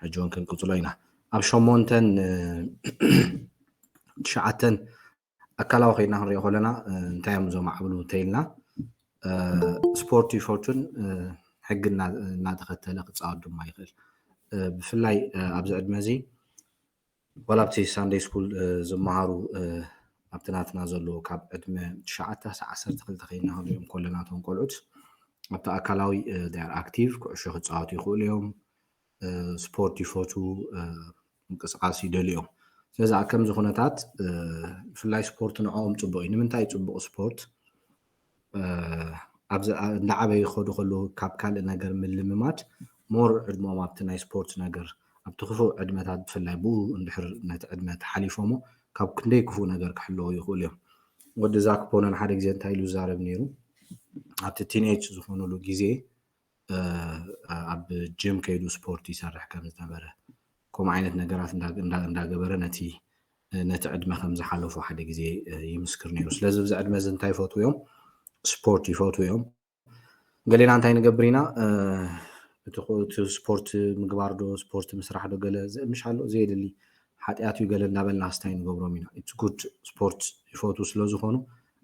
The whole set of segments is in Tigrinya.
ሕጂ እውን ክንቅፅሎ ኢና። ኣብ ሸሞንተን ትሽዓተን ኣካላዊ ከይድና ክንሪኦ ከለና እንታይ እዮም እዞም ኣዕብሉ እንተኢልና፣ ስፖርት ይፈቱን ሕጊ እናተኸተለ ክፃወት ድማ ይኽእል። ብፍላይ ኣብዚ ዕድመ እዚ ዋላ ኣብቲ ሳንደይ ስኩል ዝመሃሩ ኣብቲ ናትና ዘለዉ ካብ ዕድመ ትሽዓተ ክሳብ ዓሰርተ ክልተ ከይድና ክንሪኦም ከለና እቶም ቆልዑት ኣብቲ ኣካላዊ ኣክቲቭ ኩዕሾ ክፃወቱ ይኽእሉ እዮም። ስፖርት ይፈቱ፣ ምንቅስቃስ ይደልዩ እዮም። ስለዚ ኣብ ከምዚ ኩነታት ብፍላይ ስፖርት ንዕኦም ፅቡቅ እዩ። ንምንታይ እዩ ፅቡቅ ስፖርት? እንዳዓበዩ ክኸዱ ከለዉ ካብ ካልእ ነገር ምልምማድ ሞር ዕድመኦም ኣብቲ ናይ ስፖርት ነገር ኣብቲ ክፉእ ዕድመታት ብፍላይ ብኡ እንድሕር ነቲ ዕድመ ተሓሊፎሞ ካብ ክንደይ ክፉእ ነገር ክሕለዉ ይኽእሉ እዮም። ወዲ ዛክ ፖነን ሓደ ግዜ እንታይ ኢሉ ይዛረብ ነይሩ? ኣብቲ ቲንኤጅ ዝኾኑሉ ግዜ ኣብ ጅም ከይዱ ስፖርት ይሰርሕ ከም ዝነበረ ከምኡ ዓይነት ነገራት እንዳገበረ ነቲ ነቲ ዕድመ ከም ዝሓለፎ ሓደ ግዜ ይምስክር ነይሩ። ስለዚ ኣብዚ ዕድመ እዚ እንታይ ይፈትዉ እዮም? ስፖርት ይፈትዉ እዮም። ገሌና እንታይ ንገብር ኢና? እቲ ስፖርት ምግባር ዶ ስፖርት ምስራሕ ዶ ገለ ምሽ ኣሎ ዘየድሊ ሓጢኣት እዩ ገለ እንዳበልና ስታይ ንገብሮም ኢና። ኢትስ ጉድ ስፖርት ይፈትዉ ስለ ዝኾኑ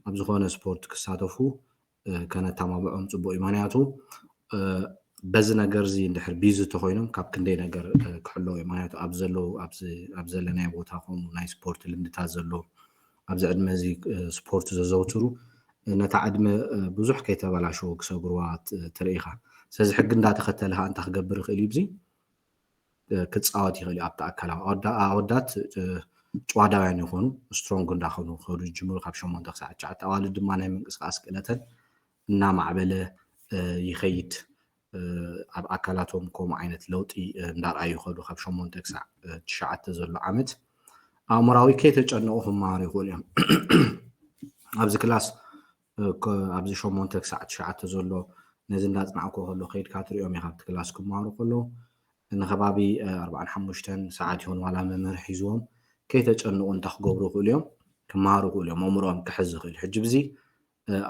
ኣብ ዝኾነ ስፖርት ክሳተፉ ከነተባብዖም ፅቡቅ እዩ። ምክንያቱ በዚ ነገር እዚ እንድሕር ቢዚ ተኮይኖም ካብ ክንደይ ነገር ክሕለዉ እዮም። ምክንያቱ ኣብ ዘለዉ ኣብ ዘለናዮ ቦታ ከምኡ ናይ ስፖርት ልምድታት ዘለዎም ኣብዚ ዕድመ እዚ ስፖርት ዘዘውትሩ ነታ ዕድመ ብዙሕ ከይተበላሸዉ ክሰግርዋ ትርኢ ኢኻ። ስለዚ ሕጊ እንዳተኸተለ ከዓ እንታይ ክገብር ይኽእል እዩ? ብዚ ክፃወት ይኽእል እዩ። ኣብቲ ኣካላዊ ኣወዳት ጨዋዳውያን ይኾኑ፣ ስትሮንግ እንዳኾኑ ክኸዱ ይጅምሩ ካብ ሸሞንተ ክሳዕ ትሽዓተ። ኣዋልድ ድማ ናይ ምንቅስቃስ ክእለተን እናማዕበለ ይኸይድ። ኣብ ኣካላቶም ከምኡ ዓይነት ለውጢ እንዳርኣዩ ይኸዱ ካብ ሸሞንተ ክሳዕ ትሽዓተ ዘሎ ዓመት ኣእምራዊ ከይተጨነቑ ክመሃሩ ይኽእሉ እዮም። ኣብዚ ክላስ ኣብዚ ሸሞንተ ክሳዕ ትሽዓተ ዘሎ ነዚ እንዳፅናዕኮ ከሎ ከይድካ ትሪኦም ኢኻ ኣብቲ ክላስ ክመሃሩ ከለዉ ንከባቢ ኣርባዓን ሓሙሽተን ሰዓት ይኹን ዋላ መምህር ሒዝዎም ከይተጨንቑ እንታይ ክገብሩ ይኽእሉ እዮም? ክመሃሩ ይኽእሉ እዮም። ኣእምሮኦም ክሕዝ ይኽእል። ሕጂ ብዚ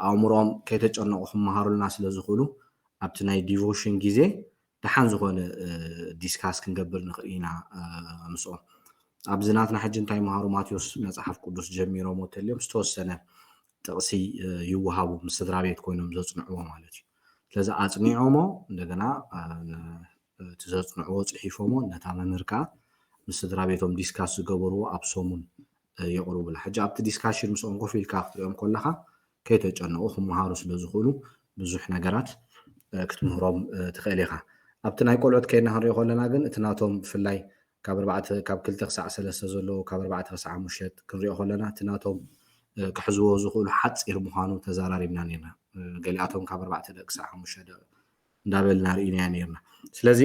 ኣእምሮኦም ከይተጨነቑ ክመሃሩልና ስለ ዝኽእሉ ኣብቲ ናይ ዲቮሽን ግዜ ደሓን ዝኾነ ዲስካስ ክንገብር ንኽእል ኢና ምስኦም። ኣብዚ ናትና ሕጂ እንታይ መሃሩ ማቴዎስ መፅሓፍ ቅዱስ ጀሚሮሞ ተልዮም ዝተወሰነ ጥቕሲ ይወሃቡ ምስ ስድራ ቤት ኮይኖም ዘፅንዕዎ ማለት እዩ። ስለዚ ኣፅኒዖሞ እንደገና እቲ ዘፅንዕዎ ፅሒፎሞ ነታ መምህር ከዓ ምስ ስድራ ቤቶም ዲስካስ ዝገበርዎ ኣብ ሰሙን የቕርቡላ። ሕጂ ኣብቲ ዲስካሽን ምስኦም ኮፍ ኢልካ ክትሪኦም ከለካ ከይተጨነቑ ክመሃሩ ስለ ዝኽእሉ ብዙሕ ነገራት ክትምህሮም ትኽእል ኢኻ። ኣብቲ ናይ ቆልዑት ከይድና ክንሪኦ ከለና ግን እቲ ናቶም ብፍላይ ካብ ኣርባዕተ ካብ ክልተ ክሳዕ ሰለስተ ዘለዉ ካብ ኣርባዕተ ክሳዕ ሓሙሽተ ክንሪኦ ከለና እቲ ናቶም ክሕዝዎ ዝኽእሉ ሓፂር ምዃኑ ተዘራሪብና ነርና። ገሊኣቶም ካብ ኣርባዕተ ደቂ ክሳዕ ሓሙሽተ ደቂ እንዳበልና ርኢናዮ ነርና። ስለዚ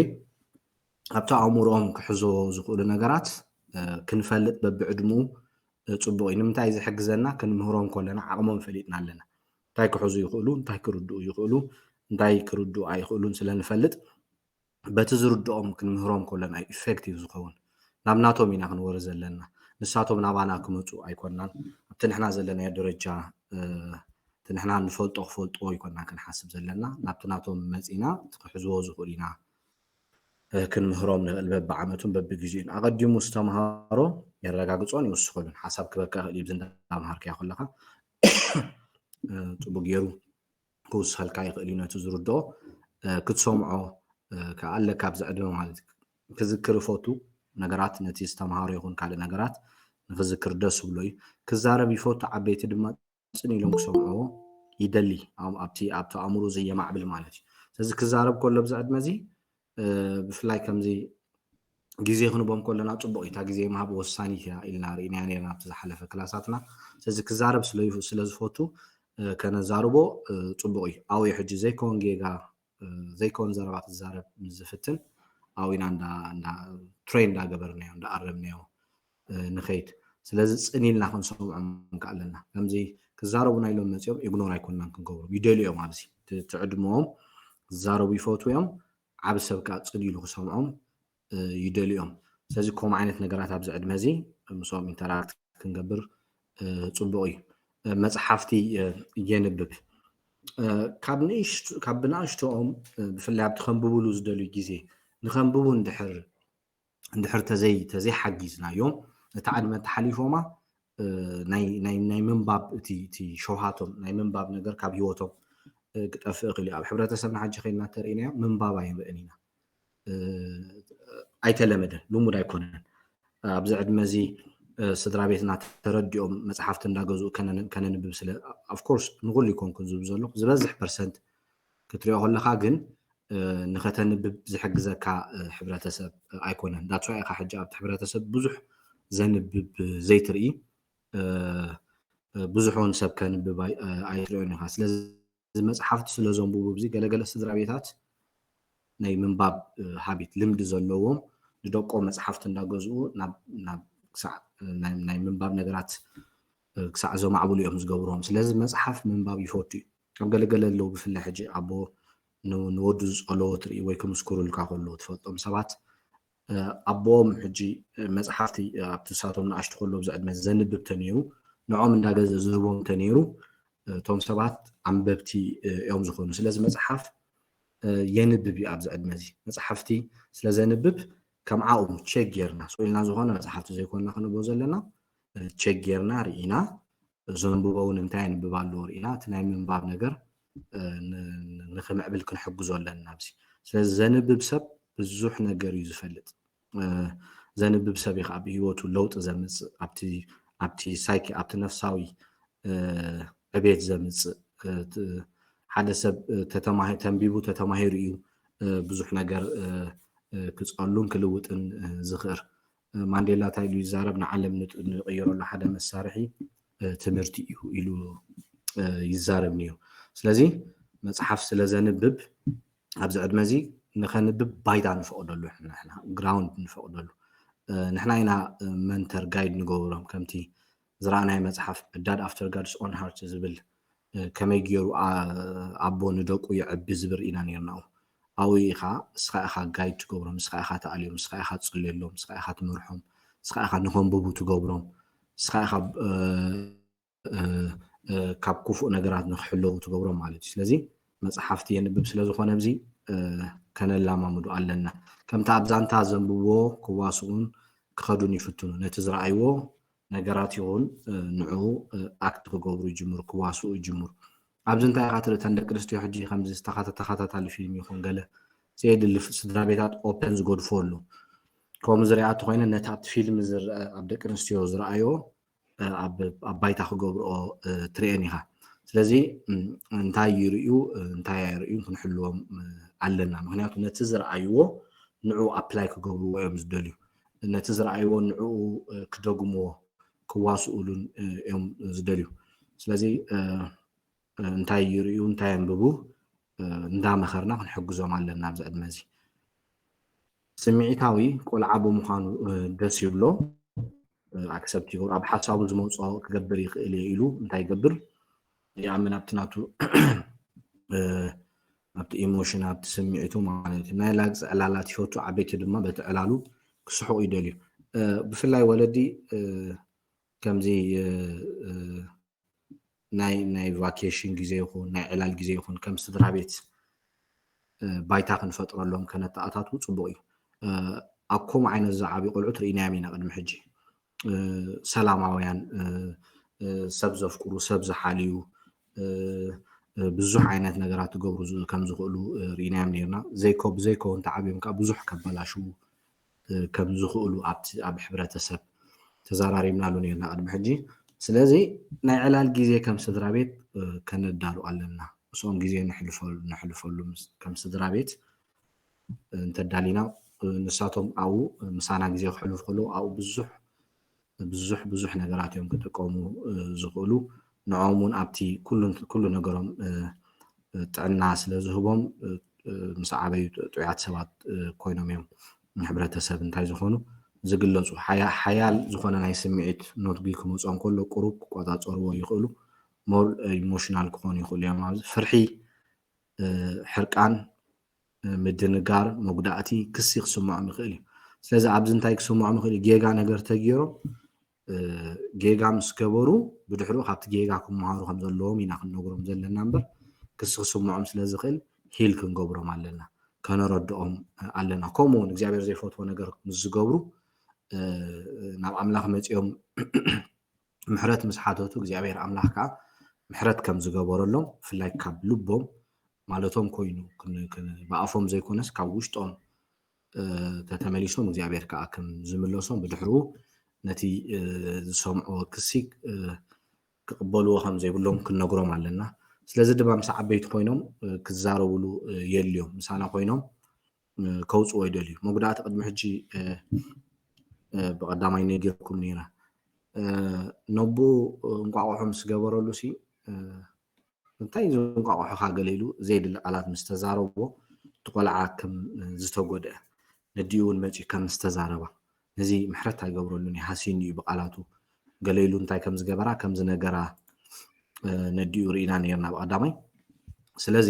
ኣብቲ ኣእምሮኦም ክሕዝዎ ዝኽእሉ ነገራት ክንፈልጥ በብዕድምኡ ፅቡቕ እዩ። ንምንታይ ዝሕግዘና ክንምህሮም ከለና ዓቕሞም ፈሊጥና ኣለና። እንታይ ክሕዙ ይኽእሉ፣ እንታይ ክርድኡ ይኽእሉ፣ እንታይ ክርድኡ ኣይኽእሉን ስለ ንፈልጥ በቲ ዝርድኦም ክንምህሮም ከለና እዩ ኢፌክቲቭ ዝኸውን። ናብ ናቶም ኢና ክንወሪ ዘለና። ንሳቶም ናባና ክመፁ ኣይኮናን። ኣብቲ ንሕና ዘለናዮ ደረጃ እቲ ንሕና ንፈልጦ ክፈልጥዎ ኣይኮና ክንሓስብ ዘለና። ናብቲ ናቶም መፂና እቲ ክሕዝዎ ዝኽእሉ ኢና ክንምህሮም ንኽእል በብዓመቱን በብግዜኡን። ኣቐዲሙ ዝተምሃሮ የረጋግፆን ይውስኸሉን። ሓሳብ ክበካ ይኽእል እዩ ብዚ እንዳምሃርካዮ ከለኻ ፅቡቅ ገይሩ ክውስኸልካ ይኽእል እዩ። ነቲ ዝርድኦ ክትሰምዖ ከዓ ኣለካ ኣብዚ ዕድመ ማለት እዩ። ክዝክር ይፈቱ ነገራት ነቲ ዝተምሃሮ ይኹን ካልእ ነገራት ንክዝክር ደስ ዝብሎ እዩ። ክዛረብ ይፈቱ ዓበይቲ ድማ ፅን ኢሎም ክሰምዕዎ ይደሊ ኣብቲ ኣብቲ ኣእምሮ ዘየማዕብል ማለት እዩ። ስለዚ ክዛረብ ከሎ ኣብዚ ዕድመ እዚ ብፍላይ ከምዚ ግዜ ክንቦም ከለና ፅቡቅ እዩ። እታ ግዜ ምሃብ ወሳኒት እያ ኢልና ርኢናያ ነርና ኣብቲ ዝሓለፈ ክላሳትና። ስለዚ ክዛረብ ስለ ዝፈቱ ከነዛርቦ ፅቡቅ እዩ። ኣውየ ሕጂ ዘይከውን ጌጋ ዘይከውን ዘረባ ክዛረብ ምስ ዝፍትን ኣብኡ ኢና እንዳ ትሬን እንዳገበርናዮ እንዳኣረምናዮ ንኸይድ። ስለዚ ፅን ኢልና ክንሰምዖም ከ ኣለና። ከምዚ ክዛረቡና ኢሎም መፂኦም ኢግኖር ኣይኮንናን ክንገብሮም። ይደልዩ እዮም ኣብዚ ትዕድመኦም ዝዛረቡ ይፈትዉ እዮም። ዓብ ሰብ ከኣ ፅን ኢሉ ክሰምዖም ይደልዮም። ስለዚ ከምኡ ዓይነት ነገራት ኣብዚ ዕድመ እዚ ምስኦም ኢንተራክት ክንገብር ፅቡቕ እዩ። መፅሓፍቲ የንብብ። ካብ ንእሽቱ ካብ ብንኣሽቶኦም ብፍላይ ኣብቲ ከንብብሉ ዝደልዩ ግዜ ንከንብቡ እንድሕር እንድሕር ተዘይ ተዘይ ሓጊዝናዮም ነታ ዕድመ ተሓሊፎማ ናይ ናይ ናይ ምንባብ እቲ እቲ ሸውሃቶም ናይ ምንባብ ነገር ካብ ህይወቶም ክጠፍእ ይኽእል እዩ። ኣብ ሕብረተሰብና ሕጂ ከይና ተርእናዮ ምንባብ ኣይንርእን ኢና። ኣይተለመደን፣ ልሙድ ኣይኮነን። ኣብዚ ዕድመ እዚ ስድራ ቤትና ተረዲኦም መፅሓፍቲ እንዳገዝኡ ከነንብብ ስለ of course ንኩሉ ይኮንኩን ዝብ ዘለኹ ዝበዝሕ ፐርሰንት ክትሪኦ ከለካ ግን ንከተንብብ ዝሕግዘካ ሕብረተሰብ ኣይኮነን። ዳትስ ዋይ ኢካ ሕጂ ኣብቲ ሕብረተሰብ ብዙሕ ዘንብብ ዘይትርኢ ብዙሕ እውን ሰብ ከንብብ ኣይትሪኦን ኢካ። ስለዚ መፅሓፍቲ ስለ ዘንብቡ ኣብዚ ገለገለ ስድራ ቤታት ናይ ምንባብ ሃቢት ልምዲ ዘለዎም ንደቆም መፅሓፍቲ እንዳገዝኡ ናብ ክሳዕ ናይ ምንባብ ነገራት ክሳዕ ዘማዕብሉ እዮም ዝገብርዎም። ስለዚ መፅሓፍ ምንባብ ይፈቱ እዩ። ኣብ ገለገለ ኣለዉ ብፍላይ ሕጂ ኣቦ ንወዱ ዝፀለዎ ትርኢ ወይ ክምስክሩልካ ከለዉ ትፈልጦም ሰባት ኣቦኦም ሕጂ መፅሓፍቲ ኣብቲ ንሳቶም ንኣሽቱ ከለዉ ኣብዚ ዕድመ ዘንብብ ተነይሩ ንዖም እንዳገዘ ዝህቦም ተነይሩ እቶም ሰባት ኣንበብቲ እዮም ዝኾኑ። ስለዚ መፅሓፍ የንብብ እዩ ኣብዚ ዕድመ እዚ። መፅሓፍቲ ስለ ዘንብብ ከም ዓኡ ቸክ ጌርና ስቕ ኢልና ዝኾነ መፅሓፍቲ ዘይኮንና ክንብቦ ዘለና ቸክ ጌርና ርኢና ዘንብቦ እውን እንታይ የንብብ ኣለዎ ርኢና እቲ ናይ ምንባብ ነገር ንክምዕብል ክንሕግዞ ኣለና ኣብዚ። ስለዚ ዘንብብ ሰብ ብዙሕ ነገር እዩ ዝፈልጥ። ዘንብብ ሰብ እዩ ኣብ ህይወቱ ለውጢ ዘምፅእ ኣብቲ ኣብቲ ሳይኪ ኣብቲ ነፍሳዊ ዕቤት ዘምፅእ ሓደ ሰብ ተንቢቡ ተተማሂሩ እዩ ብዙሕ ነገር ክፀሉን ክልውጥን ዝኽእል። ማንዴላ እንታይ ኢሉ ይዛረብ? ንዓለም ንቕይረሉ ሓደ መሳርሒ ትምህርቲ እዩ ኢሉ ይዛረብ ነይሩ። ስለዚ መፅሓፍ ስለ ዘንብብ ኣብዚ ዕድመ እዚ ንኸንብብ ባይታ ንፈቕደሉ ንሕና ግራውንድ ንፈቕደሉ ንሕና ኢና መንተር ጋይድ ንገብሮም ከምቲ ዝረኣናይ መፅሓፍ ዳድ ኣፍተር ጋድስ ኦን ሃርት ዝብል ከመይ ገይሩ ኣቦ ንደቁ የዕቢ ዝብል ኢና ነርና ኣብኡ ኢኻ እስኻ ኢኻ ጋይድ ትገብሮም እስኻ ኢኻ ተኣልዮም እስኻ ኢኻ ትፅልየሎም እስኻ ኢኻ ትመርሖም እስኻ ኢኻ ንኸንብቡ ትገብሮም እስኻ ኢኻ ካብ ክፉእ ነገራት ንክሕለዉ ትገብሮም ማለት እዩ ስለዚ መፅሓፍቲ የንብብ ስለዝኮነ እዚ ከነላማምዱ ኣለና ከምቲ ኣብ ዛንታ ዘንብብዎ ክዋስኡን ክኸዱን ይፍትኑ ነቲ ዝረኣይዎ ነገራት ይኹን ንዕኡ ኣክት ክገብሩ ይጅምሩ ክዋስኡ ይጅምሩ ኣብዚ እንታይ ኢካ ትርኢ እተን ደቂ ኣንስትዮ ሕጂ ከምዚ ተኸታታሊ ፊልም ይኹን ገለ ዘየድሊ ስድራ ቤታት ኦፐን ዝገድፎ ኣሎ ከምኡ ዝሪኣቶ ኮይነ ነቲ ኣብቲ ፊልም ዝረአ ኣብ ደቂ ኣንስትዮ ዝረኣዮ ኣብ ባይታ ክገብርኦ ትርእየን ኢኻ ስለዚ እንታይ ይርእዩ እንታይ ኣይርእዩ ክንሕልዎም ኣለና ምክንያቱ ነቲ ዝረኣይዎ ንዑ ኣፕላይ ክገብርዎ እዮም ዝደልዩ ነቲ ዝረኣይዎ ንዕኡ ክደግምዎ ክዋስኡሉን እዮም ዝደልዩ ስለዚ እንታይ ይርእዩ እንታይ ኣንብቡ እንዳመኸርና ክንሕግዞም ኣለና ኣብዚ ዕድመ እዚ ስምዒታዊ ቆልዓ ብምዃኑ ደስ ይብሎ ኣክሰፕት ይገብር ኣብ ሓሳቡ ዝመፅኦ ክገብር ይኽእል እየ ኢሉ እንታይ ይገብር ይኣምን ኣብቲ ናቱ ኣብቲ ኢሞሽን ኣብቲ ስምዒቱ ማለት እዩ ናይ ላግፂ ዕላላት ይፈቱ ዓበይቲ ድማ በቲ ዕላሉ ክስሕቑ ይደልዩ ብፍላይ ወለዲ ከምዚ ናይ ናይ ቫኬሽን ግዜ ይኹን ናይ ዕላል ግዜ ይኹን ከም ስድራ ቤት ባይታ ክንፈጥረሎም ከነተኣታትዉ ፅቡቅ እዩ ኣብ ከምኡ ዓይነት ዝዓብዩ ቆልዑት ርኢናዮም ኢና ቅድሚ ሕጂ ሰላማውያን ሰብ ዘፍቅሩ ሰብ ዝሓልዩ ብዙሕ ዓይነት ነገራት ክገብሩ ከም ዝኽእሉ ርኢናዮም ነርና ብዘይከውን ተዓብዮም ከዓ ብዙሕ ከበላሽዉ ከም ዝኽእሉ ኣብቲ ኣብ ሕብረተሰብ ተዘራሪብናሉ ነርና ቅድሚ ሕጂ ስለዚ ናይ ዕላል ግዜ ከም ስድራ ቤት ከነዳሉ ኣለና ምስኦም ግዜ ነሕልፈሉ ከም ስድራ ቤት እንተዳሊና ንሳቶም ኣብኡ ምሳና ግዜ ክሕልፉ ከለዉ ኣብኡ ብዙሕ ብዙሕ ብዙሕ ነገራት እዮም ክጥቀሙ ዝኽእሉ ንዖም እውን ኣብቲ ኩሉ ነገሮም ጥዕና ስለ ዝህቦም ምስ ዓበዩ ጥዑያት ሰባት ኮይኖም እዮም ንሕብረተሰብ እንታይ ዝኾኑ ዝግለፁ ሓያል ዝኾነ ናይ ስምዒት ኖትጊ ክመፆም ከሎ ቁሩብ ክቆፃፀርዎ ይኽእሉ ሞር ኢሞሽናል ክኾኑ ይኽእሉ እዮም ኣብዚ ፍርሒ ሕርቃን ምድንጋር መጉዳእቲ ክሲ ክስምዖም ይኽእል እዩ ስለዚ ኣብዚ እንታይ ክስምዖም ይኽእል ጌጋ ነገር ተገይሮም ጌጋ ምስ ገበሩ ብድሕሪኡ ካብቲ ጌጋ ክመሃሩ ከም ዘለዎም ኢና ክንነግሮም ዘለና እምበር ክስስምዖም ስለ ዝኽእል ሂል ክንገብሮም ኣለና፣ ከነረድኦም ኣለና። ከምኡ እውን እግዚኣብሔር ዘይፈትዎ ነገር ምስ ዝገብሩ ናብ ኣምላኽ መፂኦም ምሕረት ምስ ሓተቱ እግዚኣብሔር ኣምላኽ ከዓ ምሕረት ከም ዝገበረሎም ብፍላይ ካብ ልቦም ማለቶም ኮይኑ ብኣፎም ዘይኮነስ ካብ ውሽጦም ተተመሊሶም እግዚኣብሔር ከዓ ከም ዝምለሶም ብድሕርኡ ነቲ ዝሰምዕዎ ክሲ ክቕበልዎ ከም ዘይብሎም ክንነግሮም ኣለና። ስለዚ ድማ ምስ ዓበይቲ ኮይኖም ክዛረብሉ የድልዮም። ምሳና ኮይኖም ከውፅዎ ይደልዩ። መጉዳእቲ ቅድሚ ሕጂ ብቐዳማይ ነጊርኩም ነይረ። ነቡ እንቋቑሖ ምስ ገበረሉ ሲ እንታይ እዚ እንቋቑሖኻ ገለ ኢሉ ዘየድሊ ቃላት ምስ ተዛረቦ እቲ ቆልዓ ከም ዝተጎድአ ነዲኡ እውን መፂኡ ከም ዝተዛረባ ነዚ ምሕረት ኣይገብረሉን እዩ ሃሲኒ እዩ ብቃላቱ ገለ ኢሉ እንታይ ከም ዝገበራ ከም ዝነገራ ነዲኡ ርኢና ነርና ብቀዳማይ። ስለዚ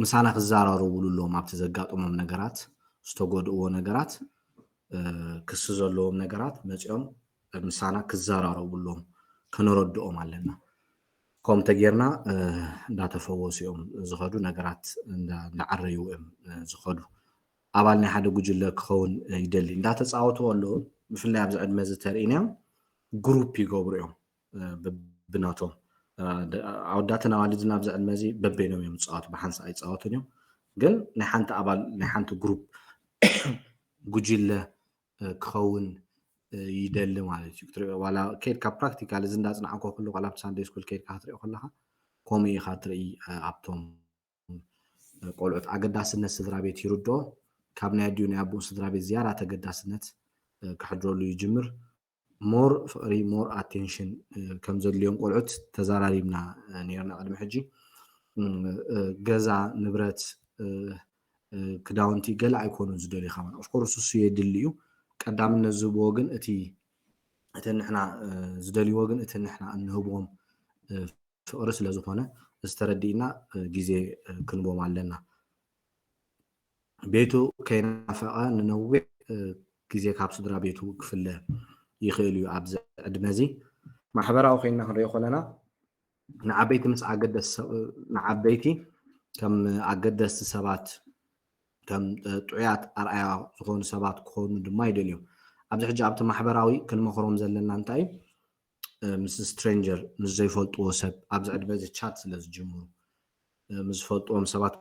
ምሳና ክዘራረብሉ ኣለዎም ኣብቲ ዘጋጠሞም ነገራት ዝተጎድእዎ ነገራት ክሲ ዘለዎም ነገራት መፂኦም ምሳና ክዘራረቡ ኣለዎም ከነረድኦም ኣለና። ከምኡ ተጌርና እንዳተፈወሱ እዮም ዝኸዱ ነገራት እንዳዓረዩ እዮም ዝኸዱ። ኣባል ናይ ሓደ ጉጅለ ክኸውን ይደሊ እንዳተፃወቱ ኣለዉ ብፍላይ ኣብዚ ዕድመ እዚ ተርእናዮም ግሩፕ ይገብሩ እዮም ብናቶም ኣወዳትን ኣዋልድን ኣብዚ ዕድመ እዚ በበይኖም እዮም ዝፃወቱ ብሓንሳእ ኣይፃወቱን እዮም ግን ናይ ሓንቲ ኣባል ናይ ሓንቲ ግሩፕ ጉጅለ ክኸውን ይደሊ ማለት እዩ ክትሪኦ ዋላ ከድካ ፕራክቲካል እዚ እንዳፅናዕኮ ኩሉ ቆላ ኣብቲ ሳንደይ ስኩል ከድካ ክትሪኦ ከለካ ከምኡ ኢካ ትርኢ ኣብቶም ቆልዑት ኣገዳስነት ስድራ ቤት ይርድኦ ካብ ናይ ኣዲኡ ናይ ኣቦኡ ስድራ ቤት ዝያዳ ተገዳስነት ክሕድረሉ ይጅምር ሞር ፍቅሪ ሞር ኣቴንሽን ከም ዘድልዮም ቆልዑት ተዘራሪብና ነርና ቅድሚ ሕጂ ገዛ ንብረት ክዳውንቲ ገለ ኣይኮኑን ዝደልዩ ከማን ኦፍኮርስ እሱ የድሊ እዩ ቀዳምነት ዝህብዎ ግን እቲ እቲ ንሕና ዝደልይዎ ግን እቲ ንሕና እንህብዎም ፍቅሪ ስለዝኮነ ዝተረዲእና ግዜ ክንቦም ኣለና ቤቱ ከይናፈቐ ንነዊሕ ግዜ ካብ ስድራ ቤቱ ክፍለ ይኽእል እዩ ኣብዚ ዕድመ እዚ ማሕበራዊ ኮይና ክንሪኦ ከለና ንዓበይቲ ምስ ኣገደስ ንዓበይቲ ከም ኣገደስቲ ሰባት ከም ጥዑያት ኣርኣያ ዝኾኑ ሰባት ክኾኑ ድማ ይደልዮም ኣብዚ ሕጂ ኣብቲ ማሕበራዊ ክንመኽሮም ዘለና እንታይ ምስ ስትሬንጀር ምስ ዘይፈልጥዎ ሰብ ኣብዚ ዕድመ እዚ ቻት ስለ ዝጅምሩ ምስ ዝፈልጥዎም ሰባት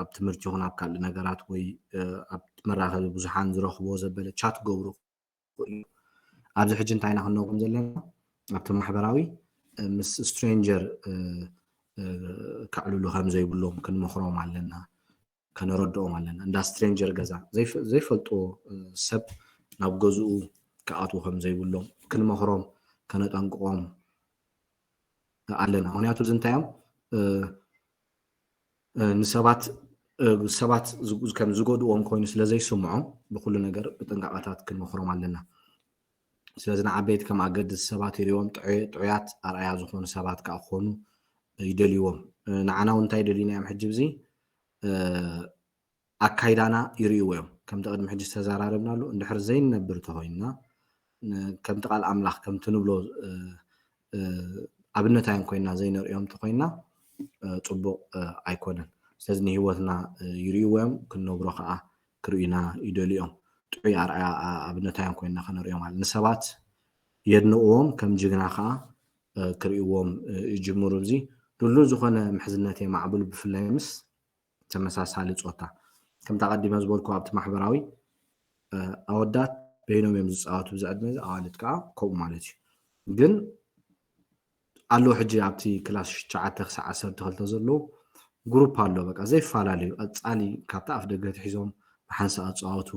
ኣብ ትምህርቲ ይኹን ኣብ ካልእ ነገራት ወይ ኣብ መራኸቢ ብዙሓን ዝረኽብዎ ዘበለ ቻት ክገብሩ ኣብዚ ሕጂ እንታይ ኢና ክንነግሮም ዘለና ኣብቲ ማሕበራዊ ምስ ስትሬንጀር ከዕልሉ ከም ዘይብሎም ክንመኽሮም ኣለና ከነረድኦም ኣለና እንዳ ስትሬንጀር ገዛ ዘይፈልጥዎ ሰብ ናብ ገዝኡ ክኣትዉ ከም ዘይብሎም ክንመኽሮም ከነጠንቅቖም ኣለና ምክንያቱ እዚ እንታይ እዮም ንሰባት ሰባት ከም ዝጎድዎም ኮይኑ ስለ ዘይስምዖም ብኩሉ ነገር ብጥንቃቐታት ክንመኽሮም ኣለና ስለዚ ንዓበይቲ ከም ኣገድስ ሰባት ይሪዎም ጥዑያት ኣርኣያ ዝኾኑ ሰባት ከዓ ክኾኑ ይደልይዎም ንዓና እውን እንታይ ደልዩና እዮም ሕጂ ብዚ ኣካይዳና ይርእይዎ እዮም ከምቲ ቅድሚ ሕጂ ዝተዘራረብናሉ እንድሕር ዘይንነብር ተኮይንና ከምቲ ቃል ኣምላኽ ከምቲ ንብሎ ኣብነታዮም ኮይና ዘይነርእዮም ተኮይና ፅቡቅ ኣይኮነን ስለዚ ንሂወትና ይርእይዎ እዮም ክንነብሮ ከዓ ክርእዩና ይደልዮም ጥዑይ ኣርኣያ ኣብነታዮም ኮይና ከነርእዮም ማለት ንሰባት የድንቅዎም ከም ጅግና ከዓ ክርእይዎም ይጅምሩ እዚ ድሉ ዝኾነ ምሕዝነት የማዕብሉ ብፍላይ ምስ ተመሳሳሊ ፆታ ከምቲ ኣቐዲመ ዝበልኩ ኣብቲ ማሕበራዊ ኣወዳት በይኖም እዮም ዝፃወቱ ብዚ ዕድመ እዚ ኣዋልድ ከዓ ከምኡ ማለት እዩ ግን ኣለዉ ሕጂ ኣብቲ ክላስ ሽትሽዓተ ክሳዕ ዓሰርተ ክልተ ዘለዉ ግሩፕ ኣሎ በቃ ዘይፈላለዩ ቀፃሊ ካብቲ ኣፍ ደገ ትሒዞም ብሓንሳእ ዝፃወቱ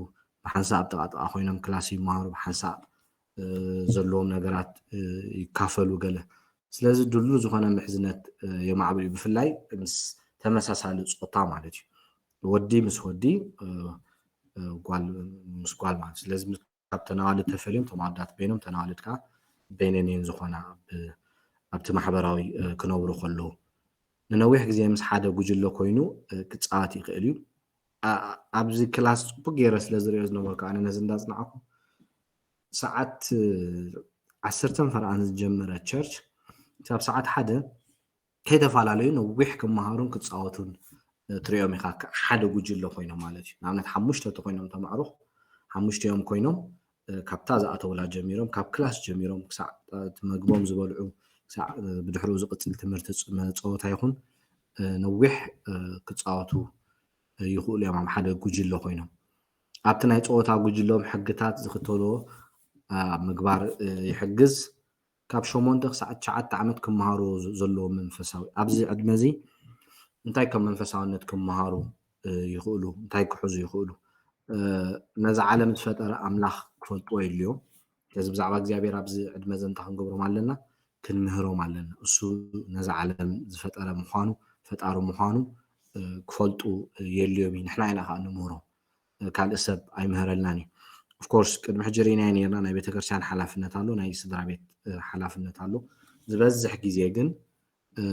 ብሓንሳእ ኣብ ጥቓጥቓ ኮይኖም ክላስ ይመሃሩ ብሓንሳእ ዘለዎም ነገራት ይካፈሉ ገለ ስለዚ ድሉ ዝኾነ ምሕዝነት የማዕብል እዩ ብፍላይ ምስ ተመሳሳሊ ፆታ ማለት እዩ ወዲ ምስ ወዲ ጓል ምስ ጓል ማለት ስለዚ ካብ ተናዋልድ ተፈልዮም ተማወዳት በይኖም ተናዋልድ ከዓ በይነን እየን ዝኾና ኣብቲ ማሕበራዊ ክነብሩ ከለዉ ንነዊሕ ግዜ ምስ ሓደ ጉጅለ ኮይኑ ክፃወት ይኽእል እዩ ኣብዚ ክላስ ፅቡቅ ገይረ ስለ ዝሪኦ ዝነበርኩ ኣነ ነዚ እንዳፅናዕኩ ሰዓት ዓሰርተን ፈረቓን ዝጀመረ ቸርች ክሳብ ሰዓት ሓደ ከይተፈላለዩ ነዊሕ ክመሃሩን ክፃወቱን ትሪኦም ኢኻ። ሓደ ጉጅለ ኮይኖም ማለት እዩ። ንኣብነት ሓሙሽተ ተኮይኖም ተማዕሩኽ ሓሙሽቲኦም ኮይኖም ካብታ ዝኣተውላ ጀሚሮም ካብ ክላስ ጀሚሮም ክሳዕ መግቦም ዝበልዑ ክሳዕ ብድሕሪኡ ዝቕፅል ትምህርቲ መፀወታ ይኹን ነዊሕ ክፃወቱ ይኽእሉ እዮም ኣብ ሓደ ጉጅለ ኮይኖም። ኣብቲ ናይ ፀወታ ጉጅሎም ሕግታት ዝኽተልዎ ኣብ ምግባር ይሕግዝ። ካብ ሸሞንተ ክሳዕ ትሽዓተ ዓመት ክመሃሩ ዘለዎም መንፈሳዊ ኣብዚ ዕድመ እዚ እንታይ ከም መንፈሳውነት ክመሃሩ ይኽእሉ እንታይ ክሕዙ ይኽእሉ ነዚ ዓለም ዝፈጠረ ኣምላኽ ክፈልጥዎ የድልዮም። ስለዚ ብዛዕባ እግዚኣብሔር ኣብዚ ዕድመ ዘንታ ክንገብሮም ኣለና ክንምህሮም ኣለና። እሱ ነዚ ዓለም ዝፈጠረ ምዃኑ ፈጣሪ ምዃኑ ክፈልጡ የድልዮም እዩ። ንሕና ኢና ከዓ ንምህሮም ካልእ ሰብ ኣይምህረልናን እዩ። ኦፍኮርስ ቅድሚ ሕጂ ርኢናዮ ነርና ናይ ቤተክርስትያን ሓላፍነት ኣሎ ናይ ስድራ ቤት ሓላፍነት ኣሎ። ዝበዝሕ ግዜ ግን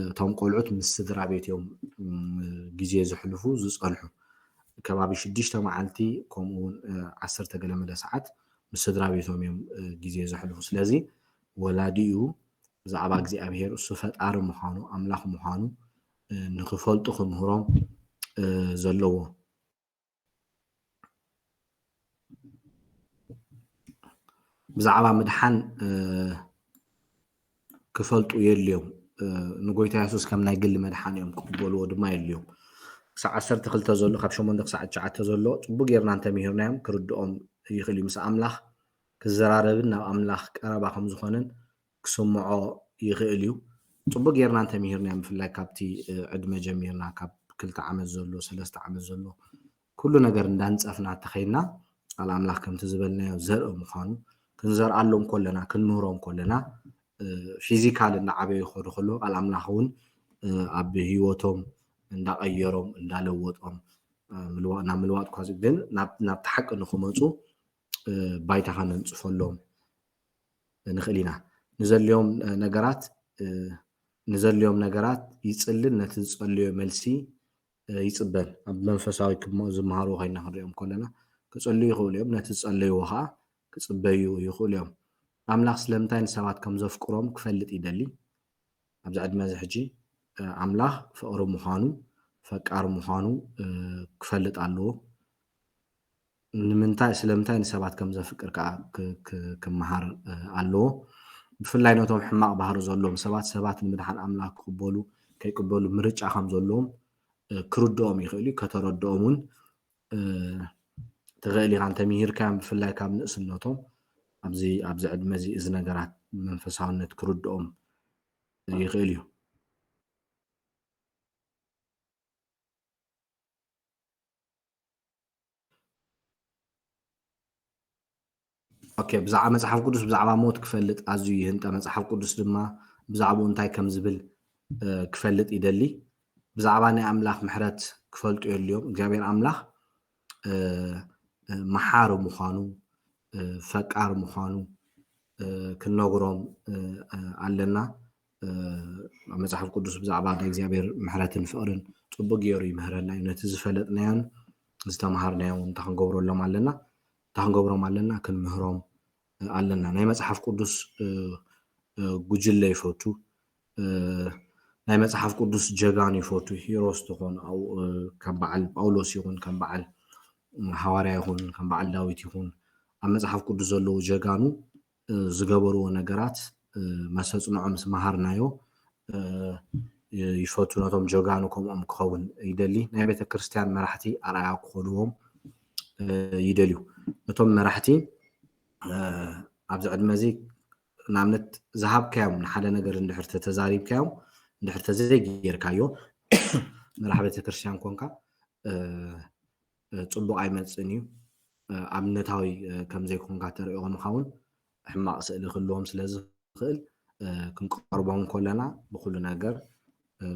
እቶም ቆልዑት ምስ ስድራ ቤት እዮም ግዜ ዝሕልፉ ዝፀንሑ። ከባቢ ሽዱሽተ መዓልቲ ከምኡ እውን ዓሰርተ ገለመለ ሰዓት ምስ ስድራ ቤቶም እዮም ግዜ ዘሕልፉ። ስለዚ ወላዲኡ ብዛዕባ እግዚኣብሄር እሱ ፈጣሪ ምዃኑ ኣምላኽ ምዃኑ ንክፈልጡ ክምህሮም ዘለዎ። ብዛዕባ ምድሓን ክፈልጡ የድልዮም። ንጎይታ የሱስ ከም ናይ ግሊ መድሓን እዮም ክቅበልዎ ድማ የድልዮም። ክሳብ ዓሰርተ ክልተ ዘሎ ካብ ሸሞንተ ክሳብ ትሽዓተ ዘሎ ፅቡቅ ጌርና እንተምሂርናዮም ክርድኦም ይኽእል እዩ። ምስ ኣምላኽ ክዘራረብን ናብ ኣምላኽ ቀረባ ከም ዝኾነን ክስምዖ ይኽእል እዩ። ፅቡቅ ጌርና እንተምሂርናዮም ብፍላይ ካብቲ ዕድመ ጀሚርና ካብ ክልተ ዓመት ዘሎ ሰለስተ ዓመት ዘሎ ኩሉ ነገር እንዳንፀፍና ተኸይና ቃል ኣምላኽ ከምቲ ዝበልናዮ ዘርኢ ምዃኑ ክንዘርኣሎም ከለና ክንምህሮም ከለና ፊዚካል እንዳዓበዩ ይኸዱ ከለዉ ቃል ኣምላኽ እውን ኣብ ህይወቶም እንዳቐየሮም እንዳለወጦም ናብ ምልዋጥ ኳ ግን ናብቲ ሓቂ ንክመፁ ባይታ ከነንፅፈሎም ንኽእል ኢና። ንዘልዮም ነገራት ንዘልዮም ነገራት ይፅልን ነቲ ዝፀልዮ መልሲ ይፅበን ኣብ መንፈሳዊ ዝመሃርዎ ኮይና ክንሪኦም ከለና ክፅልዩ ይኽእሉ እዮም። ነቲ ዝፀለይዎ ከዓ ክፅበዩ ይኽእሉ እዮም። ኣምላኽ ስለምንታይ ንሰባት ከም ዘፍቅሮም ክፈልጥ ይደሊ። ኣብዚ ዕድመ እዚ ሕጂ ኣምላኽ ፍቕሪ ምዃኑ ፈቃር ምዃኑ ክፈልጥ ኣለዎ። ንምንታይ ስለምንታይ ንሰባት ከም ዘፍቅር ከዓ ክመሃር ኣለዎ። ብፍላይ ነቶም ሕማቕ ባህሪ ዘለዎም ሰባት ሰባት ንምድሓን ኣምላኽ ክቕበሉ ከይቅበሉ ምርጫ ከም ዘለዎም ክርድኦም ይኽእል እዩ። ከተረድኦም እውን ትኽእል ኢኻ እንተምሂርካዮም ብፍላይ ካብ ንእስነቶም ኣብዚ ኣብዚ ዕድመ እዚ እዚ ነገራት መንፈሳውነት ክርድኦም ይኽእል እዩ። ኦኬ ብዛዕባ መፅሓፍ ቅዱስ ብዛዕባ ሞት ክፈልጥ ኣዝዩ ይህንጠ። መፅሓፍ ቅዱስ ድማ ብዛዕባኡ እንታይ ከም ዝብል ክፈልጥ ይደሊ። ብዛዕባ ናይ ኣምላኽ ምሕረት ክፈልጡ የድልዮም። እግዚኣብሔር ኣምላኽ መሓሪ ምዃኑ ፈቃር ምዃኑ ክንነግሮም ኣለና። ኣብ መፅሓፍ ቅዱስ ብዛዕባ ናይ እግዚኣብሔር ምሕረትን ፍቕርን ፅቡቅ ገይሩ ይምህረና እዩ። ነቲ ዝፈለጥናዮን ዝተምሃርናዮ እውን እንታይ ክንገብረሎም ኣለና እንታይ ክንገብሮም ኣለና ክንምህሮም ኣለና። ናይ መፅሓፍ ቅዱስ ጉጅለ ይፈቱ። ናይ መፅሓፍ ቅዱስ ጀጋኑ ይፈቱ። ሂሮስ ትኾን ከም በዓል ጳውሎስ ይኹን ከም በዓል ሃዋርያ ይኹን ከም በዓል ዳዊት ይኹን ኣብ መፅሓፍ ቅዱስ ዘለዉ ጀጋኑ ዝገበርዎ ነገራት መሰፅንዖ ምስ መሃርናዮ ይፈቱ። ነቶም ጀጋኑ ከምኦም ክኸውን ይደሊ። ናይ ቤተ ክርስቲያን መራሕቲ ኣርኣያ ክኾንዎም ይደልዩ። ነቶም መራሕቲ ኣብዚ ዕድመ እዚ ንኣብነት ዝሃብካዮም ንሓደ ነገር እንድሕር ተተዛሪብካዮም እንድሕር ተዘይጌርካዮ መራሕ ቤተክርስትያን ኮንካ ፅቡቅ ኣይመፅእን እዩ። ኣብነታዊ ከምዘይኮንካ ተሪኦ ምኻውን ሕማቅ ስእሊ ክህልዎም ስለዝኽእል ክንቀርቦም ከለና ብኩሉ ነገር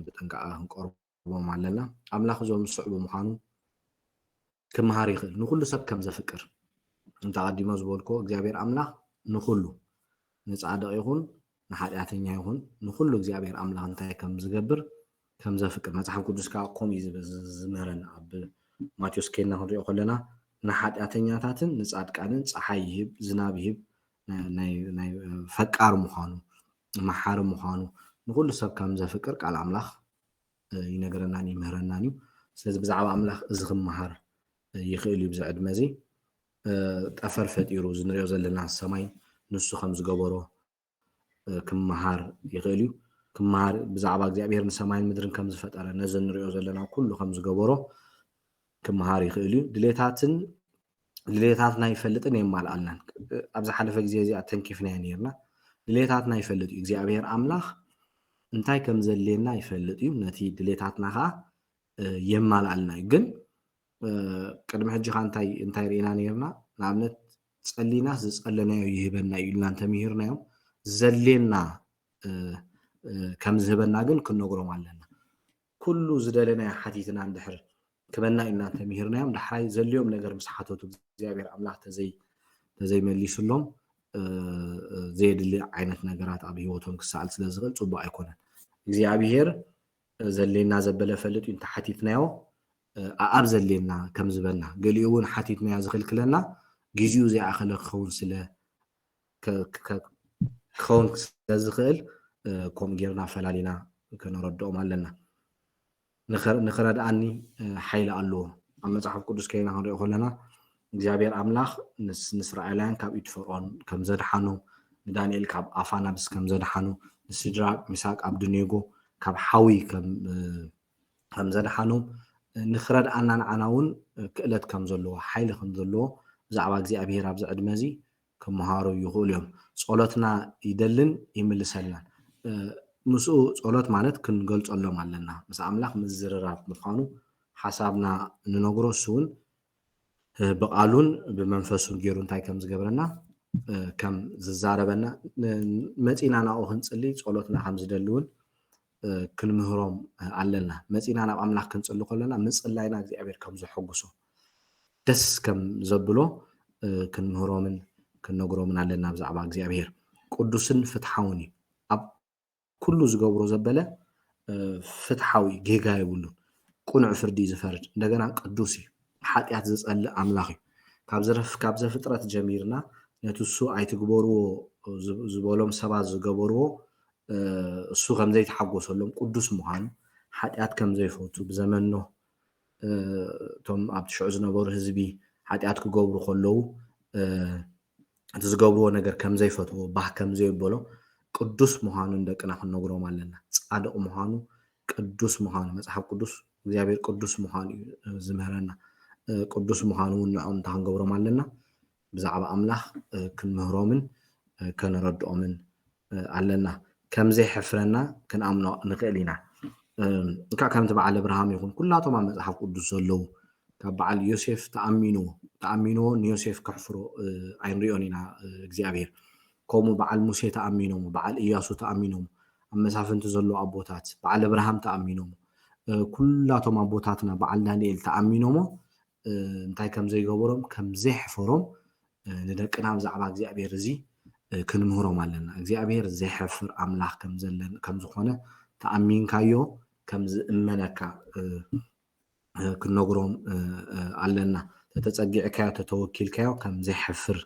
ብጥንቃቐ ክንቀርቦም ኣለና። ኣምላኽ እዞም ዝስዕቡ ምዃኑ ክመሃር ይኽእል። ንኹሉ ሰብ ከም ዘፍቅር እንተ ኣቐዲሞ ዝበልክዎ እግዚኣብሔር ኣምላኽ ንኹሉ ንጻድቕ ይኹን ንሓጢኣተኛ ይኹን ንኹሉ እግዚኣብሔር ኣምላኽ እንታይ ከም ዝገብር ከም ዘፍቅር መጽሓፍ ቅዱስ ከዓ ከምኡ እዩ ዝምህረና። ኣብ ማቴዎስ ኬድና ክንሪኦ ከለና ንሓጢኣተኛታትን ንጻድቃንን ፀሓይ ይህብ፣ ዝናብ ይህብ፣ ናይ ፈቃር ምዃኑ፣ መሓሪ ምዃኑ፣ ንኹሉ ሰብ ከም ዘፍቅር ቃል ኣምላኽ ይነግረናን ይምህረናን እዩ። ስለዚ ብዛዕባ ኣምላኽ እዚ ክመሃር ይኽእል እዩ። ብዚ ዕድመ እዚ ጠፈር ፈጢሩ፣ እዚ ንሪኦ ዘለና ሰማይ ንሱ ከም ዝገበሮ ክመሃር ይኽእል እዩ። ክመሃር ብዛዕባ እግዚኣብሔር ንሰማይን ምድርን ከም ዝፈጠረ፣ ነዚ ንሪኦ ዘለና ኩሉ ከም ዝገበሮ ክመሃር ይኽእል እዩ። ድሌታትን ድሌታትና ይፈልጥን የማልኣልናን። ኣብ ዝሓለፈ ግዜ እዚኣ ተንኪፍናዮ ነይርና። ድሌታትና ይፈልጥ እዩ እግዚኣብሔር ኣምላኽ። እንታይ ከም ዘድልየና ይፈልጥ እዩ። ነቲ ድሌታትና ከዓ የማልኣልና እዩ። ግን ቅድሚ ሕጂ ከዓ እንታይ እንታይ ርኢና ነይርና? ንኣብነት ጸሊናስ ዝጸለናዮ ይህበና እዩ ኢልና እንተምሂርናዮም፣ ዘድልየና ከም ዝህበና ግን ክንነግሮም ኣለና። ኩሉ ዝደለናዮ ሓቲትና እንድሕር ክበና ኢልና እንተምሂርናዮም፣ ዳሕራይ ዘድልዮም ነገር ምስ ሓተቱ እግዚኣብሔር ኣምላኽ ተዘይ ተዘይመሊሱሎም ዘየድሊ ዓይነት ነገራት ኣብ ህይወቶም ክሰኣል ስለ ዝኽእል ጽቡቕ ኣይኮነን። እግዚኣብሔር ዘድልየና ዘበለ ፈልጥ እዩ እንተሓቲትናዮ ኣኣብ ዘድልየና ከም ዝበና፣ ገሊኡ እውን ሓቲትናዮ ዝኽልክለና ግዜኡ ዘይኣኸለ ክኸውን ስለ ክኸውን ስለ ዝኽእል ከምኡ ጌርና ፈላሊና ከነረድኦም ኣለና። ንኽረድኣኒ ሓይሊ ኣለዎ። ኣብ መጽሓፍ ቅዱስ ከይና ክንሪኦ ከለና እግዚኣብሔር ኣምላኽ ንእስራኤላውያን ካብ ኢድ ፈርዖን ከም ዘድሓኖም፣ ንዳንኤል ካብ ኣፍ ኣናብስ ከም ዘድሓኖ፣ ንሲድራቅ ሚሳቅ ኣብድኔጎ ካብ ሓዊ ከም ዘድሓኖም፣ ንኽረድኣና ንዓና እውን ክእለት ከም ዘለዎ፣ ሓይሊ ከም ዘለዎ ብዛዕባ እግዚኣብሔር ኣብዚ ዕድመ እዚ ክመሃሩ ይኽእሉ እዮም። ጸሎትና ይደልን ይምልሰልናን። ምስኡ ጸሎት ማለት ክንገልጸሎም ኣለና። ምስ ኣምላኽ ምዝርራብ ምዃኑ ሓሳብና ንነግሮ፣ እሱ እውን ብቓሉን ብመንፈሱን ገይሩ እንታይ ከም ዝገብረና ከም ዝዛረበና፣ መጺና ናብኡ ክንጽሊ ጸሎትና ከም ዝደሊ እውን ክንምህሮም ኣለና። መጺና ናብ ኣምላኽ ክንጽሊ ከለና ምጽላይና እግዚኣብሔር ከም ዘሐጉሶ፣ ደስ ከም ዘብሎ ክንምህሮምን ክንነግሮምን ኣለና። ብዛዕባ እግዚኣብሔር ቅዱስን ፍትሓውን እዩ። ኣብ ኩሉ ዝገብሮ ዘበለ ፍትሓዊ፣ ጌጋ የብሉን። ቅኑዕ ፍርዲ ዝፈርድ፣ እንደገና ቅዱስ እዩ። ሓጢኣት ዝጸልእ ኣምላኽ እዩ። ካብ ዘረፍ ካብ ዘፍጥረት ጀሚርና ነቲ እሱ ኣይትግበርዎ ዝበሎም ሰባት ዝገበርዎ እሱ ከም ዘይተሓጎሰሎም፣ ቅዱስ ምዃኑ፣ ሓጢኣት ከም ዘይፈቱ፣ ብዘመን ኖህ እቶም ኣብቲ ሽዑ ዝነበሩ ህዝቢ ሓጢኣት ክገብሩ ከለዉ እቲ ዝገብርዎ ነገር ከም ዘይፈትዎ፣ ባህ ከም ዘየበሎ፣ ቅዱስ ምዃኑ ንደቅና ክንነግሮም ኣለና። ጻድቕ ምዃኑ፣ ቅዱስ ምዃኑ፣ መጽሓፍ ቅዱስ እግዚኣብሔር ቅዱስ ምዃኑ እዩ ዝምህረና። ቅዱስ ምዃኑ እውን ንዕኦም እንታይ ክንገብሮም ኣለና? ብዛዕባ ኣምላኽ ክንምህሮምን ከነረድኦምን ኣለና። ከም ዘይሕፍረና ክንኣምኖ ንኽእል ኢና። እንካ ከምቲ በዓል ኣብርሃም ይኹን ኩላቶም ኣብ መጽሓፍ ቅዱስ ዘለዉ፣ ካብ በዓል ዮሴፍ ተኣሚንዎ፣ ተኣሚንዎ ንዮሴፍ ከሕፍሮ ኣይንሪኦን ኢና እግዚኣብሔር። ከምኡ በዓል ሙሴ ተኣሚኖም፣ በዓል እያሱ ተኣሚኖም፣ ኣብ መሳፍንቲ ዘለዉ ኣቦታት፣ በዓል ኣብርሃም ተኣሚኖም፣ ኩላቶም ኣቦታትና፣ በዓል ዳንኤል ተኣሚኖሞ እንታይ ከም ዘይገበሮም፣ ከም ዘይሕፈሮም ንደቅና ብዛዕባ እግዚኣብሔር እዚ ክንምህሮም ኣለና። እግዚኣብሔር ዘይሐፍር ኣምላኽ ከም ዘለን ከም ዝኾነ ተኣሚንካዮ ከም ዝእመነካ ክንነግሮም ኣለና። ተተጸጊዕካዮ፣ ተተወኪልካዮ ከም ዘይሐፍር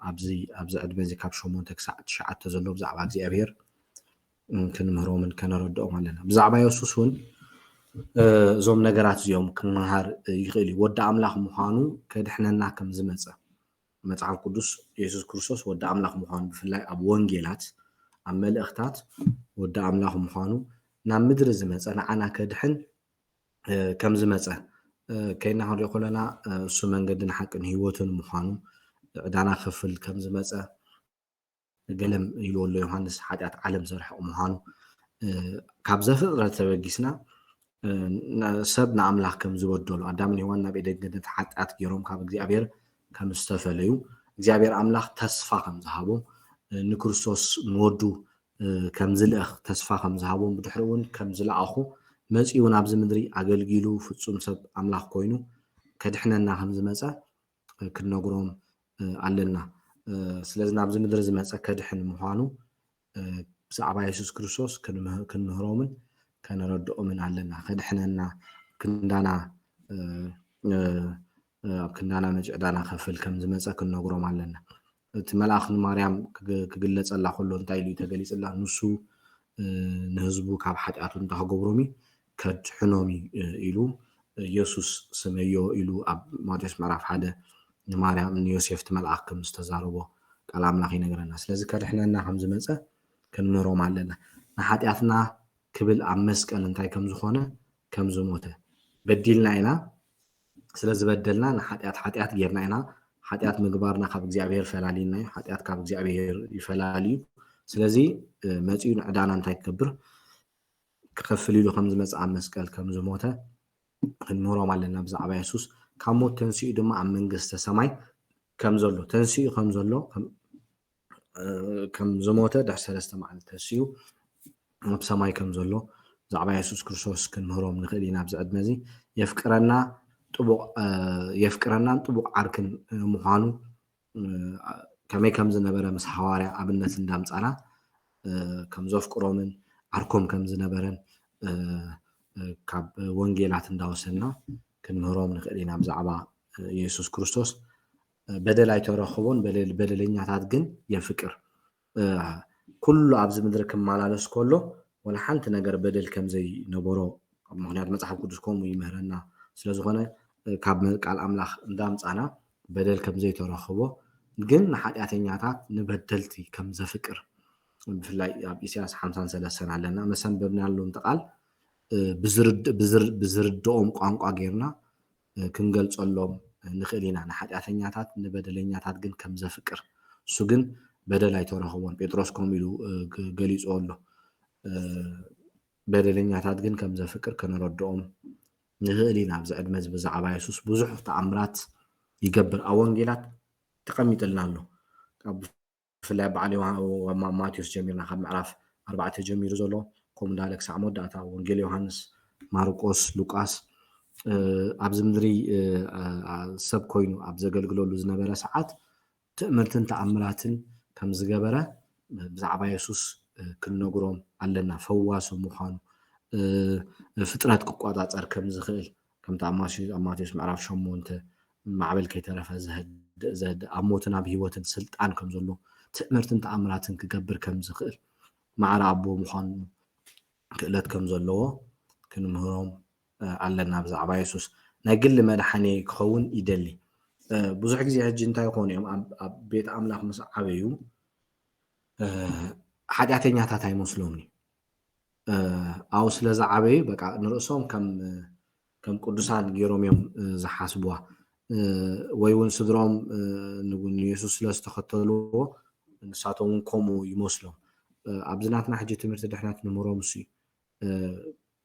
ኣብዚ ኣብዚ ዕድመ እዚ ካብ ሸሞንተ ክሳዕ ትሽዓተ ዘሎ ብዛዕባ እግዚኣብሔር ክንምህሮምን ከነረድኦም ኣለና። ብዛዕባ የሱስ እውን እዞም ነገራት እዚኦም ክመሃር ይኽእል እዩ። ወዲ ኣምላኽ ምዃኑ ከድሕነና ከም ዝመጸ መጽሓፍ ቅዱስ የሱስ ክርስቶስ ወዲ ኣምላኽ ምዃኑ ብፍላይ ኣብ ወንጌላት ኣብ መልእኽታት ወዲ ኣምላኽ ምዃኑ ናብ ምድሪ ዝመጸ ንዓና ከድሕን ከም ዝመጸ ከይና ክንሪኦ ከለና እሱ መንገድን ሓቅን ህይወትን ምዃኑ ዕዳና ክፍል ከም ዝመጸ ገለም ኢልዎ ኣሎ ዮሃንስ ሓጢኣት ዓለም ዘርሕቕ ምዃኑ ካብ ዘፍጥረት ተበጊስና ሰብ ንኣምላኽ ከም ዝበደሉ ኣዳምን ሄዋን ናብ ኤደን ገነት ሓጢኣት ገይሮም ካብ እግዚኣብሔር ከም ዝተፈለዩ እግዚኣብሔር ኣምላኽ ተስፋ ከም ዝሃቦም ንክርስቶስ ንወዱ ከም ዝልእኽ ተስፋ ከም ዝሃቦም ብድሕሪ እውን ከም ዝለኣኹ መፂኡ ናብዚ ምድሪ ኣገልጊሉ ፍፁም ሰብ ኣምላኽ ኮይኑ ከድሕነና ከም ዝመፀ ክንነግሮም ኣለና። ስለዚ ናብዚ ምድሪ ዝመፀ ከድሕን ምዃኑ ብዛዕባ የሱስ ክርስቶስ ክንምህሮምን ከነረድኦምን ኣለና። ከድሕነና ክንዳና ኣብ ክንዳና መጭዕዳና ከፍል ከም ዝመፀ ክንነግሮም ኣለና። እቲ መልኣኽ ንማርያም ክግለፀላ ከሎ እንታይ ኢሉ እዩ ተገሊፅላ? ንሱ ንህዝቡ ካብ ሓጢኣቱ እንታይ ክገብሮም እዩ? ከድሕኖም እዩ ኢሉ ኢየሱስ ስመዮ ኢሉ ኣብ ማቴዎስ ምዕራፍ ሓደ ንማርያም ንዮሴፍ መልኣኽ ከም ዝተዛረቦ ቃል ኣምላኽ ይነግረና። ስለዚ ከድሕነና ከም ዝመፀ ክንምህሮም ኣለና። ንሓጢኣትና ክብል ኣብ መስቀል እንታይ ከም ዝኾነ ከም ዝሞተ በዲልና ኢና። ስለ ዝበደልና ንሓጢኣት ሓጢኣት ጌርና ኢና። ሓጢኣት ምግባርና ካብ እግዚኣብሔር ፈላልዩና እዩ። ሓጢኣት ካብ እግዚኣብሔር ይፈላልዩ። ስለዚ መፂኡ ንዕዳና እንታይ ክገብር ክኸፍል ኢሉ ከም ዝመፅእ ኣብ መስቀል ከም ዝሞተ ክንምህሮም ኣለና ብዛዕባ የሱስ። ካብ ሞት ተንሲኡ ድማ ኣብ መንግስተ ሰማይ ከም ዘሎ ተንሲኡ ከም ዘሎ ከም ዝሞተ ድሕሪ ሰለስተ መዓልቲ ተሲኡ ኣብ ሰማይ ከም ዘሎ ብዛዕባ የሱስ ክርስቶስ ክንምህሮም ንኽእል ኢና። ኣብዚ ዕድመ እዚ የፍቅረና ጥቡቕ የፍቅረናን ጥቡቕ ዓርክን ምዃኑ ከመይ ከም ዝነበረ ምስ ሃዋርያ ኣብነት እንዳምጻና ከም ዘፍቅሮምን ዓርኮም ከም ዝነበረን ካብ ወንጌላት እንዳወሰና ክንምህሮም ንኽእል ኢና ብዛዕባ የሱስ ክርስቶስ። በደል ኣይተረኸቦን፣ በደለኛታት ግን የፍቅር። ኩሉ ኣብዚ ምድሪ ክመላለስ ከሎ ወላ ሓንቲ ነገር በደል ከም ዘይነበሮ፣ ምኽንያቱ መጽሓፍ ቅዱስ ከምኡ ይምህረና። ስለ ዝኾነ ካብ ቃል ኣምላኽ እንዳምጻና በደል ከም ዘይተረኸቦ፣ ግን ንሓጢኣተኛታት ንበደልቲ ከም ዘፍቅር ብፍላይ ኣብ ኢሳያስ ሓምሳን ሰለስተን ኣለና መሰንበብናሉ እንተ ቃል ብዝርድኦም ቋንቋ ጌርና ክንገልጸሎም ንኽእል ኢና። ንሓጢኣተኛታት ንበደለኛታት ግን ከም ዘፍቅር፣ እሱ ግን በደል ኣይተረኸቦን። ጴጥሮስ ከምኡ ኢሉ ገሊጾ ኣሎ። በደለኛታት ግን ከም ዘፍቅር ከነረድኦም ንኽእል ኢና። ኣብዚ ዕድመ እዚ ብዛዕባ የሱስ ብዙሕ ተኣምራት ይገብር ኣብ ወንጌላት ተቐሚጥልና ኣሎ። ብፍላይ በዓል ማቴዎስ ጀሚርና ካብ ምዕራፍ ኣርባዕተ ጀሚሩ ዘሎ ከምኡ እንዳለ ክሳዕ መወዳእታ ወንጌል ዮሃንስ፣ ማርቆስ፣ ሉቃስ ኣብዚ ምድሪ ሰብ ኮይኑ ኣብ ዘገልግለሉ ዝነበረ ሰዓት ትእምርትን ተኣምራትን ከም ዝገበረ ብዛዕባ የሱስ ክንነግሮም ኣለና። ፈዋሲ ምዃኑ፣ ፍጥረት ክቆጻጸር ከም ዝኽእል ከምቲ ኣብ ማቴዎስ ምዕራፍ ሸሞንተ ማዕበል ከይተረፈ ዘህድእ ኣብ ሞትን ኣብ ህይወትን ስልጣን ከም ዘሎ ትእምርትን ተኣምራትን ክገብር ከም ዝኽእል ማዕረ ኣቦ ምዃኑ ክእለት ከም ዘለዎ ክንምህሮም ኣለና። ብዛዕባ የሱስ ናይ ግሊ መድሓኒ ክኸውን ይደሊ። ብዙሕ ግዜ ሕጂ እንታይ ይኾኑ እዮም ኣብ ቤት ኣምላኽ ምስ ዓበዩ ሓጢኣተኛታት ኣይመስሎምን እዩ። ኣብኡ ስለ ዝዓበዩ በቃ ንርእሶም ከም ከም ቅዱሳን ገይሮም እዮም ዝሓስብዋ ወይ እውን ስድሮም ንየሱስ ስለ ዝተኸተልዎ ንሳቶም እውን ከምኡ ይመስሎም። ኣብዚ ናትና ሕጂ ትምህርቲ ድሕነት ንምህሮም እሱ እዩ።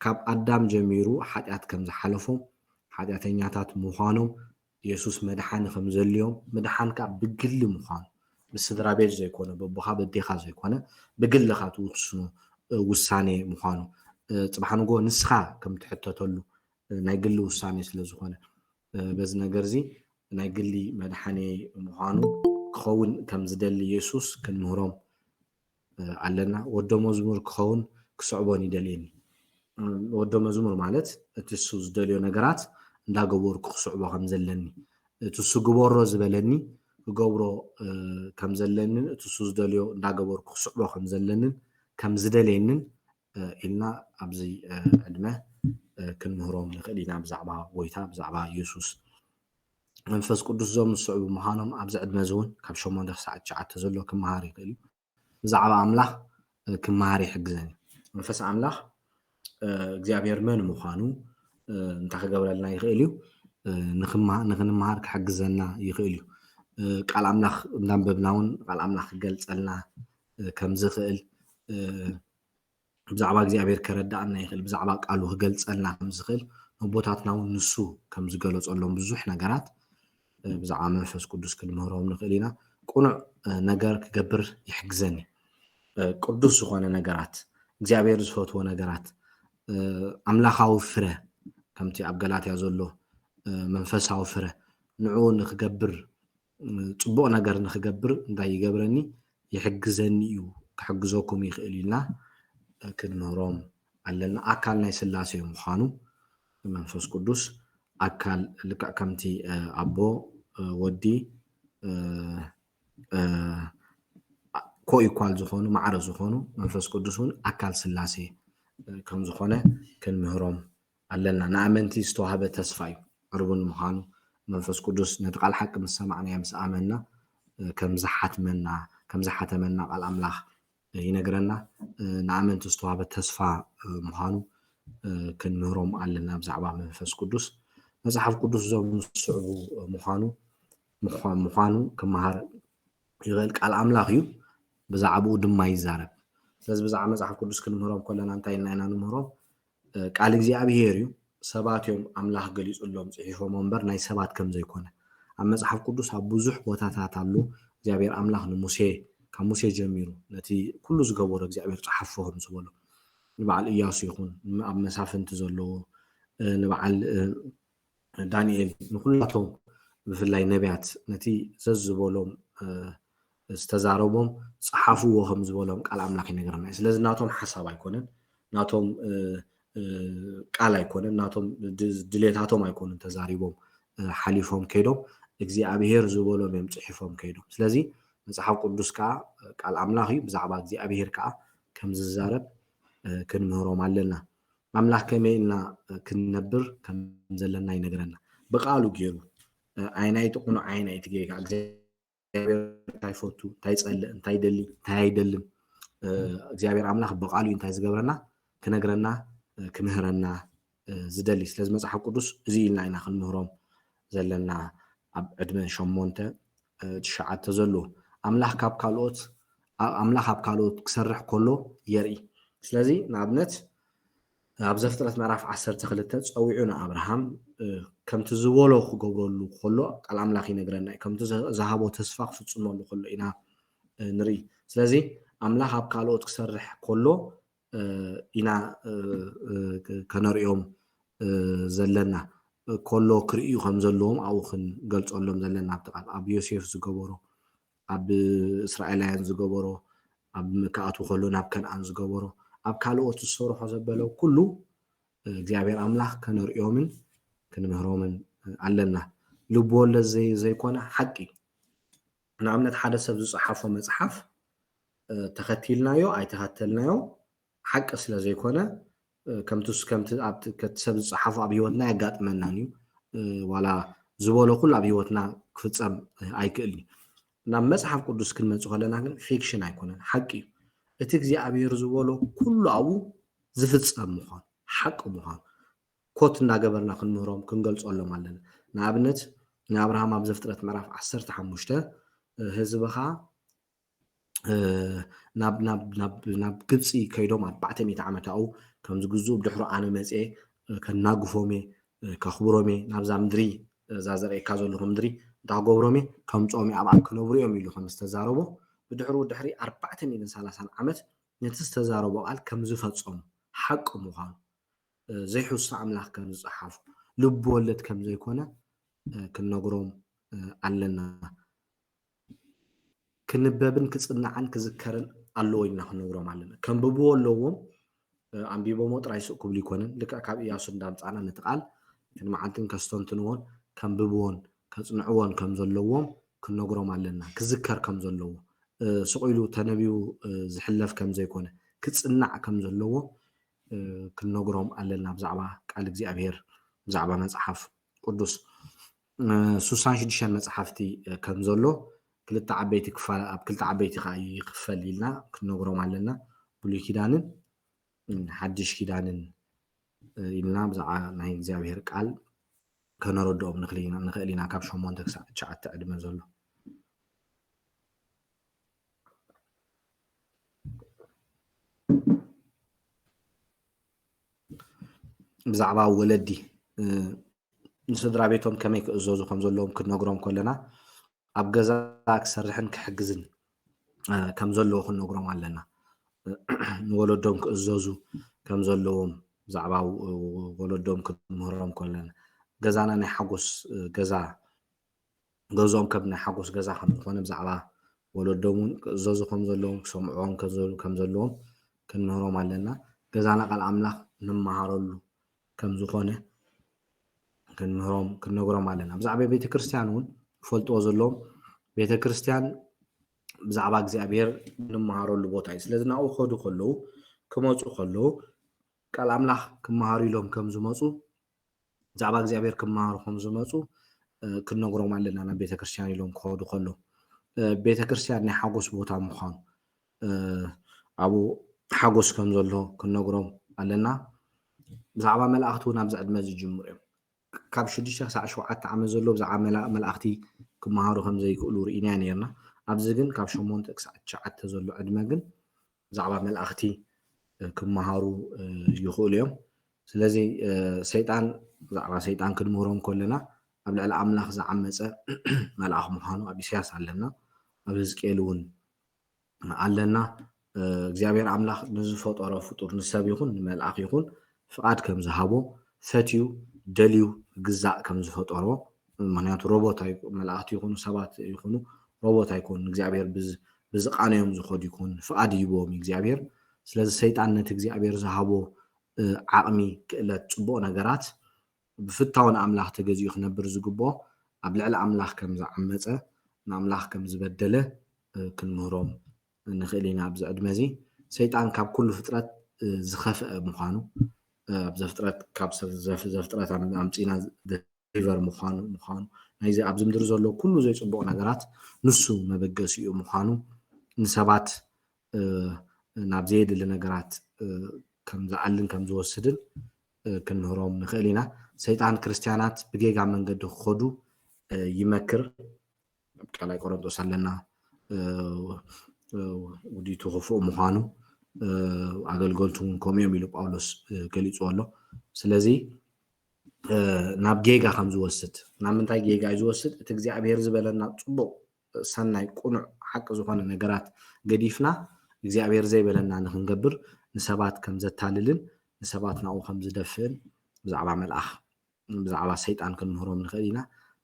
ካብ ኣዳም ጀሚሩ ሓጢኣት ከም ዝሓለፎም ሓጢኣተኛታት ምዃኖም የሱስ መድሓኒ ከም ዘልዮም ምድሓን ከዓ ብግሊ ምዃኑ ብስድራ ቤት ዘይኮነ በቦኻ በዴኻ ዘይኮነ ብግልኻ ትውስኖ ውሳኔ ምዃኑ ፅባሕ ንጎ ንስኻ ከም ትሕተተሉ ናይ ግሊ ውሳኔ ስለ ዝኾነ በዚ ነገር እዚ ናይ ግሊ መድሓኒ ምዃኑ ክኸውን ከም ዝደሊ የሱስ ክንምህሮም ኣለና። ወዶ መዝሙር ክኸውን ክስዕቦን ይደልየኒ። ወዶ መዝሙር ማለት እቲ እሱ ዝደልዮ ነገራት እንዳገበርኩ ክስዕቦ ከም ዘለኒ እቲ እሱ ግበሮ ዝበለኒ ክገብሮ ከም ዘለንን እቲ እሱ ዝደልዮ እንዳገበርኩ ክስዕቦ ከም ዘለንን ከም ዝደልየንን ኢልና ኣብዚ ዕድመ ክንምህሮም ንኽእል ኢና ብዛዕባ ጎይታ ብዛዕባ የሱስ። መንፈስ ቅዱስ እዞም ዝስዕቡ ምዃኖም ኣብዚ ዕድመ እዚ እውን ካብ ሸሞንተ ክሳዕ ትሽዓተ ዘሎ ክመሃር ይኽእል እዩ። ብዛዕባ ኣምላኽ ክመሃር ይሕግዘን እዩ። መንፈስ ኣምላኽ እግዚኣብሔር መን ምዃኑ እንታይ ክገብረልና ይኽእል እዩ? ንኽንመሃር ክሕግዘና ይኽእል እዩ። ቃል ኣምላኽ እንዳንበብና እውን ቃል ኣምላኽ ክገልፀልና ከም ዝኽእል ብዛዕባ እግዚኣብሔር ከረዳኣና ይኽእል፣ ብዛዕባ ቃሉ ክገልፀልና ከም ዝኽእል ነቦታትና እውን ንሱ ከም ዝገለፀሎም ብዙሕ ነገራት ብዛዕባ መንፈስ ቅዱስ ክንምህሮም ንኽእል ኢና። ቅኑዕ ነገር ክገብር ይሕግዘኒ። ቅዱስ ዝኾነ ነገራት፣ እግዚኣብሔር ዝፈትዎ ነገራት፣ ኣምላኻዊ ፍረ ከምቲ ኣብ ገላትያ ዘሎ መንፈሳዊ ፍረ ንዕኡ ንክገብር ፅቡቕ ነገር ንክገብር እንታይ ይገብረኒ? ይሕግዘኒ እዩ፣ ክሕግዘኩም ይኽእል ኢልና ክንምህሮም ኣለና። ኣካል ናይ ስላሴ ምዃኑ መንፈስ ቅዱስ ኣካል ልክዕ ከምቲ ኣቦ ወዲ ኮኢኳል ዝኾኑ ማዕረ ዝኾኑ መንፈስ ቅዱስ እውን ኣካል ስላሴ ከም ዝኾነ ክንምህሮም ኣለና። ንኣመንቲ ዝተዋህበ ተስፋ እዩ። ዕርቡን ምዃኑ መንፈስ ቅዱስ ነቲ ቃል ሓቂ ምስ ሰማዕናዮ ምስ ኣመንና ከም ዝሓትመና ከም ዝሓተመና ቃል ኣምላኽ ይነግረና። ንኣመንቲ ዝተዋህበ ተስፋ ምዃኑ ክንምህሮም ኣለና። ብዛዕባ መንፈስ ቅዱስ መፅሓፍ ቅዱስ እዞም ዝስዕቡ ምዃኑ ምዃኑ ክመሃር ይኽእል። ቃል ኣምላኽ እዩ። ብዛዕባኡ ድማ ይዛረብ። ስለዚ ብዛዕባ መፅሓፍ ቅዱስ ክንምህሮም ከለና እንታይ ኢልና ኢና ንምህሮም? ቃል እግዚኣብሄር እዩ። ሰባት እዮም ኣምላኽ ገሊፁሎም ፅሒፎም እምበር ናይ ሰባት ከም ዘይኮነ ኣብ መፅሓፍ ቅዱስ ኣብ ብዙሕ ቦታታት ኣሎ። እግዚኣብሔር ኣምላኽ ንሙሴ ካብ ሙሴ ጀሚሩ ነቲ ኩሉ ዝገበሮ እግዚኣብሔር ፀሓፎ ከም ዝበሎ ንበዓል እያሱ ይኹን ኣብ መሳፍንቲ ዘለዎ ንበዓል ዳንኤል ንኩላቶም ብፍላይ ነቢያት ነቲ ዘዝበሎም ዝተዛረቦም ፀሓፍዎ ከም ዝበሎም ቃል ኣምላኽ ይነግረና እዩ። ስለዚ ናቶም ሓሳብ ኣይኮነን፣ ናቶም ቃል ኣይኮነን፣ ናቶም ድሌታቶም ኣይኮኑን ተዛሪቦም ሓሊፎም ከይዶም እግዚኣብሄር ዝበሎም እዮም ፅሒፎም ከይዶም። ስለዚ መፅሓፍ ቅዱስ ከዓ ቃል ኣምላኽ እዩ። ብዛዕባ እግዚኣብሄር ከዓ ከም ዝዛረብ ክንምህሮም ኣለና። ኣምላኽ ከመይ ኢልና ክንነብር ከም ዘለና ይነግረና። ብቃሉ ገይሩ ኣየናይቲ ቁኑዕ ኣየናይቲ ጌጋ እግዚኣብሔር እንታይ ይፈቱ እንታይ ይፀልእ እንታይ ይደሊ እንታይ ኣይደልን እግዚኣብሔር ኣምላኽ ብቃሉ እዩ እንታይ ዝገብረና ክነግረና ክምህረና ዝደሊ። ስለዚ መፅሓፍ ቅዱስ እዚ ኢልና ኢና ክንምህሮም ዘለና። ኣብ ዕድመ ሸሞንተ ትሽዓተ ዘሎ ኣምላኽ ካብ ካልኦት ኣምላኽ ኣብ ካልኦት ክሰርሕ ከሎ የርኢ። ስለዚ ንኣብነት ኣብ ዘፍጥረት ምዕራፍ ዓሰርተ ክልተ ፀዊዑ ንኣብርሃም ከምቲ ዝበሎ ክገብረሉ ከሎ ቃል ኣምላኽ ይነግረና እዩ። ከምቲ ዝሃቦ ተስፋ ክፍፅመሉ ከሎ ኢና ንርኢ። ስለዚ ኣምላኽ ኣብ ካልኦት ክሰርሕ ከሎ ኢና ከነርእዮም ዘለና። ከሎ ክርእዩ ከም ዘለዎም ኣብኡ ክንገልፀሎም ዘለና ኣብቲ ቃል ኣብ ዮሴፍ ዝገበሮ ኣብ እስራኤላውያን ዝገበሮ ኣብ ክኣትዉ ከሎ ናብ ከነኣን ዝገበሮ ኣብ ካልኦት ዝሰርሖ ዘበለ ኩሉ እግዚኣብሔር ኣምላኽ ከነርእዮምን ክንምህሮምን ኣለና። ልቢ ወለድ ዘይኮነ ሓቂ ንኣብነት ሓደ ሰብ ዝፀሓፎ መፅሓፍ ተኸቲልናዮ ኣይተኸተልናዮ ሓቂ ስለ ዘይኮነ ከምቲ ከምቲ ኣብቲ ከቲ ሰብ ዝፀሓፎ ኣብ ህይወትና የጋጥመናን እዩ። ዋላ ዝበሎ ኩሉ ኣብ ህይወትና ክፍፀም ኣይክእልን እዩ። ናብ መፅሓፍ ቅዱስ ክንመፅ ከለና ግን ፊክሽን ኣይኮነን፣ ሓቂ እዩ። እቲ እግዚኣብሔር ዝበሎ ኩሉ ኣብኡ ዝፍፀም ምዃኑ ሓቂ ምዃኑ ኮት እንዳገበርና ክንምህሮም ክንገልፀሎም ኣለና። ንኣብነት ንኣብርሃም ኣብ ዘፍጥረት ምዕራፍ ዓሰርተ ሓሙሽተ ህዝብኻ ናብ ግብፂ ከይዶም ኣርባዕተ ሚእቲ ዓመት ኣብኡ ከም ዝግዝኡ ብድሕሩ ኣነ መፅኤ ከናግፎም እየ ከኽብሮም እየ ናብዛ ምድሪ እዛ ዘርእየካ ዘለኹ ምድሪ እንታይ ክገብሮም እየ ከምፅኦም እየ ኣብኣ ክነብሩ እዮም ኢሉ ከም ዝተዛረቦ ብድሕሩ ድሕሪ ኣርባዕተ ሚእትን ሰላሳን ዓመት ነቲ ዝተዛረቦ ቃል ከም ዝፈፀሙ ሓቂ ምዃኑ ዘይሕሱ ኣምላኽ ከም ዝፀሓፉ ልቢ ወለድ ከም ዘይኮነ ክንነግሮም ኣለና። ክንበብን ክፅናዕን ክዝከርን ኣለዎ ኢልና ክንነግሮም ኣለና። ከንብብዎ ኣለዎም። ኣንቢቦሞ ጥራይ ስቕ ክብሉ ይኮነን። ልክዕ ካብ እያሱ እንዳምፃና ነቲ ቃል ክንመዓልትን ከስተንትንዎን ከንብብዎን ከፅንዕዎን ከም ዘለዎም ክንነግሮም ኣለና። ክዝከር ከም ዘለዎ ስቕ ኢሉ ተነቢቡ ዝሕለፍ ከም ዘይኮነ ክፅናዕ ከም ዘለዎ ክንነግሮም ኣለና። ብዛዕባ ቃል እግዚኣብሔር ብዛዕባ መፅሓፍ ቅዱስ ሱሳን ሽዱሽተን መፅሓፍቲ ከም ዘሎ ክልተ ዓበይቲ ክፋል ኣብ ክልተ ዓበይቲ ከዓ ይኽፈል ኢልና ክንነግሮም ኣለና። ብሉይ ኪዳንን ሓድሽ ኪዳንን ኢልና ብዛዕባ ናይ እግዚኣብሔር ቃል ከነረድኦም ንኽእል ኢና ካብ ሸሞንተ ክሳዕ ትሽዓተ ዕድመ ዘሎ። ብዛዕባ ወለዲ ንስድራ ቤቶም ከመይ ክእዘዙ ከም ዘለዎም ክንነግሮም ከለና ኣብ ገዛ ክሰርሕን ክሕግዝን ከም ዘለዎ ክንነግሮም ኣለና። ንወለዶም ክእዘዙ ከም ዘለዎም ብዛዕባ ወለዶም ክንምህሮም ከለና ገዛና ናይ ሓጎስ ገዛ ገዝኦም ከም ናይ ሓጎስ ገዛ ከም ዝኾነ ብዛዕባ ወለዶም እውን ክእዘዙ ከም ዘለዎም ክሰምዕዎም ከም ዘለዎም ክንምህሮም ኣለና። ገዛና ቃል ኣምላኽ ንመሃረሉ ከም ዝኾነ ክንምህሮም ክንነግሮም ኣለና። ብዛዕባ ቤተ ክርስቲያን እውን ክፈልጥዎ ዘለዎም ቤተ ክርስቲያን ብዛዕባ እግዚኣብሔር እንመሃረሉ ቦታ እዩ። ስለዚ ናብኡ ክኸዱ ከለዉ፣ ክመፁ ከለዉ፣ ቃል ኣምላኽ ክመሃሩ ኢሎም ከም ዝመፁ፣ ብዛዕባ እግዚኣብሔር ክመሃሩ ከም ዝመፁ፣ እ፣ ክንነግሮም ኣለና። ናብ ቤተክርስትያን ኢሎም ክኸዱ ከለዉ፣ እ፣ ቤተክርስትያን ናይ ሓጎስ ቦታ ምዃኑ፣ እ፣ ኣብኡ ሓጎስ ከም ዘሎ ክንነግሮም ኣለና። ብዛዕባ መላእኽቲ እውን ኣብዚ ዕድመ ዝጅምሩ እዮም። ካብ ሽዱሽተ ክሳዕ ሸውዓተ ዓመት ዘሎ ብዛዕባ መላ-፣ መላእኽቲ ክመሃሩ ከም ዘይክእሉ ርኢና ኔርና። ኣብዚ ግን ካብ ሸሞንተ ክሳዕ ትሽዓተ ዘሎ ዕድመ ግን ብዛዕባ መላእኽቲ፣ እ፣ ክመሃሩ፣ እ፣ ይኽእሉ እዮም። ስለዚ፣ እ፣ ሰይጣን፣ ብዛዕባ ሰይጣን ክንምህሮም ከለና ኣብ ልዕሊ ኣምላኽ ዝዓመፀ መልኣኽ ምዃኑ ኣብ ኢሳያስ ኣለና። ኣብ ህዝቅኤል እውን ኣለና። እ፣ እግዚኣብሔር ኣምላኽ ንዝፈጠሮ ፍጡር ንሰብ ይኹን ንመልኣኽ ይኹን ፍቓድ ከም ዝሃቦ፣ ፈትዩ ደልዩ ክግዛእ ከም ዝፈጠሮ፣ ምኽንያቱ ሮቦት ኣይ-፣ መላእኽቲ ይኹኑ ሰባት ይኹኑ ሮቦት ኣይኮኑን። እግዚኣብሔር ብዝ-፣ ብዝቓነዮም ዝኸዱ ይኹን ፍቓድ ይህብዎም እዩ እግዚኣብሔር። ስለዚ ሰይጣን ነቲ እግዚኣብሔር ዝሃቦ፣ እ፣ ዓቕሚ፣ ክእለት፣ ጽቡቕ ነገራት ብፍታው ንኣምላኽ ተገዚኡ ክነብር ዝግብኦ፣ ኣብ ልዕሊ ኣምላኽ ከም ዝዓመጸ፣ ንኣምላኽ ከም ዝበደለ፣ እ፣ ክንምህሮም ንኽእል ኢና። ኣብዚ ዕድመ እዚ ሰይጣን ካብ ኩሉ ፍጥረት፣ እ፣ ዝኸፍአ ምዃኑ፣ እ፣ ኣብ ዘፍጥረት፣ ካብ ዘፍ-፣ ዘፍ-፣ ዘፍጥረት ኣም-፣ ኣምጺእና ሪቨር ምዃኑ፣ ምዃኑ፣ ናይዚ ኣብዚ ምድሪ ዘሎ ኩሉ ዘይጽቡቕ ነገራት ንሱ መበገሲኡ ምዃኑ፣ ንሰባት፣ እ፣ ናብ ዘየድሊ ነገራት፣ እ፣ ከም ዝኣልን ከም ዝወስድን፣ እ፣ ክንምህሮም ንኽእል ኢና። ሰይጣን ክርስትያናት ብጌጋ መንገዲ ክኸዱ፣ እ፣ ይመክር። ኣብ ካልኣይ ቆሮንጦስ ኣለና፣ እ፣ እ፣ ውዲቱ ክፉእ ምዃኑ፣ እ፣ ኣገልገልቱ እውን ከምኡ እዮም ኢሉ ጳውሎስ፣ እ፣ ገሊጹ ኣሎ። ስለዚ፣ እ፣ ናብ ጌጋ ከም ዝወስድ፣ ናብ ምንታይ ጌጋ እዩ ዝወስድ? እቲ እግዚኣብሔር ዝበለና ጽቡቕ፣ ሰናይ፣ ቅኑዕ፣ ሓቂ ዝኾነ ነገራት ገዲፍና እግዚኣብሔር ዘይበለና ንኽንገብር ንሰባት ከም ዘታልልን ንሰባት ናብኡ ከም ዝደፍእን ብዛዕባ መልኣኽ፣ ብዛዕባ ሰይጣን ክንምህሮም ንኽእል ኢና።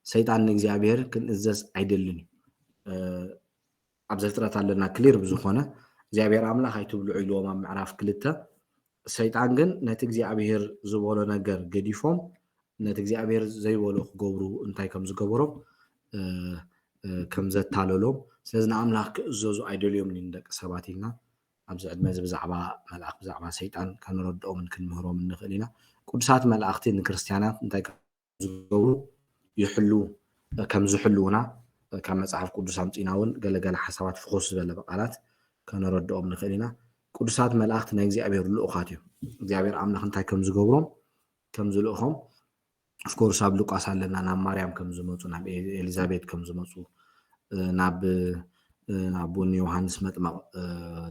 ሰይጣን ንእግዚኣብሔር ክንእዘዝ ኣይደልን እዩ። እ፣ ኣብ ዘፍጥረት ኣለና ክሊር ብዝኾነ እግዚኣብሔር ኣምላኽ ኣይትብልዑ ኢልዎም ኣብ ምዕራፍ ክልተ። ሰይጣን ግን ነቲ እግዚኣብሔር ዝበሎ ነገር ገዲፎም ነቲ እግዚኣብሔር ዘይበሎ ክገብሩ እንታይ ከም ዝገበሮም፣ እ፣ እ፣ ከም ዘታለሎም፣ ስለዚ ንኣምላኽ ክእዘዙ ኣይደልዮምን እዮም ደቂ ሰባት ኢልና ኣብዚ ዕድመ እዚ ብዛዕባ መልኣኽ ብዛዕባ ሰይጣን ከንረድኦምን ክንምህሮምን ንኽእል ኢና። ቅዱሳት መላእኽቲ ንክርስትያናት እንታይ ከም ዝገብሩ ይሕሉ፣ ከም ዝሕልውና ካብ መጽሓፍ ቅዱስ ኣምጺእና እውን ገለገለ ሓሳባት ፍኹስ ዝበለ ብቓላት ከነረድኦም ንኽእል ኢና። ቅዱሳት መላእኽቲ ናይ እግዚኣብሔር ልኡኻት እዮም። እግዚኣብሔር ኣምላኽ እንታይ ከም ዝገብሮም፣ ከም ዝልእኾም፣ ኦፍኮርስ ኣብ ሉቃስ ኣለና ናብ ማርያም ከም ዝመጹ፣ ናብ ኤ-፣ ኤሊዛቤት ከም ዝመጹ፣ እ፣ ናብ፣ እ፣ ናብ ኣቡን ዮሃንስ መጥመቕ፣ እ፣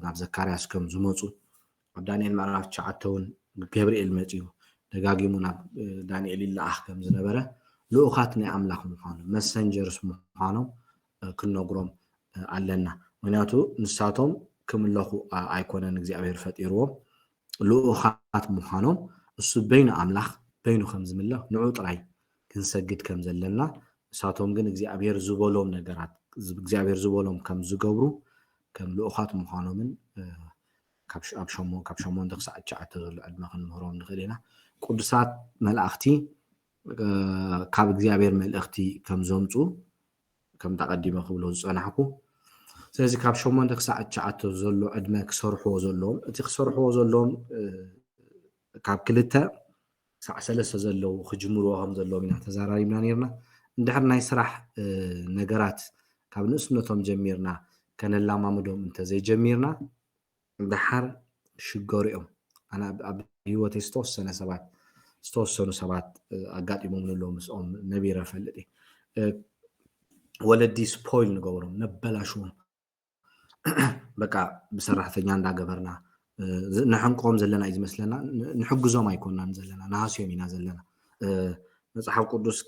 ናብ ዘካርያስ ከም ዝመጹ፣ ኣብ ዳንኤል ምዕራፍ ትሽዓተ እውን ገብርኤል መጺኡ ደጋጊሙ ናብ፣ እ፣ ዳንኤል ይለኣኽ ከም ዝነበረ ልኡኻት ናይ ኣምላኽ ምዃኑ፣ መሰንጀርስ ምዃኖም፣ እ፣ ክንነግሮም፣ እ፣ ኣለና። ምኽንያቱ ንሳቶም ክምለኹ፣ ኣ-፣ ኣይኮነን እግዚኣብሔር ፈጢርዎም። ልኡኻት ምዃኖም እሱ በይኑ ኣምላኽ በይኑ ከም ዝምለኽ ንዑ ጥራይ ክንሰግድ ከም ዘለና፣ ንሳቶም ግን እግዚኣብሔር ዝበሎም ነገራት፣ እግዚኣብሔር ዝበሎም ከም ዝገብሩ፣ ከም ልኡኻት ምዃኖምን፣ እ፣ ካብ ሽ-፣ ኣብ ሸሞ-፣ ካብ ሸሞንተ ክሳዕ ትሽዓተ ዘሎ ዕድመ ክንምህሮም ንኽእል ኢና። ቅዱሳት መላእኽቲ፣ እ፣ ካብ እግዚኣብሔር መልእኽቲ ከም ዘምጹ፣ ከምቲ ኣቐዲመ ክብሎ ዝጸናሕኩ፣ ስለዚ ካብ ሸሞንተ ክሳዕ ትሽዓተ ዘሎ ዕድመ ክሰርሕዎ ዘለዎም፣ እቲ ክሰርሕዎ ዘለዎም፣ እ፣ ካብ ክልተ ክሳዕ ሰለስተ ዘለዉ ክጅምርዎ ከም ዘለዎም ኢና ተዘራሪብና ነይርና። እንድሕር ናይ ስራሕ፣ እ፣ ነገራት ካብ ንእስነቶም ጀሚርና ከነላማምዶም እንተዘይጀሚርና፣ ደሓር ክሽገሩ እዮም። ኣነ ኣብ፣ ኣብ ህይወተይ ዝተወሰነ ሰባት፣ ዝተወሰኑ ሰባት፣ እ፣ ኣጋጢሞምኒ ኣለዉ፣ ምስኦም ነቢረ እፈልጥ እየ። እ፣ ወለዲ ስፖይል ንገብሮም፣ ነበላሽዎም። በቃ ብሰራሕተኛ እንዳገበርና፣ እ፣ ዝ-፣ ነሐንቆም ዘለና እዩ ዝመስለና። ን-፣ ንሕግዞም ኣይኮናን ዘለና፣ ንሃስዮም ኢና ዘለና። እ፣ መጽሓፍ ቅዱስ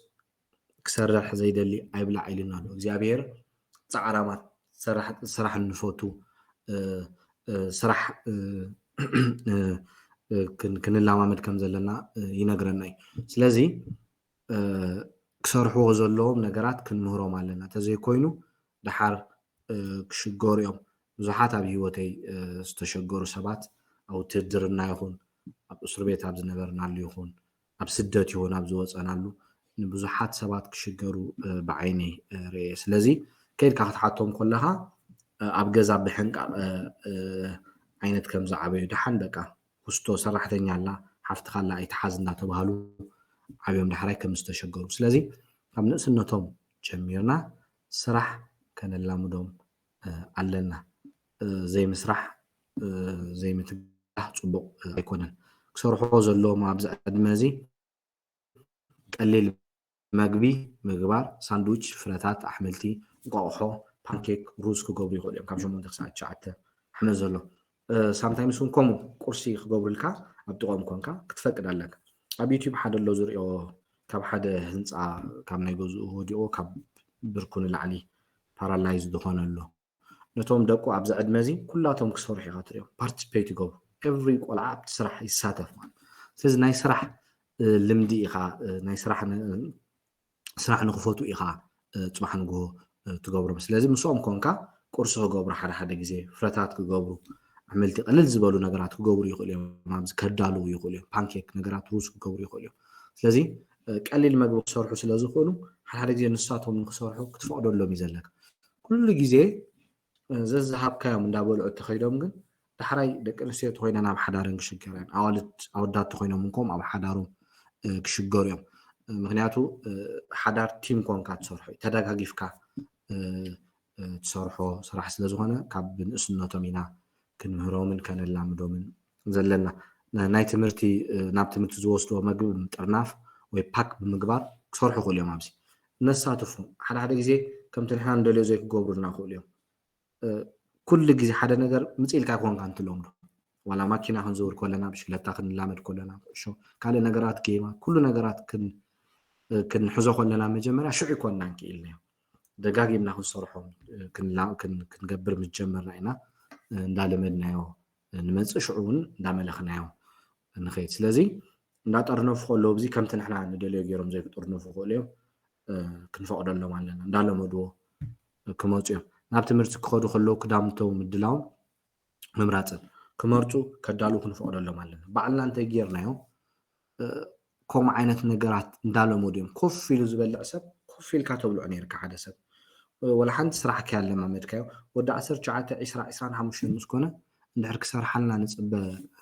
ክሰርሕ ዘይደሊ ኣይብላዕ ኢሉና ኣሎ። እግዚኣብሔር ጻዕራማት፣ ሰራሕ-፣ ስራሕ እንፈቱ፣ እ፣ እ፣ ስራሕ፣ እ፣ እ፣ እ፣ ክን-፣ ክንላማመድ ከም ዘለና፣ እ፣ ይነግረና እዩ። ስለዚ፣ እ፣ ክሰርሕዎ ዘለዎም ነገራት ክንምህሮም ኣለና። እንተዘይኮይኑ፣ ደሓር፣ እ፣ ክሽገሩ እዮም። ብዙሓት ኣብ ህይወተይ፣ እ፣ ዝተሸገሩ ሰባት፣ ኣብ ውትህድርና ይኹን፣ ኣብ እስር ቤት ኣብ ዝነበርናሉ ይኹን፣ ኣብ ስደት ይኹን ኣብ ዝወጸናሉ ንብዙሓት ሰባት ክሽገሩ፣ እ፣ ብዓይነይ፣ እ፣ ርእየ። ስለዚ ከይድካ ክትሓቶም ከለኻ፣ ኣብ ገዛ ብሕንቃቕ ዓይነት ከም ዝዓበዩ፣ ደሓን በቃ ኩስቶ ሰራሕተኛ ኣላ፣ ሓፍትኻ ኣላ ኣይትሓዝ እንዳተባሃሉ ዓብዮም ዳሕራይ ከም ዝተሸገሩ። ስለዚ ካብ ንእስነቶም ጀሚርና ስራሕ ከነላምዶም ኣለና። ዘይምስራሕ ዘይምትጋህ ፅቡቕ ኣይኮነን። ክሰርሖ ዘለዎም ኣብዚ ዕድመ እዚ ቀሊል መግቢ ምግባር፣ ሳንድዊች፣ ፍረታት፣ ኣሕምልቲ፣ እንቋቑሖ፣ ፓንኬክ፣ ሩዝ ክገብሩ ይኽእሉ እዮም። ካብ ሸሞንተ ክሳዕ ትሽዓተ ዓመት ዘሎ ሳምታይምስ እውን ከምኡ ቁርሲ ክገብሩልካ ኣብ ጥቕኦም ኮንካ ክትፈቅድ ኣለካ። ኣብ ዩቲዩብ ሓደ ኣሎ ዝሪኦ ካብ ሓደ ህንፃ ካብ ናይ ገዝኡ ወዲቑ ካብ ብርኩ ንላዕሊ ፓራላይዝ ዝኾነ ኣሎ። ነቶም ደቁ ኣብዚ ዕድመ እዚ ኩላቶም ክሰርሑ ኢኻ ትሪኦም፣ ፓርቲስፔት ይገብሩ። ኤቭሪ ቆልዓ ኣብቲ ስራሕ ይሳተፍ ማለት። ስለዚ ናይ ስራሕ ልምዲ ኢኻ ናይ ስራሕ ስራሕ ንክፈቱ ኢኻ ፅባሕ ንግሆ ትገብሮም። ስለዚ ምስኦም ኮንካ ቁርሲ ክገብሩ፣ ሓደ ሓደ ግዜ ፍረታት ክገብሩ፣ ኣሕምልቲ፣ ቅልል ዝበሉ ነገራት ክገብሩ ይኽእሉ እዮም። ኣብዚ ከዳልዉ ይኽእሉ እዮም። ፓንኬክ ነገራት፣ ሩዝ ክገብሩ ይኽእሉ እዮም። ስለዚ ቀሊል መግቢ ክሰርሑ ስለ ዝኽእሉ ሓደ ሓደ ግዜ ንሳቶም ንክሰርሑ ክትፈቕደሎም እዩ ዘለካ። ኩሉ ግዜ ዘዝሃብካዮም እንዳበልዑ እተኸይዶም ግን ዳሕራይ ደቂ ኣንስትዮ ተኮይነን ኣብ ሓዳረን ክሽገራ እየን። ኣዋልድ ኣወዳት ተኮይኖም እንኮም ኣብ ሓዳሮም ክሽገሩ እዮም። ምክንያቱ ሓዳር ቲም ኮንካ ትሰርሖ እዩ፣ ተደጋጊፍካ ትሰርሖ ስራሕ ስለዝኮነ ካብ ብንእስነቶም ኢና ክንምህሮምን ከነላምዶምን ዘለና። ናይ ትምህርቲ ናብ ትምህርቲ ዝወስድዎ መግቢ ብምጥርናፍ ወይ ፓክ ብምግባር ክሰርሑ ክእሉ እዮም። ኣብዚ ነሳትፎም ሓደ ሓደ ግዜ ከምቲ ንሕና ንደልዮ ዘይክገብሩልና ክእሉ እዮም። ኩሉ ግዜ ሓደ ነገር ምጽእ ኢልካ ኣይኮንካ እንትለምዶ ዋላ ማኪና ክንዝውር ከለና ብሽክለታ ክንላመድ ከለና ኩዕሾ ካልእ ነገራት ጌማ ኩሉ ነገራት ክንሕዞ ከለና መጀመርያ ሽዑ ይኮንና እንክኢልናዮ ደጋጊምና ክንሰርሖም ክንገብር ምስ ጀመርና ኢና እንዳለመድናዮ ንመፅእ ሽዑ እውን እንዳመለኽናዮ ንኸይድ ስለዚ እንዳጠርነፉ ከለዉ እዚ ከምቲ ንሕና ንደልዮ ገይሮም ዘይክጥርነፉ ክእሉ እዮም ክንፈቕደሎም ኣለና እንዳለመድዎ ክመፁ እዮም ናብ ትምህርቲ ክኸዱ ከለዉ ክዳምንቶም ምድላውን ምምራፅን ክመርፁ ከዳልዉ ክንፈቕደሎም ኣለና ባዕልና እንተጌርናዮም ከምኡ ዓይነት ነገራት እንዳለመዱ እዮም ኮፍ ኢሉ ዝበልዕ ሰብ ኮፍ ኢልካ ተብልዖ ነይርካ ሓደ ሰብ ወላ ሓንቲ ስራሕ ከያለማመድካዮ ወዲ ዓሰርተ ትሽዓተ ዒስራ ዒስራን ሓሙሽተን ምስ ኮነ እንድሕር ክሰርሓልና ንፅበ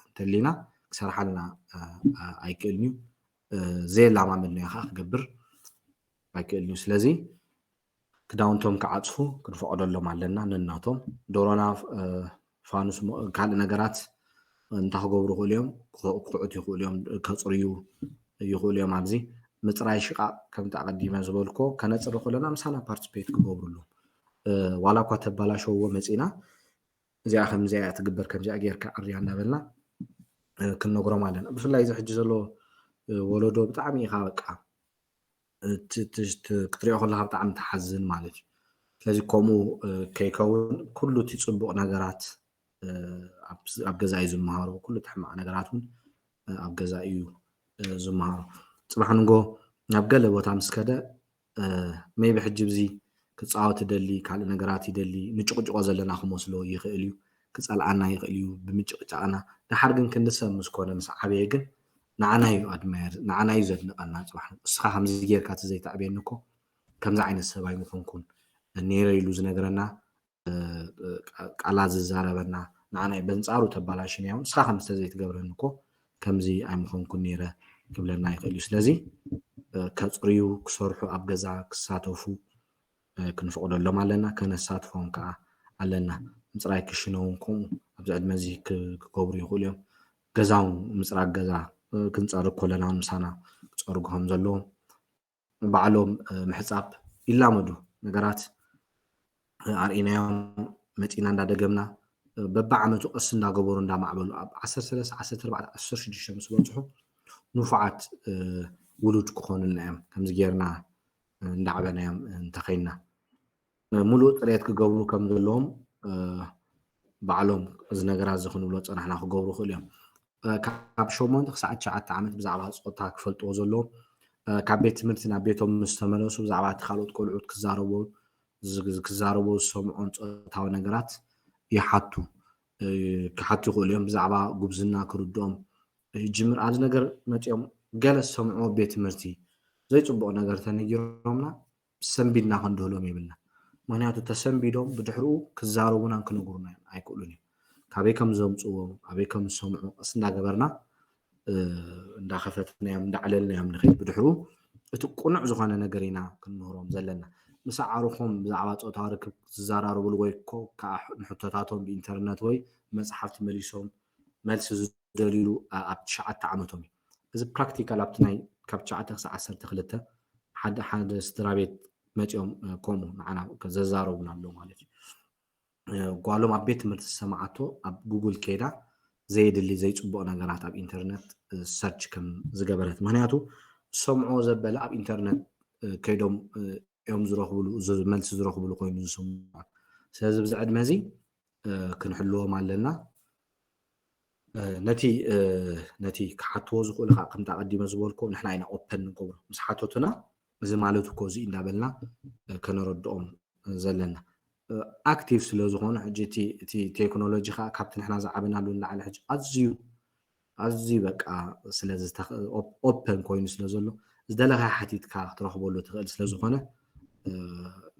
እንተሊና ክሰርሓልና ኣይክእልን እዩ ዘየላማመድናዮ ከዓ ክገብር ኣይክእልን እዩ ስለዚ ክዳውንቶም ክዓፅፉ ክንፈቕደሎም ኣለና ነናቶም ዶሮና ፋኑስ ካልእ ነገራት እንታይ ክገብሩ ይኽእሉ እዮም ክኹዕቱ ይኽእሉ እዮም ከፅርዩ ይኽእሉ እዮም ኣብዚ ምፅራይ ሽቓቕ ከምቲ ኣቐዲመ ዝበልኮ ከነፅሪ ከለና ምሳና ፓርቲስፔት ክገብሩ ኣለዎም ዋላ እኳ ተባላሸውዎ መፂና እዚኣ ከምዚኣ እያ ትግበር ከምዚኣ ጌርካ ኣርያ እንዳበልና ክንነግሮም ኣለና ብፍላይ እዚ ሕጂ ዘሎ ወለዶ ብጣዕሚ ኢኻ በቃ ክትሪኦ ከለካ ብጣዕሚ ትሓዝን ማለት እዩ ስለዚ ከምኡ ከይከውን ኩሉ እቲ ፅቡቅ ነገራት ኣብ ገዛ እዩ ዝመሃሮ ኩሉ እቲ ሕማቅ ነገራት እውን ኣብ ገዛ እዩ ዝመሃሮ ፅባሕ ንጎ ናብ ገለ ቦታ ምስ ከደ maybe ሕጂ ብዚ ክፃወት ይደሊ ካልእ ነገራት ይደሊ ንጭቕጭቆ ዘለና ክመስሎ ይኽእል እዩ ክፀልኣና ይኽእል እዩ ብምጭቕጫቕና ደሓር ግን ክንዲ ሰብ ምስ ኮነ ምስ ዓበየ ግን ንዓና እዩ ኣድማየር ንዓና እዩ ዘድንቐና ፅባሕ እስኻ ከምዚ ጌርካ እቲ ዘይተዕብየኒ እኮ ከምዚ ዓይነት ሰብ ኣይምኾንኩን ነይረ ኢሉ ዝነግረና ቃላት ዝዛረበና ንዓና እዩ በንፃሩ ተባላሽናዮ ንስኻ ከም ዝተዘይትገብረኒ እኮ ከምዚ ኣይምኾንኩን ነይረ ክብለና ይኽእል እዩ ስለዚ ከፅርዩ ክሰርሑ ኣብ ገዛ ክሳተፉ ክንፈቕደሎም ኣለና ከነሳትፎም ከዓ ኣለና ምፅራይ ክሽነ እውን ከምኡ ኣብዚ ዕድመ እዚ ክገብሩ ይኽእሉ እዮም ገዛውን ምፅራግ ገዛ ክንፀርግ ከለና ምሳና ክፀርጉ ከም ዘለዎም ባዕሎም ምሕፃብ ይላመዱ ነገራት ኣርኢናዮም መፂና እንዳደገምና በብዓመቱ ቀስ እንዳገበሩ እንዳማዕበሉ ኣብ ዓሰርተ ሰለስተ ዓሰርተ ኣርባዕተ ዓሰርተ ሽዱሽተ ምስ በፅሑ ንፉዓት ውሉድ ክኾኑልና እዮም ከምዚ ጌርና እንዳዕበናዮም እንተኸይንና ሙሉእ ፅሬት ክገብሩ ከም ዘለዎም ባዕሎም እዚ ነገራት እዚ ክንብሎ ፀናሕና ክገብሩ ይኽእሉ እዮም ካብ ሸሞንተ ክሳዕ ትሽዓተ ዓመት ብዛዕባ ፆታ ክፈልጥዎ ዘለዎም ካብ ቤት ትምህርቲ ናብ ቤቶም ምስ ተመለሱ ብዛዕባ እቲ ካልኦት ቆልዑት ክዛረቡ ክዛረቡ ዝሰምዖን ፆታዊ ነገራት ይሓቱ ክሓቱ ይኽእሉ እዮም ብዛዕባ ጉብዝና ክርድኦም ይጅምር ኣብዚ ነገር መፂኦም ገለ ዝሰምዕዎ ቤት ትምህርቲ ዘይፅቡቕ ነገር ተነጊሮምና ሰንቢድና ክንድህሎም የብልና ምክንያቱ ተሰንቢዶም ብድሕርኡ ክዛረቡናን ክነግሩና ኣይክእሉን እዮም። ካበይ ከም ዘምፅዎም ኣበይ ከም ዝሰምዑ ቀስ እንዳገበርና እንዳኸፈትናዮም እንዳዕለልናዮም ንኸይድ። ብድሕሩ እቲ ቁኑዕ ዝኾነ ነገር ኢና ክንምህሮም ዘለና። ምስ ኣዕሩኾም ብዛዕባ ፆታዊ ርክብ ዝዘራረብሉ ወይ ኮ ከዓ ንሕቶታቶም ብኢንተርነት ወይ መፅሓፍቲ መሊሶም መልሲ ዝደልዩሉ ኣብ ትሽዓተ ዓመቶም እዩ። እዚ ፕራክቲካል ኣብቲ ናይ ካብ ትሽዓተ ክሳብ ዓሰርተ ክልተ ሓደ ሓደ ስድራ ቤት መፂኦም ከምኡ ንዓና ዘዛረቡና ኣለዉ ማለት እዩ። ጓሎም ኣብ ቤት ትምህርቲ ዝሰማዓቶ ኣብ ጉግል ከይዳ ዘየድሊ ዘይፅቡቕ ነገራት ኣብ ኢንተርነት ሰርች ከም ዝገበረት፣ ምክንያቱ ዝሰምዕዎ ዘበለ ኣብ ኢንተርነት ከይዶም እዮም ዝረኽብሉ፣ መልሲ ዝረኽብሉ ኮይኑ ዝስምዖም። ስለዚ ብዚ ዕድመ እዚ ክንሕልዎም ኣለና። ነቲ ነቲ ክሓትዎ ዝኽእሉ ከዓ ከምቲ ኣቐዲመ ዝበልኩ ንሕና ኢና ኦፐን ንገብሮ ምስ ሓተቱና፣ እዚ ማለት እኮ እዚ እንዳበልና ከነረድኦም ዘለና። ኣክቲቭ ስለ ዝኾኑ ሕጂ እቲ ቴክኖሎጂ ከዓ ካብቲ ንሕና ዝዓበናሉ ንላዕሊ ሕጂ ኣዝዩ ኣዝዩ በቃ ስለ ኦፐን ኮይኑ ስለ ዘሎ ዝደለኻ ሓቲትካ ክትረኽበሉ ትኽእል ስለ ዝኾነ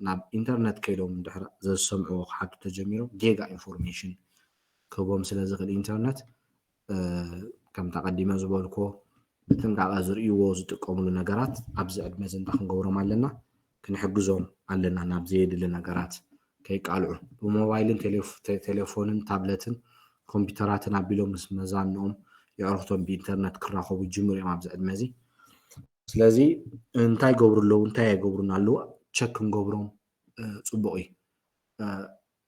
ናብ ኢንተርነት ከይዶም ድሕሪ ዘዝሰምዕዎ ክሓቱ ተጀሚሮም ጌጋ ኢንፎርሜሽን ክህቦም ስለ ዝኽእል ኢንተርነት ከምቲ ኣቐዲመ ዝበልክዎ ብጥንቃቐ ዝርእይዎ ዝጥቀምሉ ነገራት ኣብዚ ዕድመ እዚ እንታይ ክንገብሮም ኣለና? ክንሕግዞም ኣለና ናብ ዘየድሊ ነገራት ከይቃልዑ። ብሞባይልን ቴሌፎንን ታብለትን ኮምፒውተራትን ኣቢሎም ምስ መዛንኦም የዕርኽቶም ብኢንተርነት ክራኸቡ ይጅምሩ እዮም ኣብዚ ዕድመ እዚ። ስለዚ እንታይ ይገብሩ ኣለዉ እንታይ ኣይገብሩን ኣለዉ ቸክ ክንገብሮም ፅቡቕ እዩ።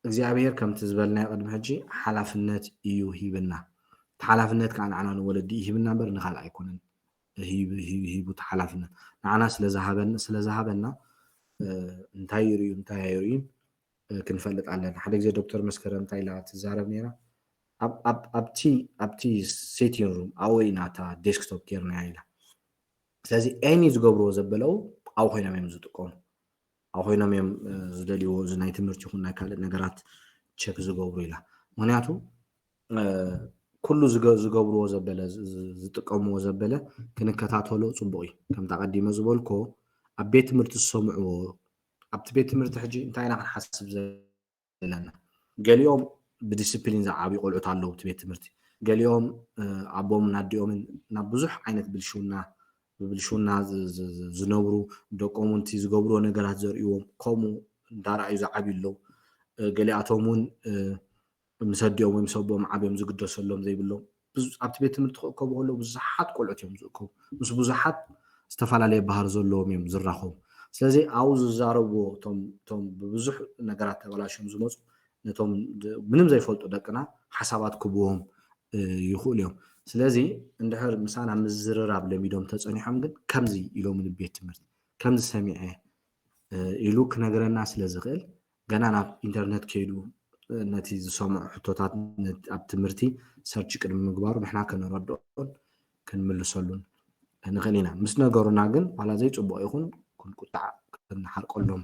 እግዚኣብሔር ከምቲ ዝበልናዮ ቅድሚ ሕጂ ሓላፍነት እዩ ሂብና። እቲ ሓላፍነት ከዓ ንዓና ንወለዲ እዩ ሂብና እምበር ንካልእ ኣይኮነን ሂቡ እቲ ሓላፍነት ንዓና ስለዝሃበና እንታይ ይርእዩ እንታይ ኣይርእዩን ክንፈልጥ ኣለና። ሓደ ግዜ ዶክተር መስከረም እንታይ ኢላ ትዛረብ ነይራ? ኣብቲ ኣብቲ ሴቲንግ ሩም ኣብኡ ኢና እታ ዴስክቶፕ ጌርናያ ኢላ። ስለዚ ኤኒ ዝገብርዎ ዘበለው ኣብኡ ኮይኖም እዮም ዝጥቀሙ። ኣብ ኮይኖም እዮም ዝደልይዎ እዚ ናይ ትምህርቲ ይኹን ናይ ካልእ ነገራት ቸክ ዝገብሩ ኢላ። ምክንያቱ ኩሉ ዝገብርዎ ዘበለ ዝጥቀምዎ ዘበለ ክንከታተሎ ፅቡቅ እዩ። ከምቲ ኣቀዲመ ዝበልኮ ኣብ ቤት ትምህርቲ ዝሰምዕዎ ኣብቲ ቤት ትምህርቲ ሕጂ እንታይ ኢና ክንሓስብ ዘለና? ገሊኦም ብዲስፕሊን ዝዓብዩ ቆልዑት ኣለዉ እቲ ቤት ትምህርቲ። ገሊኦም ኣቦምን ኣዲኦምን ናብ ብዙሕ ዓይነት ብልሽውና ብብልሽውና ዝነብሩ ደቆም እውን ዝገብርዎ ነገራት ዘርእዎም ከምኡ እንዳረኣዩ ዝዓብዩ ኣለዉ። ገሊኣቶም እውን ምስ ኣዲኦም ወይ ምስ ኣቦኦም ዓብዮም ዝግደሰሎም ዘይብሎም ኣብቲ ቤት ትምህርቲ ክእከቡ ከለዉ ብዙሓት ቆልዑት እዮም ዝእከቡ። ምስ ብዙሓት ዝተፈላለየ ባህሪ ዘለዎም እዮም ዝራኸቡ። ስለዚ ኣብኡ ዝዛረብዎ እቶም ብብዙሕ ነገራት ተበላሽዮም ዝመፁ ነቶም ምንም ዘይፈልጡ ደቅና ሓሳባት ክብዎም ይኽእሉ እዮም። ስለዚ እንድሕር ምሳና ምዝርራብ ለሚዶም ተፀኒሖም ግን ከምዚ ኢሎምኒ ቤት ትምህርቲ ከምዚ ሰሚዐ ኢሉ ክነግረና ስለ ዝኽእል ገና ናብ ኢንተርነት ከይዱ ነቲ ዝሰምዖ ሕቶታት ኣብ ትምህርቲ ሰርች ቅድሚ ምግባሩ ንሕና ከነረድኦን ክንምልሰሉን ንኽእል ኢና። ምስ ነገሩና ግን ዋላ ዘይፅቡቕ ይኹን ክንቁጣዕ ክንሓርቀሎም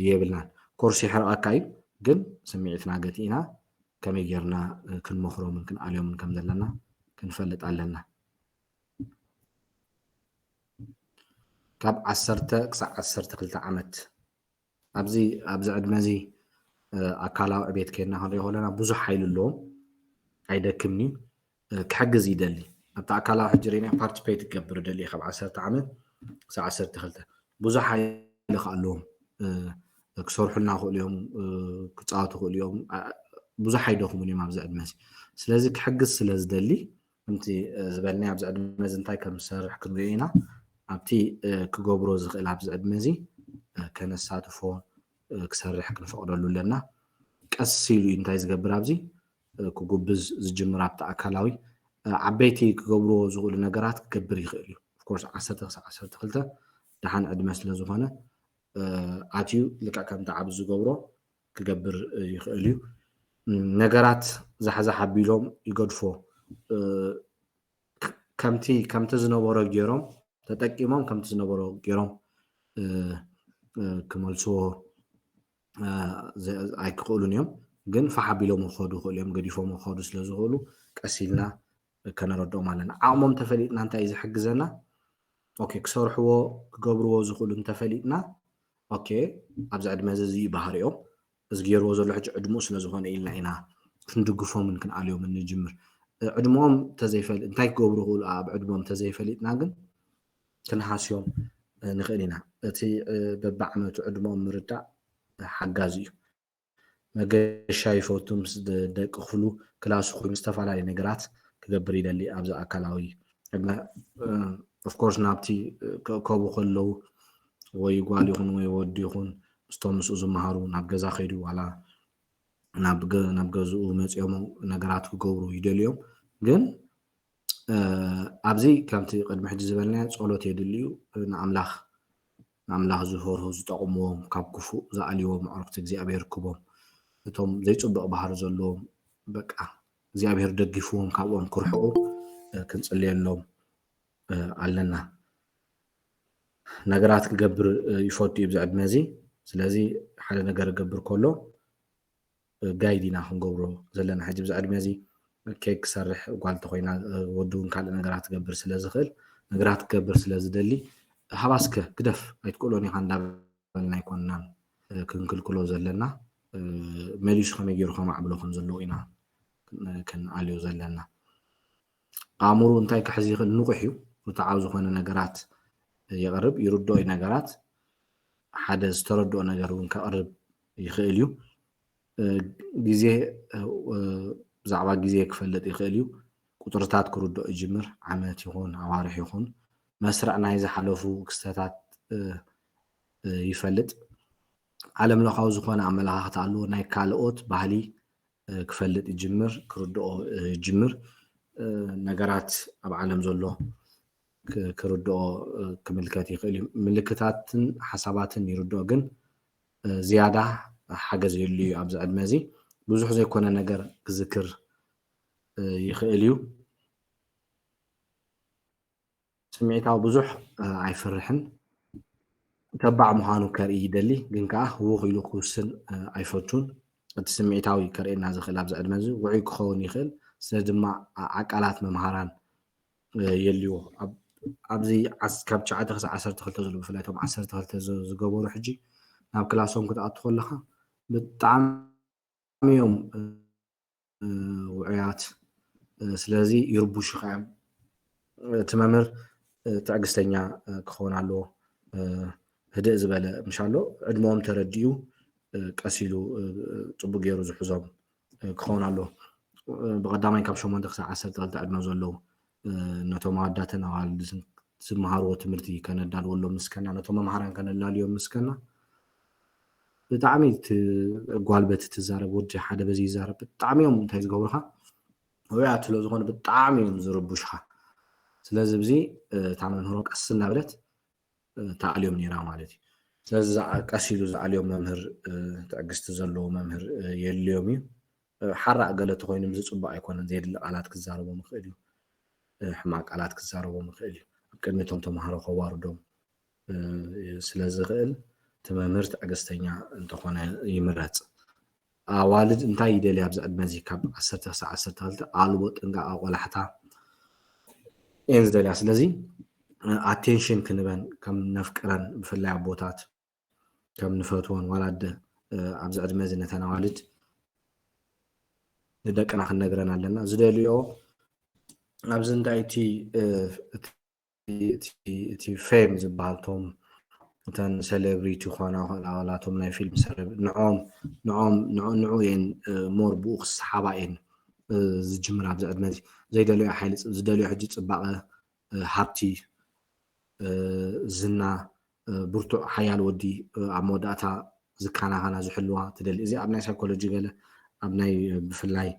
የብልናን። ኮርስ የሕርቐካ እዩ፣ ግን ስምዒትና ገቲእና ከመይ ጌርና ክንመኽሮምን ክንኣልዮምን ከም ዘለና ክንፈልጥ ኣለና። ካብ ዓሰርተ ክሳብ ዓሰርተ ክልተ ዓመት ኣብዚ ኣብዚ ዕድመ እዚ ኣካላዊ ዕቤት ከይድና ክንሪኦ ከለና ብዙሕ ሓይሊ ኣለዎም፣ ኣይደክምን እዩ። ክሕግዝ ይደሊ ኣብቲ ኣካላዊ ሕጂ ርኢና ፓርቲስፔት ክገብር ደሊ ካብ ዓሰርተ ዓመት ክሳብ ዓሰርተ ክልተ ብዙሕ ሓይሊ ከ ኣለዎም ክሰርሑልና ክእሉ እዮም ክፃወቱ ክእሉ እዮም ብዙሕ ኣይደኽሙን እዮም ኣብዚ ዕድመ እዚ ስለዚ ክሕግዝ ስለ ዝደሊ ከምቲ ዝበልናዮ ኣብዚ ዕድመ እዚ እንታይ ከም ዝሰርሕ ክንሪኦ ኢና ኣብቲ ክገብሮ ዝኽእል ኣብዚ ዕድመ እዚ ከነሳትፎ ክሰርሕ ክንፈቕደሉ ኣለና ቀስ ኢሉ እዩ እንታይ ዝገብር ኣብዚ ክጉብዝ ዝጅምር ኣብቲ ኣካላዊ ዓበይቲ ክገብርዎ ዝኽእሉ ነገራት ክገብር ይኽእል እዩ። ኦፍኮርስ ዓሰርተ ክሳብ ዓሰርተ ክልተ ደሓን ዕድመ ስለ ዝኾነ ኣትዩ ልክዕ ከምቲ ዓብ ዝገብሮ ክገብር ይኽእል እዩ። ነገራት ዛሕዛሕ ኣቢሎም ይገድፎ ከምቲ ከምቲ ዝነበሮ ገይሮም ተጠቂሞም ከምቲ ዝነበሮ ገይሮም ክመልስዎ ኣይክኽእሉን እዮም ግን ፋሕ ኣቢሎም ክኸዱ ይኽእሉ እዮም ገዲፎም ክኸዱ ስለ ዝኽእሉ ቀስ ኢልና ከነረድኦም ኣለና ዓቕሞም ተፈሊጥና እንታይ እዩ ዝሕግዘና ኦኬ ክሰርሕዎ ክገብርዎ ዝኽእሉ እንተፈሊጥና ኦኬ፣ ኣብዚ ዕድመ እዚ እዚ እዩ ባህሪኦም፣ እዚ ገይርዎ ዘሎ ሕጂ ዕድመኡ ስለ ዝኾነ ኢልና ኢና ክንድግፎምን ክንኣልዮምን ንጅምር። ዕድመኦም ተዘይፈል እንታይ ክገብሩ ይኽእሉ ኣብ ዕድመኦም ተዘይፈሊጥና ግን ክንሃስዮም ንኽእል ኢና። እቲ በብዓመቱ ዕድመኦም ምርዳእ ሓጋዚ እዩ። መገሻ ይፈቱ ምስ ደቂ ክፍሉ ክላሱ ኮይኑ ዝተፈላለዩ ነገራት ክገብር ይደሊ ኣብዚ ኣካላዊ ዕድመ። ኦፍኮርስ ናብቲ ክእከቡ ከለዉ ወይ ጓል ይኹን ወይ ወዲ ይኹን ምስቶም ምስኡ ዝመሃሩ ናብ ገዛ ከይዱ ዋላ ናብ ገዝኡ መፅኦም ነገራት ክገብሩ ይደልዮም። ግን ኣብዚ ከምቲ ቅድሚ ሕጂ ዝበልናዮ ፀሎት የድልዩ ንኣምላኽ ንኣምላኽ ዝፈርሁ ዝጠቕምዎም ካብ ክፉእ ዝኣልዎም ኣዕሩኽቲ እግዚኣብሔር ክቦም እቶም ዘይፅቡቕ ባህሪ ዘለዎም በቃ እግዚኣብሔር ደጊፍዎም ካብኦም ክርሕቑ ክንፅልየሎም ኣለና። ነገራት ክገብር ይፈቱ እዩ ብዚ ዕድመ እዚ። ስለዚ ሓደ ነገር ክገብር ከሎ ጋይድ ኢና ክንገብሮ ዘለና። ሕጂ ብዚ ዕድመ እዚ ኬክ ክሰርሕ ጓል ተኮይና ወዲ እውን ካልእ ነገራት ክገብር ስለ ዝኽእል ነገራት ክገብር ስለ ዝደሊ ሃባስከ ግደፍ ኣይትክእሎን ኢኻ እንዳበልና ኣይኮንናን ክንክልክሎ ዘለና። መሊሱ ከመይ ገይሩ ከማዕብሎ ከም ዘለዎ ኢና ክንኣልዮ ዘለና። ኣእምሩ እንታይ ክሕዝ ይኽእል ንቑሕ እዩ። ርትዓዊ ዝኾነ ነገራት የቕርብ፣ ይርድኦ እዩ ነገራት። ሓደ ዝተረድኦ ነገር እውን ከቕርብ ይኽእል እዩ። ግዜ ብዛዕባ ግዜ ክፈልጥ ይኽእል እዩ። ቁፅርታት ክርድኦ ይጅምር። ዓመት ይኹን ኣዋርሕ ይኹን መስርዕ ናይ ዝሓለፉ ክስተታት ይፈልጥ። ዓለም ለኻዊ ዝኾነ ኣመለኻኽታ ኣለዎ። ናይ ካልኦት ባህሊ ክፈልጥ ይጅምር፣ ክርድኦ ይጅምር። ነገራት ኣብ ዓለም ዘሎ ክርድኦ ክምልከት ይኽእል እዩ። ምልክታትን ሓሳባትን ይርድኦ፣ ግን ዝያዳ ሓገዝ የድልዩ እዩ። ኣብዚ ዕድመ እዚ ብዙሕ ዘይኮነ ነገር ክዝክር ይኽእል እዩ። ስምዒታዊ ብዙሕ ኣይፈርሕን። ተባዕ ምዃኑ ከርኢ ይደሊ፣ ግን ከኣ ህውኽ ኢሉ ክውስን ኣይፈቱን። እቲ ስምዒታዊ ከርእየና ዝኽእል ኣብዚ ዕድመ እዚ ውዑይ ክኸውን ይኽእል። ስለ ድማ ዓቃላት መምሃራን የልዎ። ኣብዚ ካብ ትሽዓተ ክሳብ ዓሰርተ ክልተ ዘሎ ብፍላይ እቶም ዓሰርተ ክልተ ዝገበሩ ሕጂ ናብ ክላሶም ክትኣቱ ከለኻ ብጣዕሚ እዮም ውዑያት። ስለዚ ይርቡሹኻ እዮም። እቲ መምህር ትዕግስተኛ ክኸውን ኣለዎ። ህድእ ዝበለ ምሻሎ ዕድመኦም ተረዲኡ ቀስ ኢሉ ፅቡቅ ገይሩ ዝሕዞም ክኸውን ኣለዎ። ብቀዳማይ ካብ ሸሞንተ ክሳብ ዓሰርተ ክልተ ዕድመ ዘለዉ ነቶም ኣወዳትን ኣዋልድን ዝመሃርዎ ትምህርቲ ከነዳልወሎም ምስከና ነቶም መምሃራን ከነላልዮም ምስከና ብጣዕሚ ጓል በቲ ትዛረብ ወዲ ሓደ በዚ ይዛረብ ብጣዕሚ እዮም እንታይ ዝገብሩካ ውያት ስለዝኾነ ብጣዕሚ እዮም ዝርቡሽካ። ስለዚ ብዚ እታ መምህሮ ቀስ እናበለት ተኣልዮም ነይራ ማለት እዩ። ስለዚ ቀስ ኢሉ ዝኣልዮም መምህር ትዕግስቲ ዘለዎ መምህር የድልዮም እዩ። ሓራእ ገለ ተኮይኑ ዝፅቡቅ ኣይኮነን። ዘየድሊ ቃላት ክዛረቦም ይኽእል እዩ። ሕማቅ ቃላት ክዛረቦም ይኽእል እዩ። ኣብ ቅድሚ እቶም ተምሃሮ ከዋርዶም ስለ ዝኽእል እቲ መምህር ትዕግስተኛ እንተኾነ ይምረፅ። ኣዋልድ እንታይ ይደልያ ኣብዚ ዕድመ እዚ ካብ ዓሰርተ ክሳብ ዓሰርተ ክልተ ኣልቦ ጥንቃቐ ቆላሕታ እየን ዝደልያ። ስለዚ ኣቴንሽን ክንበን ከም ነፍቅረን ብፍላይ ኣቦታት ከም ንፈትወን ዋላ ኣደ ኣብዚ ዕድመ እዚ ነተን ኣዋልድ ንደቅና ክንነግረን ኣለና። ዝደልዮ ኣብዚ እንታይ እቲ እቲ ፌም ዝበሃል ቶም እተን ሴሌብሪቲ ክኾና ይኽእላ ዋላ ቶም ናይ ፊልም ሰብ ንዖም ንዖም ንዑ የን ሞር ብኡ ክሰሓባ የን ዝጅምር ኣብዚ ዕድመ እዚ ዘይደለዮ ሓይሊ ዝደለዮ ሕጂ ፅባቐ ሃብቲ ዝና ብርቱዕ ሓያል ወዲ ኣብ መወዳእታ ዝከናኸና ዝሕልዋ ትደሊ እዚ ኣብ ናይ ሳይኮሎጂ ገለ ኣብ ናይ ብፍላይ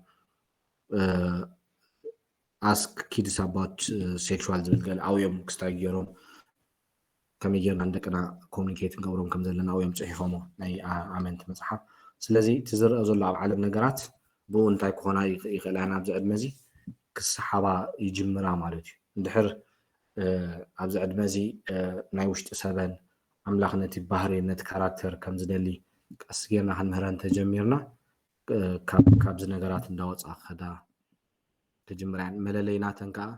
ask kids about sexual ዝብል ገለ ኣብዮም ክስታይ ገይሮም ከመይ ጌርና ንደቅና ኮሚኒኬት ንገብሮም ከም ዘለና ኣብዮም ፅሒፎሞ ናይ ኣመንቲ መፅሓፍ። ስለዚ እቲ ዝረአ ዘሎ ኣብ ዓለም ነገራት ብኡ እንታይ ክኾና ይኽእላ ኢና ኣብዚ ዕድመ እዚ ክሰሓባ ይጅምራ ማለት እዩ። እንድሕር ኣብዚ ዕድመ እዚ ናይ ውሽጢ ሰበን ኣምላኽ ነቲ ባህሪ ነቲ ካራክተር ከም ዝደሊ ቀስ ጌርና ክንምህረን ተጀሚርና ካብዚ ነገራት እንዳወፃ ክኸዳ ክጅምራ እየን። መለለይ ናተን ከዓ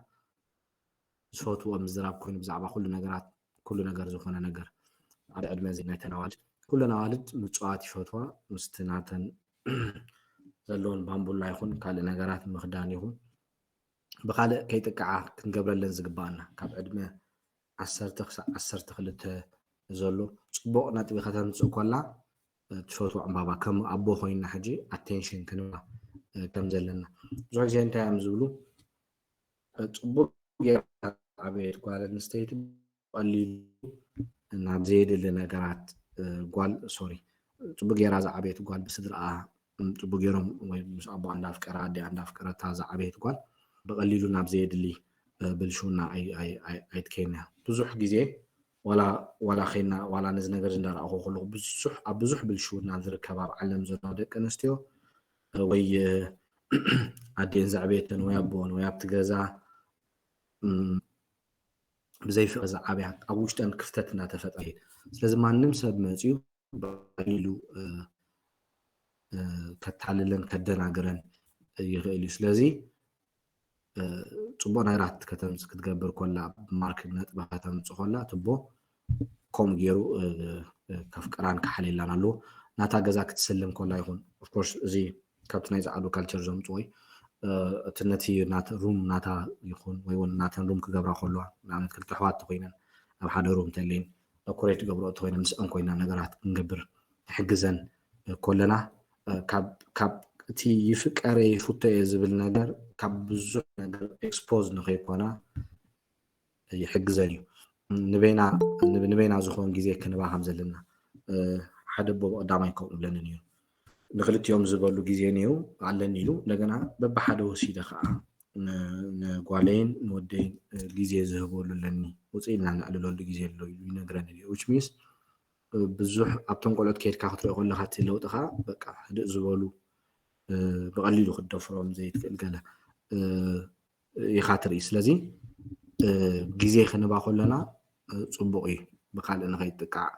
ዝፈትዎ ምዝራብ ኮይኑ ብዛዕባ ኩሉ ነገራት ኩሉ ነገር ዝኾነ ነገር ኣብ ዕድመ እዚ ናይ ተናዋልድ ኩለን ኣዋልድ ምፅዋት ይፈትዋ። ምስቲ ናተን ዘለውን ባምቡላ ይኹን ካልእ ነገራት ምኽዳን ይኹን ብኻልእ ከይጥቅዓ ክንገብረለን ዝግባኣና ካብ ዕድመ ዓሰርተ ክሳብ ዓሰርተ ክልተ ዘሎ ፅቡቕ ነጥቢ ከተምፅእ ኮላ ትፈትዎ ዕምባባ ከም ኣቦ ኮይና ሕጂ ኣቴንሽን ክንባ ከም ዘለና ብዙሕ ግዜ እንታይ እዮም ዝብሉ ፅቡቅ ዓበየት ጓል ኣንስተይቲ ቀሊሉ ናብ ዘየድሊ ነገራት ጓል ሶሪ ፅቡቅ ገይራ ዝዓበየት ጓል ብስድራኣ ፅቡቅ ገይሮም ወይ ምስ ኣቦ እንዳፍቀራ ኣዲ እንዳፍቀረታ ዝዓበየት ጓል ብቀሊሉ ናብ ዘየድሊ ብልሽውና ኣይትከይና ብዙሕ ግዜ ዋላ ዋላ ኸይና ዋላ ነዚ ነገር እንዳረኣኹ ከለኹ ብዙሕ ኣብ ብዙሕ ብልሽውና ዝርከብ ኣብ ዓለም ዘሎ ደቂ ኣንስትዮ ወይ ኣዴን ዘዕበየተን ወይ ኣቦን ወይ ኣብቲ ገዛ ብዘይ ፍቅሪ ዝዓብያ ኣብ ውሽጠን ክፍተት እናተፈጠረ ስለዚ ማንም ሰብ መፅዩ ባዕሉ ኢሉ ከታልለን ከደናግረን ይኽእል እዩ ስለዚ ፅቡቅ ነገራት ከተምፅ ክትገብር ኮላ ማርክ ነጥቢ ከተምፅ ኮላ ትቦ ከምኡ ገይሩ ከፍቅራን ክሓልየላን ኣለዎ ናታ ገዛ ክትስልም ኮላ ይኹን ኦፍኮርስ እዚ ካብቲ ናይ ፃዕዱ ካልቸር ዘምፅዎ እዩ እቲ ነቲ ሩም ናታ ይኹን ወይ እውን ናተን ሩም ክገብራ ከለዋ ንኣብነት ክልተ ኣሕዋት ተኮይነን ኣብ ሓደ ሩም ተለይን ደኮሬት ገብረኦ ተኮይነ ምስአን ኮይና ነገራት ክንገብር ንሕግዘን ኮለና ካብ እቲ ይፍቀረ ይፍቶ እየ ዝብል ነገር ካብ ብዙሕ ነገር ኤክስፖዝ ንከይኮና ይሕግዘን እዩ ንበይና ዝኾን ግዜ ክንባ ከም ዘለና ሓደ ቦ ቀዳማይ ከምኡ ብለንን እዩ ንክልቲኦም ዝበሉ ግዜ ነይሩ ኣለኒ ኢሉ እንደገና በብሓደ ወሲደ ከዓ ንጓለይን ንወደይን ግዜ ዝህበሉ ኣለኒ ውፅእ ኢልና ነዕልለሉ ግዜ ኣሎ ኢሉ ይነግረኒ እዩ which means ብዙሕ ኣብቶም ቆልዑት ከይድካ ክትሪኦ ከለካ እቲ ለውጥካ በቃ ህድእ ዝበሉ ብቀሊሉ ክትደፍሮም ዘይትክእል ገለ ኢኻ ትርኢ ስለዚ ግዜ ክንባ ከለና ፅቡቅ እዩ ብካልእ ንከይጥቃዕ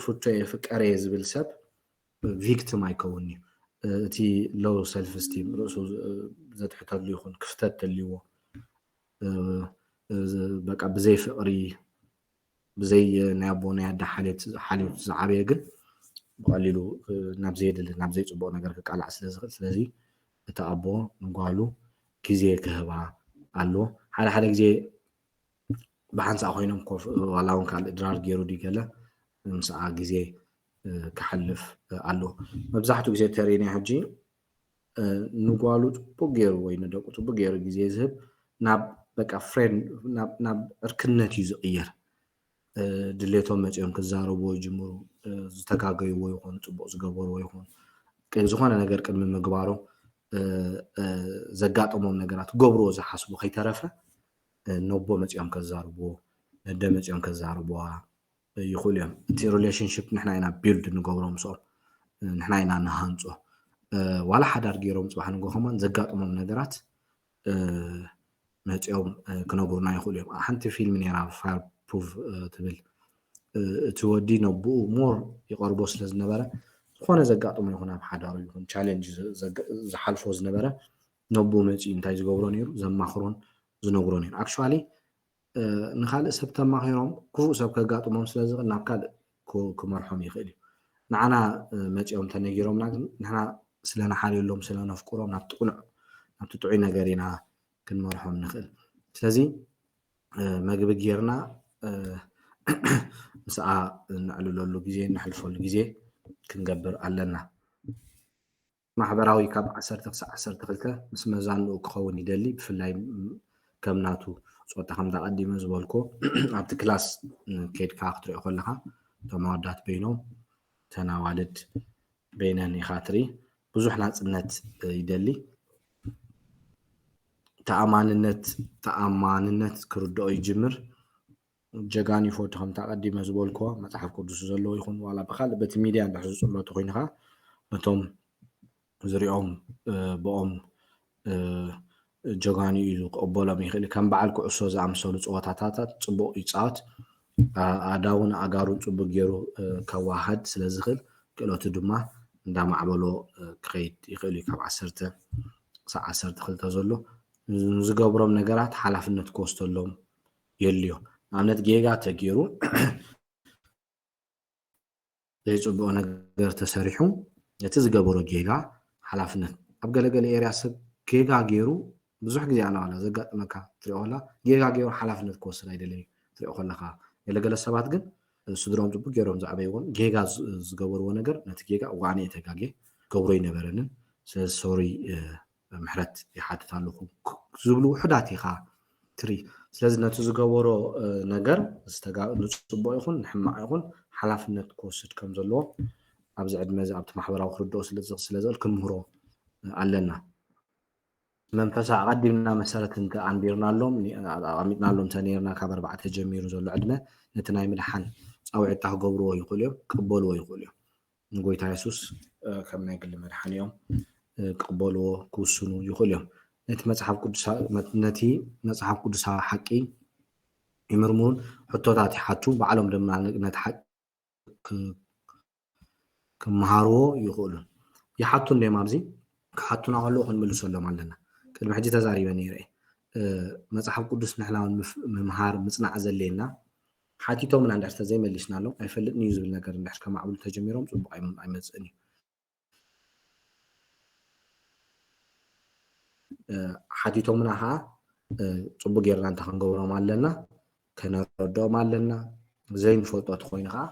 ፍቶ ፍቀረ ዝብል ሰብ ቪክቲም ኣይከውን እዩ እቲ ሎው ሰልፍ ስቲም ርእሱ ዘትሕተሉ ይኹን ክፍተት ተልዎ በቃ ብዘይ ፍቅሪ ብዘይ ናይ ኣቦ ናይ ኣደ ሓልዮት ዝዓበየ ግን ብቀሊሉ ናብ ዘየድሊ ናብ ዘይፅቡቅ ነገር ክቃላዕ ስለዝኽእል ስለዚ እቲ ኣቦ ንጓሉ ግዜ ክህባ ኣለዎ ሓደ ሓደ ግዜ ብሓንሳእ ኮይኖም ኮፍ ዋላ እውን ካልእ ድራር ገይሩ ድዩ ገለ ምስኣ ግዜ ክሓልፍ ኣለዎ መብዛሕትኡ ግዜ ተሪና ሕጂ ንጓሉ ፅቡቅ ገይሩ ወይ ንደቁ ፅቡቅ ገይሩ ግዜ ዝህብ ናብ በቃ ፍሬንድ ናብ እርክነት እዩ ዝቅየር ድሌቶም መፂኦም ክዛረብዎ ይጅምሩ ዝተጋገይዎ ይኮኑ ፅቡቅ ዝገበርዎ ይኮኑ ዝኾነ ነገር ቅድሚ ምግባሮም ዘጋጠሞም ነገራት ክገብርዎ ዝሓስቡ ከይተረፈ ነቦ መፂኦም ከዛርብዎ ነደ መፂኦም ከዛርብዋ ይኽእሉ እዮም እቲ relationship ንሕና ኢና build ንገብሮ ምስኦም ንሕና ኢና ንሃንፆ ዋላ ሓዳር ገይሮም ፅባሕ ንጎ ከማን ዘጋጥሞም ነገራት መፂኦም ክነግሩና ይኽእሉ እዮም ሓንቲ ፊልም ነራ fire proof ትብል እቲ ወዲ ነብኡ more ይቀርቦ ስለ ዝነበረ ዝኾነ ዘጋጥሞ ይኹን ኣብ ሓዳሩ ይኹን challenge ዝሓልፎ ዝነበረ ነብኡ መፂኡ እንታይ ዝገብሮ ነይሩ ዘማኽሮን ዝነግሮ ነይሩ actually ንካልእ ሰብ ተማኺሮም ክፉእ ሰብ ከጋጥሞም ስለ ዝኽእል ናብ ካልእ ክመርሖም ይኽእል እዩ ንዓና መፂኦም ተነጊሮምና ግን ንሕና ስለ ንሓልየሎም ስለ ነፍቅሮም ናብቲ ቁኑዕ ናብቲ ጥዑይ ነገር ኢና ክንመርሖም ንኽእል ስለዚ መግቢ ጌርና ምስኣ ነዕልለሉ ግዜ ነሕልፈሉ ግዜ ክንገብር ኣለና ማሕበራዊ ካብ ዓሰርተ ክሳብ ዓሰርተ ክልተ ምስ መዛንኡ ክኸውን ይደሊ ብፍላይ ከም ናቱ ፆታ ከምዛ ቀዲመ ዝበልኮ ኣብቲ ክላስ ከይድካ ክትሪኦ ከለካ እቶም ኣወዳት በይኖም ተናዋልድ በይነን ኢካ ትርኢ ብዙሕ ናፅነት ይደሊ ተኣማንነት ተኣማንነት ክርድኦ ይጅምር ጀጋኑ ይፈቱ ከምቲ ኣቐዲመ ዝበልክዎ መፅሓፍ ቅዱስ ዘለዎ ይኹን ዋላ ብካልእ በቲ ሚድያ እንድሕር ዝፅሎ ተኮይኑ ከዓ ነቶም ዝሪኦም ብኦም ጀጋኑ እዩ ክቕበሎም ይኽእል ከም በዓል ኩዕሶ ዝኣምሰሉ ፀወታታት ፅቡቕ ይፃወት ኣእዳውን ኣእጋሩን ፅቡቅ ገይሩ ከዋሃድ ስለዝኽእል ክእለቱ ድማ እንዳማዕበሎ ክኸይድ ይኽእል እዩ ካብ ዓሰርተ ክሳብ ዓሰርተ ክልተ ዘሎ ንዝገብሮም ነገራት ሓላፍነት ክወስደሎም የድልዮ ንኣብነት ጌጋ ተገይሩ ዘይፅቡቕ ነገር ተሰሪሑ እቲ ዝገበሮ ጌጋ ሓላፍነት ኣብ ገለገለ ኤርያ ሰብ ጌጋ ገይሩ ብዙሕ ግዜ ኣናዋላ ዘጋጥመካ ትሪኦ ከላ ጌጋ ገይሩ ሓላፍነት ክወስድ ኣይደለዩ ትሪኦ ከለካ ገለገለ ሰባት ግን ስድሮም ፅቡቅ ገይሮም ዝዓበይዎን ጌጋ ዝገበርዎ ነገር ነቲ ጌጋ እዋነ የተጋጌ ገብሮ ኣይነበረንን ስለዚ ሶሪ ምሕረት ይሓትት ኣለኹ ዝብሉ ውሑዳት ኢኻ ትሪ ስለዚ ነቲ ዝገበሮ ነገር ንፅቡቅ ይኹን ንሕማቅ ይኹን ሓላፍነት ክወስድ ከም ዘለዎ ኣብዚ ዕድመ እዚ ኣብቲ ማሕበራዊ ክርድኦ ስለዝእል ክንምህሮ ኣለና መንፈሳ ኣቐዲምና መሰረት እንተ ኣንቢርናሎም ኣቐሚጥናሎም እንተ ነርና ካብ ኣርባዕተ ጀሚሩ ዘሎ ዕድመ ነቲ ናይ ምድሓን ፃውዒታ ክገብርዎ ይኽእሉ እዮም ክቅበልዎ ይኽእሉ እዮም ንጎይታ የሱስ ከም ናይ ግሊ መድሓኒኦም ክቅበልዎ ክውስኑ ይኽእሉ እዮም ነቲ መፅሓፍ ቅዱሳ ነቲ መፅሓፍ ቅዱሳዊ ሓቂ ይምርምሩን ሕቶታት ይሓቱ ባዕሎም ድማ ነቲ ሓቂ ክመሃርዎ ይኽእሉ ይሓቱ እንዲም ኣብዚ ክሓቱና ከለዉ ክንምልሰሎም ኣለና ቅድሚ ሕጂ ተዛሪበ ነይረ መፅሓፍ ቅዱስ ንሕና ምምሃር ምፅናዕ ዘድልየና ሓቲቶምና እንድሕር ተዘይመሊስናሎም ኣይፈልጥን እዩ ዝብል ነገር እንድሕር ከማዕብሉ ተጀሚሮም ፅቡቅ ኣይመፅእን እዩ ሓቲቶምና ከዓ ፅቡቅ ጌርና እንተ ክንገብሮም ኣለና ከነረድኦም ኣለና ዘይንፈልጦ ተኮይኑ ከዓ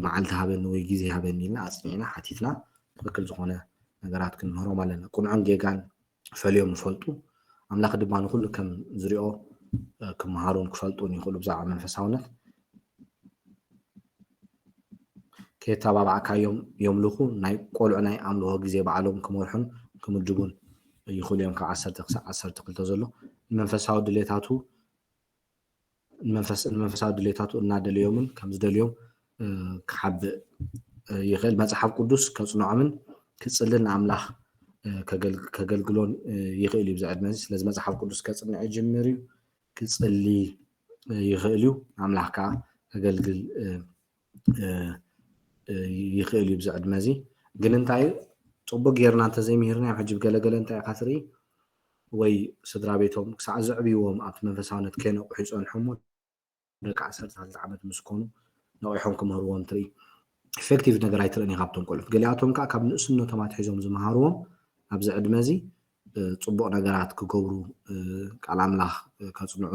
መዓልቲ ሃበኒ ወይ ግዜ ሃበኒ ኢልና ኣፅኒዕና ሓቲትና ትክክል ዝኮነ ነገራት ክንምህሮም ኣለና ቁንዖን ጌጋን ፈልዮም ይፈልጡ ኣምላኽ ድማ ንኩሉ ከም ዝሪኦ ክመሃሩን ክፈልጡን ይኽእሉ ብዛዕባ መንፈሳውነት ከየተባባዕካዮም የምልኹ ናይ ቆልዑ ናይ ኣምልኾ ግዜ ባዕሎም ክመርሑን ክምድቡን ይኽእሉ እዮም ካብ ዓሰርተ ክሳብ ዓሰርተ ክልተ ዘሎ ንመንፈሳዊ ድሌታቱ ንመንፈሳዊ ድሌታቱ እናደለዮምን ከም ዝደልዮም ክሓብእ ይኽእል መፅሓፍ ቅዱስ ከፅንዖምን ክፅልን ንኣምላኽ ከገልግሎን ይኽእል እዩ ብዚ ዕድመ እዚ ስለዚ መፅሓፍ ቅዱስ ከፅንዕ ይጅምር እዩ ክፅሊ ይኽእል እዩ ኣምላኽ ከዓ ከገልግል ይኽእል እዩ ብዚ ዕድመ እዚ ግን እንታይ እዩ ፅቡቅ ጌርና እንተዘይምሂርናዮም ሕጂ ብገለገለ እንታይ ኢካ ትርኢ ወይ ስድራ ቤቶም ክሳዕ ዘዕብይዎም ኣብቲ መንፈሳውነት ከይነቑሑ ይፀንሑ እሞ ደቂ ዓሰርተ ክልተ ዓመት ምስ ኮኑ ነቒሖም ክምህርዎም ትርኢ ኢፌክቲቭ ነገር ኣይትርእን ኢካ ኣብቶም ቆልዑት ገሊኣቶም ከዓ ካብ ንእስነቶም ኣትሒዞም ዝመሃርዎም ኣብዚ ዕድመ እዚ ፅቡቕ ነገራት ክገብሩ ቃል ኣምላኽ ከፅንዑ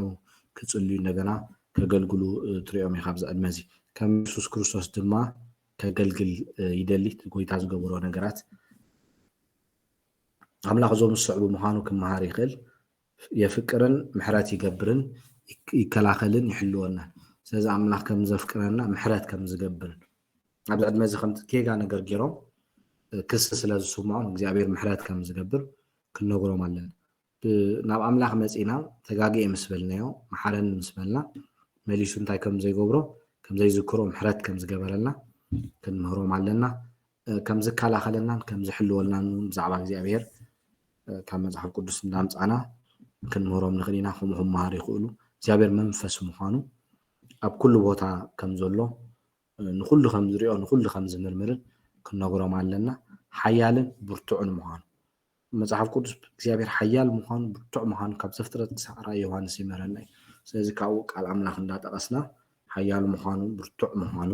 ክፅልዩ እንደገና ከገልግሉ ትሪኦም ኢካ ኣብዚ ዕድመ እዚ ከም የሱስ ክርስቶስ ድማ ከገልግል ይደሊ እቲ ጎይታ ዝገበሮ ነገራት ኣምላኽ እዞም ዝስዕቡ ምዃኑ ክመሃር ይኽእል የፍቅርን ምሕረት ይገብርን ይከላኸልን ይሕልወናን ስለዚ ኣምላኽ ከም ዘፍቅረና ምሕረት ከም ዝገብርን ኣብዚ ዕድመ እዚ ከምቲ ጌጋ ነገር ገይሮም ክሲ ስለ ዝስምዖም እግዚኣብሔር ምሕረት ከም ዝገብር ክንነግሮም ኣለና ናብ ኣምላኽ መፂና ተጋግየ ምስ በልናዮ መሓረኒ ምስ በልና መሊሱ እንታይ ከም ዘይገብሮ ከም ዘይዝክሮ ምሕረት ከም ዝገበረልና ክንምህሮም ኣለና ከም ዝከላኸለናን ከም ዝሕልወልናን እውን ብዛዕባ እግዚኣብሔር ካብ መፅሓፍ ቅዱስ እንዳምፃና ክንምህሮም ንኽእል ኢና ከምኡ ክመሃር ይኽእሉ እግዚኣብሔር መንፈስ ምዃኑ ኣብ ኩሉ ቦታ ከም ዘሎ ንኩሉ ከም ዝሪኦ ንኩሉ ከም ዝምርምርን ክንነግሮም ኣለና ሓያልን ብርቱዕን ምዃኑ መፅሓፍ ቅዱስ እግዚኣብሔር ሓያል ምዃኑ ብርቱዕ ምዃኑ ካብ ዘፍጥረት ክሳዕ ራእይ ዮሃንስ ይምህረና እዩ ስለዚ ካብኡ ቃል ኣምላኽ እንዳጠቐስና ሓያል ምዃኑ ብርቱዕ ምዃኑ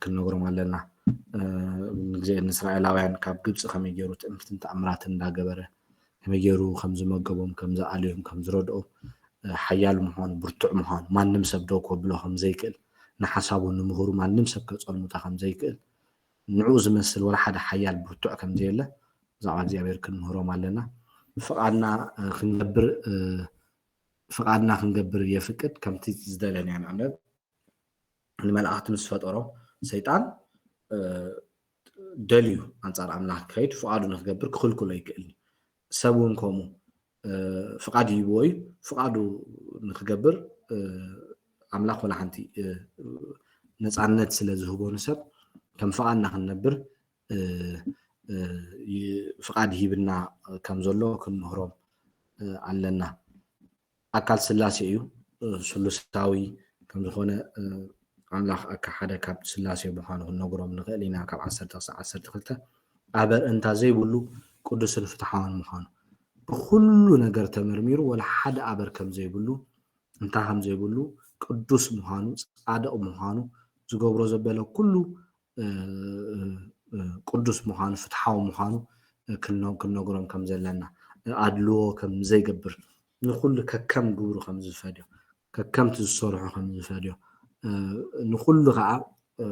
ክንነግሮም ኣለና ንግዜ ንእስራኤላውያን ካብ ግብፂ ከመይ ገይሩ ትእምርትን ተኣምራትን እንዳገበረ ከመይ ገይሩ ከም ዝመገቦም ከም ዝኣልዮም ከም ዝረድኦም ሓያል ምዃኑ ብርቱዕ ምዃኑ ማንም ሰብ ደው ከብሎ ከም ዘይክእል ንሓሳቡ ንምሁሩ ማንም ሰብ ከፀልሙታ ከም ዘይክእል ንዕኡ ዝመስል ወላ ሓደ ሓያል ብርቱዕ ከም ዘየለ ብዛዕባ እግዚኣብሔር ክንምህሮም ኣለና ፍቓድና ክንገብር ፍቓድና ክንገብር የፍቅድ ከምቲ ዝደለናዮ ንዕነት ንመላእክቲ ምስ ፈጠሮ ሰይጣን ደልዩ ኣንጻር ኣምላኽ ክኸይድ ፍቓዱ ንክገብር ክኽልክሎ ይክእል እዩ። ሰብ እውን ከምኡ ፍቓድ ይህብዎ እዩ። ፍቓዱ ንክገብር ኣምላኽ ወላ ሓንቲ ነፃነት ስለ ዝህቦ ንሰብ ከም ፍቓድና ክንነብር ፍቓድ ይህብና ከም ዘሎ ክንምህሮም ኣለና። ኣካል ስላሴ እዩ። ስሉሳዊ ከም ዝኾነ ኣምላኽ ኣካ ሓደ ካብ ስላሴ ምዃኑ ክንነግሮም ንኽእል ኢና። ካብ ዓሰርተ ክሳብ ዓሰርተ ክልተ ኣበር እንታ ዘይብሉ ቅዱስን ፍትሓውን ምዃኑ ብኹሉ ነገር ተመርሚሩ ወላ ሓደ ኣበር ከም ዘይብሉ እንታ ከም ዘይብሉ ቅዱስ ምዃኑ ጻድቕ ምዃኑ ዝገብሮ ዘበለ ኩሉ እ፣ እ፣ እ፣ ቅዱስ ምዃኑ፣ ፍትሓዊ ምዃኑ፣ እ፣ ክነ-፣ ክንነግሮም ከም ዘለና፣ እ፣ ኣድልዎ ከም ዘይገብር፣ ንኹሉ ከከም ግብሩ ከም ዝፈድዮ፣ ከከምቲ ዝሰርሖ ከም ዝፈድዮ፣ እ፣ ንኹሉ ከዓ፣ እ፣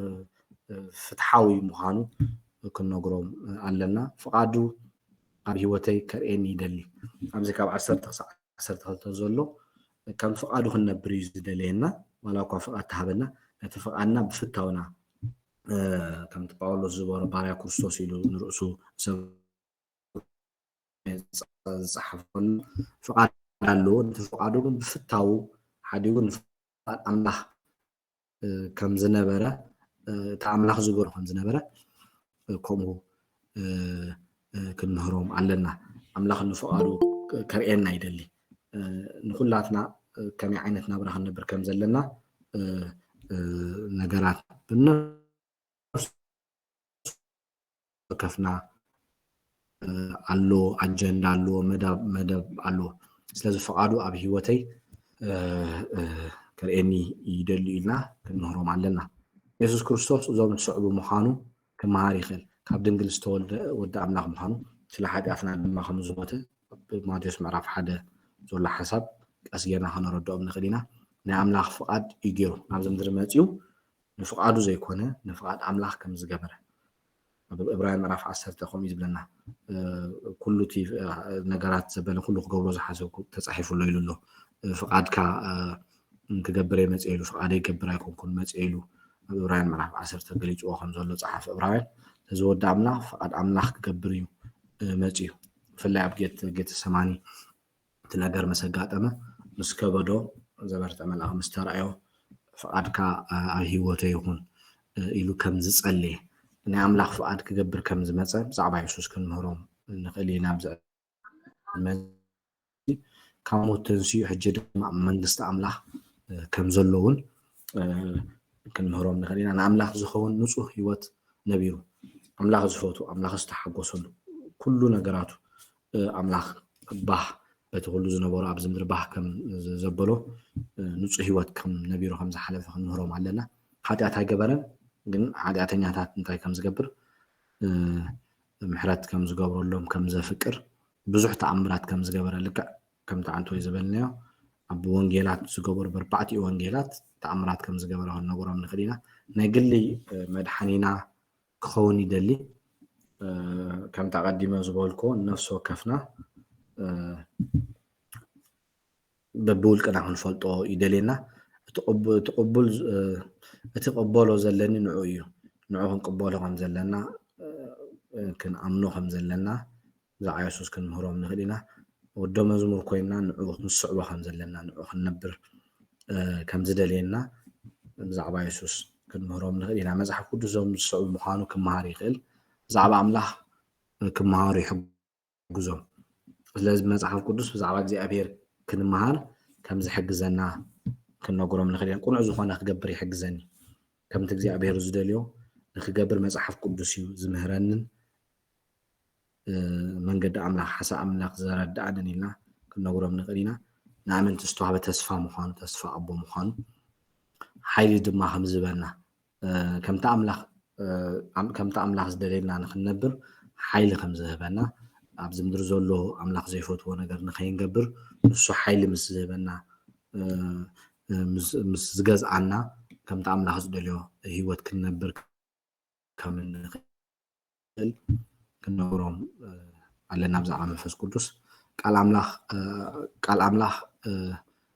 እ፣ ፍትሓዊ ምዃኑ ክንነግሮም ኣለና። ፍቓዱ ኣብ ህይወተይ ከርእየኒ ይደሊ። ኣብዚ ካብ ዓሰርተ ክሳዕ ዓሰርተ ክልተ ዘሎ ከም ፍቓዱ ክንነብር እዩ ዝደለየና። ዋላ እኳ ፍቓድ ተሃበና፣ ነቲ ፍቓድና ብፍታውና፣ እ፣ ከምቲ ጳውሎስ ዝበሮ ባርያ ክርስቶስ ኢሉ ንርእሱ ሰብ ዝጸሓፈሉ ፍቓድ ኣለዎ። ነቲ ፍቓዱ ግን ብፍታው ሓዲጉ ንፍቓድ ኣምላኽ፣ እ፣ ከም ዝነበረ፣ እ፣ እቲ ኣምላኽ ዝገበሮ ከም ዝነበረ፣ እ፣ ከምኡ፣ እ፣ እ፣ ክንምህሮም ኣለና። ኣምላኽ ንፍቓዱ ከርእየና ይደሊ። እ፣ ንኹላትና፣ እ፣ ከመይ ዓይነት ናብራ ክንነብር ከም ዘለና፣ እ፣ እ፣ ነገራት ብነፍሲ ወከፍና፣ እ፣ ኣሎ፣ ኣጀንዳ ኣሎ፣ መዳብ፣ መደብ ኣሎ። ስለዚ ፍቓዱ ኣብ ህይወተይ፣ እ፣ እ፣ ከርእየኒ ይደሊ ኢልና ክንምህሮም ኣለና። የሱስ ክርስቶስ እዞም ዝስዕቡ ምዃኑ ክመሃር ይኽእል። ካብ ድንግል ዝተወልደ ወዲ ኣምላኽ ምዃኑ፣ ስለ ሓጢኣትና ድማ ከም ዝሞተ፣ ኣብ ማቴዎስ ምዕራፍ ሓደ ዘሎ ሓሳብ ቀስ ጌርና ከነረድኦም ንኽእል ኢና። ናይ ኣምላኽ ፍቓድ እዩ ገይሩ ናብዚ ምድሪ መጺኡ፣ ንፍቓዱ ዘይኮነ ንፍቓድ ኣምላኽ ከም ዝገበረ። ኣብ ዕብራውያን ምዕራፍ ዓሰርተ ከምኡ እዩ ዝብለና። እ፣ ኩሉ እቲ፣ እ፣ ነገራት ዘበለ ኩሉ ክገብሮ ዝሓሰብኩ ተጻሒፉ ኣሎ ኢሉ ኣሎ። እ፣ ፍቓድካ፣ እ፣ ክገብር እየ መጽእ ኢሉ፣ ፍቓደይ ክገብር ኣይኮንኩን መጽእ ኢሉ ኣብ ዕብራውያን ምዕራፍ ዓሰርተ ገሊጽዎ ከም ዘሎ ጸሓፊ ዕብራውያን። እዚ ወዲ ኣምላኽ ፍቓድ ኣምላኽ ክገብር እዩ፣ እ፣ መጽኡ። ብፍላይ ኣብ ጌት-፣ ጌተሰማኒ እቲ ነገር ምስ ኣጋጠመ፣ ምስ ከበዶ ዘበርተ መልኣኽ ምስ ተራእዮ፣ "ፍቓድካ፣ እ፣ ኣብ ህይወተይ ይኹን፣ እ፣ ኢሉ ከም ዝጸለየ፣ ናይ ኣምላኽ ፍቓድ ክገብር ከም ዝመጸ ብዛዕባ የሱስ ክንምህሮም ንኽእል ኢና። ኣብዚ ዕድመ እዚ ካብ ሞት ተንሲኡ፣ ሕጂ ድማ ኣብ መንግስቲ ኣምላኽ፣ እ፣ ከም ዘሎ እውን፣ እ፣ ክንምህሮም ንኽእል ኢና። ንኣምላኽ ዝኸውን ንጹህ ህይወት ነቢሩ፣ ኣምላኽ ዝፈቱ፣ ኣምላኽ ዝተሓጎሰሉ፣ ኩሉ ነገራቱ፣ እ፣ ኣምላኽ ባህ፣ በቲ ኩሉ ዝነበሮ ኣብዚ ምድሪ ባህ ከም ዘበሎ፣ እ፣ ንጹህ ህይወት ከም ነቢሩ ከም ዝሓለፈ ክንምህሮም ኣለና። ሓጢኣት ኣይገበረን፣ ግን ሓጢኣተኛታት እንታይ ከም ዝገብር፣ እ፣ ምሕረት ከም ዝገብረሎም፣ ከም ዘፍቅር፣ ብዙሕ ተኣምራት ከም ዝገበረ፣ ልክዕ ከምቲ ዓንተወይ ዝበልናዮ፣ ኣብ ወንጌላት ዝገበሩ፣ በርባዕቲኡ ወንጌላት ተኣምራት ከም ዝገበረ ክንነግሮም ንኽእል ኢና። ናይ ግሊ፣ እ፣ መድሓኒና ክኸውን ይደሊ። እ፣ ከምቲ ኣቐዲመ ዝበልኩዎ፣ ነፍሲ ወከፍና፣ እ፣ በብውልቅና ክንፈልጦ ይደልየና። እቲ ቅቡ-፣ እቲ ቅቡል፣ እ፣ እቲ ቅበሎ ዘለኒ ንዑ እዩ። ንዑ ክንቅበሎ ከም ዘለና፣ እ፣ ክንኣምኖ ከም ዘለና ብዛዕባ የሱስ ክንምህሮም ንኽእል ኢና። ወዶ መዝሙር ኮይንና ንዑ ክንስዕቦ ከም ዘለና፣ ንዑ ክንነብር፣ እ፣ ከም ዝደልየና ብዛዕባ የሱስ ክንምህሮም ንኽእል ኢና። መጽሓፍ ቅዱስ እዞም ዝስዕቡ ምዃኑ ክመሃር ይኽእል። ብዛዕባ ኣምላኽ፣ እ፣ ክመሃሩ ይሕግዞም። ስለዚ መጽሓፍ ቅዱስ ብዛዕባ እግዚኣብሔር ክንመሃር ከም ዝሕግዘና ክንነግሮም ንኽእል ኢና። ቅኑዕ ዝኾነ ክገብር ይሕግዘኒ። ከምቲ እግዚኣብሔር ዝደልዮ ንክገብር መጽሓፍ ቅዱስ እዩ ዝምህረንን፣ እ፣ መንገዲ ኣምላኽ፣ ሓሳብ ኣምላኽ ዘረድኣንን ኢልና ክንነግሮም ንኽእል ኢና። ንኣመንቲ ዝተዋህበ ተስፋ ምዃኑ፣ ተስፋ ኣቦ ምዃኑ፣ ሓይሊ ድማ ከም ዝህበና፣ እ፣ ከምቲ ኣምላኽ፣ እ፣ ኣም-፣ ከምቲ ኣምላኽ ዝደልየና ንክንነብር ሓይሊ ከም ዝህበና፣ ኣብዚ ምድሪ ዘሎ ኣምላኽ ዘይፈትዎ ነገር ንኸይንገብር ንሱ ሓይሊ ምስ ዝህበና፣ እ፣ እ፣ ምስ፣ ምስ ዝገዝኣና፣ ከምቲ ኣምላኽ ዝደልዮ ህይወት ክንነብር ከም እንኽእል ክንነግሮም፣ እ፣ ኣለና። ብዛዕባ መንፈስ ቅዱስ ቃል ኣምላኽ፣ እ፣ ቃል ኣምላኽ፣ እ፣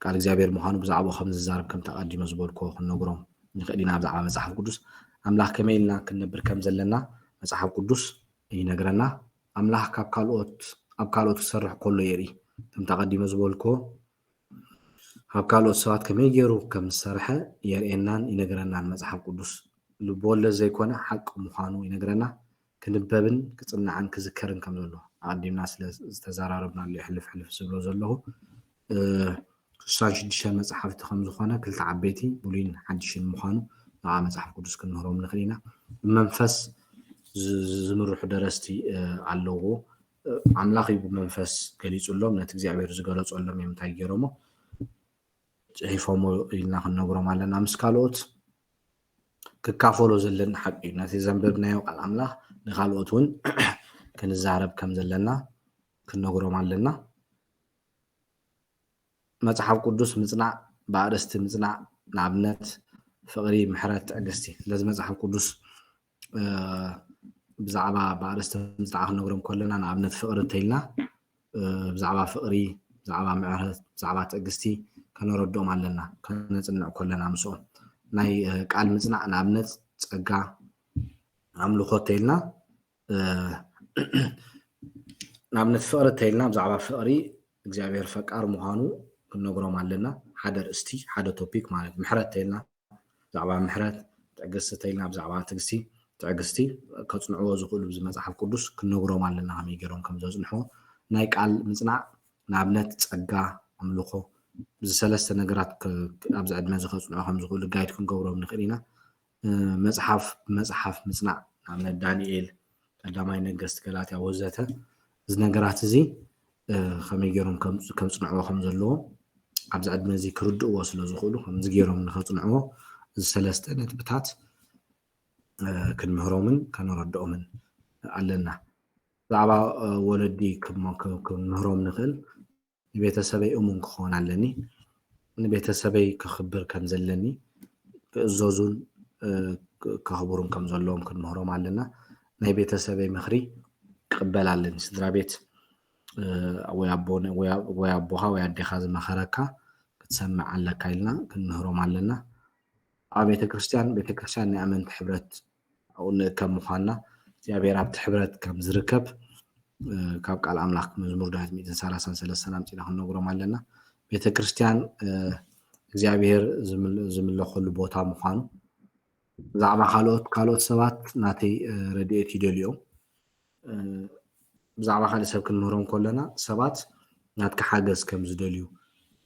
ቃል እግዚኣብሔር ምዃኑ ብዛዕባኡ ከም ዝዛረብ፣ ከምቲ ኣቐዲመ ዝበልክዎ፣ ክንነግሮም ንኽእል ኢና። ብዛዕባ መጽሓፍ ቅዱስ ኣምላኽ ከመይ ኢልና ክንነብር ከም ዘለና መጽሓፍ ቅዱስ ይነግረና። ኣምላኽ ካብ ካልኦት፣ ኣብ ካልኦት ክሰርሕ ከሎ የርኢ። ከምቲ ኣቐዲመ ዝበልክዎ፣ ኣብ ካልኦት ሰባት ከመይ ገይሩ ከም ዝሰርሐ የርእየናን ይነግረናን መጽሓፍ ቅዱስ። ልብወለድ ዘይኮነ ሓቂ ምዃኑ ይነግረና። ክንበብን ክጽናዕን ክዝከርን ከም ዘሎ ኣቐዲምና ስለ ዝተዘራረብናሉ ሕልፍ ሕልፍ ዝብሎ ዘለኹ። እ፣ ስሳን ሽዱሽተን መጽሓፍቲ ከም ዝኾነ፣ ክልተ ዓበይቲ ብሉይን ሓድሽን ምዃኑ ንዓ መጽሓፍ ቅዱስ ክንምህሮም ንኽእል ኢና። ብመንፈስ ዝ-፣ ዝ-፣ ዝምርሑ ደረስቲ፣ እ፣ ኣለዎ። እ፣ ኣምላኽ እዩ ብመንፈስ ገሊጹሎም፣ ነቲ እግዚኣብሔር ዝገለጸሎም እዮም እንታይ ገይሮሞ፣ ጽሒፎሞ ኢልና ክንነግሮም ኣለና። ምስ ካልኦት ክካፈሎ ዘለና ሓቂ እዩ። ነቲ ዘንበብናዮ ቃል ኣምላኽ ንኻልኦት እውን ክንዛረብ ከም ዘለና ክንነግሮም ኣለና። መጽሓፍ ቅዱስ ምጽናዕ፣ ብኣርእስቲ ምጽናዕ፣ ንኣብነት ፍቕሪ፣ ምሕረት፣ ትዕግስቲ። ስለዚ መጽሓፍ ቅዱስ ብዛዕባ ብኣርእስቲ ምጽናዕ ክንነግሮም ከለና፣ ንኣብነት ፍቕሪ እንተኢልና ብዛዕባ ፍቕሪ፣ ብዛዕባ ምሕረት፣ ብዛዕባ ትዕግስቲ ከነረድኦም ኣለና፣ ከነጽንዕ ከለና ምስኦም። ናይ ቃል ምጽናዕ ንኣብነት ጸጋ፣ ኣምልኾ እንተኢልና፣ ንኣብነት ፍቕሪ እንተኢልና ብዛዕባ ፍቕሪ እግዚኣብሔር ፈቃር ምዃኑ ክንነግሮም ኣለና። ሓደ ርእስቲ፣ ሓደ ቶፒክ ማለት እዩ። ምሕረት እንተኢልና ብዛዕባ ምሕረት፣ ትዕግስቲ እንተኢልና ብዛዕባ ትዕግስቲ፣ ትዕግስቲ ከጽንዕዎ ዝኽእሉ ብዚ መጽሓፍ ቅዱስ ክንነግሮም ኣለና፣ ከመይ ገይሮም ከም ዘጽንሕዎ። ናይ ቃል ምጽናዕ ንኣብነት ጸጋ፣ ኣምልኾ፣ እዚ ሰለስተ ነገራት ኣብዚ ዕድመ እዚ ከጽንዑ ከም ዝኽእሉ ጋይድ ክንገብሮም ንኽእል ኢና። መጽሓፍ ብመጽሓፍ ምጽናዕ፣ ንኣብነት ዳንኤል፣ ቀዳማይ ነገስት፣ ገላትያ ወዘተ። እዚ ነገራት እዚ ከመይ ገይሮም ከምጽንዕዎ ከም ዘለዎም ኣብዚ ዕድመ እዚ ክርድእዎ ስለ ዝኽእሉ ከምዚ ገይሮም ንኸጽንዕዎ እዚ ሰለስተ ነጥብታት ክንምህሮምን ከነረድኦምን ኣለና። ብዛዕባ ወለዲ ክንምህሮም ንኽእል ንቤተሰበይ እሙን ክኸውን ኣለኒ። ንቤተሰበይ ከኽብር ከም ዘለኒ፣ ክእዘዙን ከኽብሩን ከም ዘለዎም ክንምህሮም ኣለና። ናይ ቤተሰበይ ምኽሪ ክቕበል ኣለኒ። ስድራ ቤት ወይ ኣቦኻ ወይ ኣዴኻ ዝመኸረካ ክትሰምዕ ኣለካ ኢልና ክንምህሮም ኣለና። ኣብ ቤተክርስትያን፣ ቤተክርስትያን ናይ ኣመንቲ ሕብረት ኣብኡ ንእከብ ምዃንና እግዚኣብሔር ኣብቲ ሕብረት ከም ዝርከብ ካብ ቃል ኣምላኽ መዝሙር ዳዊት ሚእትን ሰላሳን ሰለስተን ኣምፂና ክንነግሮም ኣለና። ቤተክርስትያን እግዚኣብሔር ዝምለኸሉ ቦታ ምዃኑ ብዛዕባ ካልኦት ካልኦት ሰባት ናተይ ረድኤት ይደልዮም። ብዛዕባ ካልእ ሰብ ክንምህሮም ከለና ሰባት ናትካ ሓገዝ ከም ዝደልዩ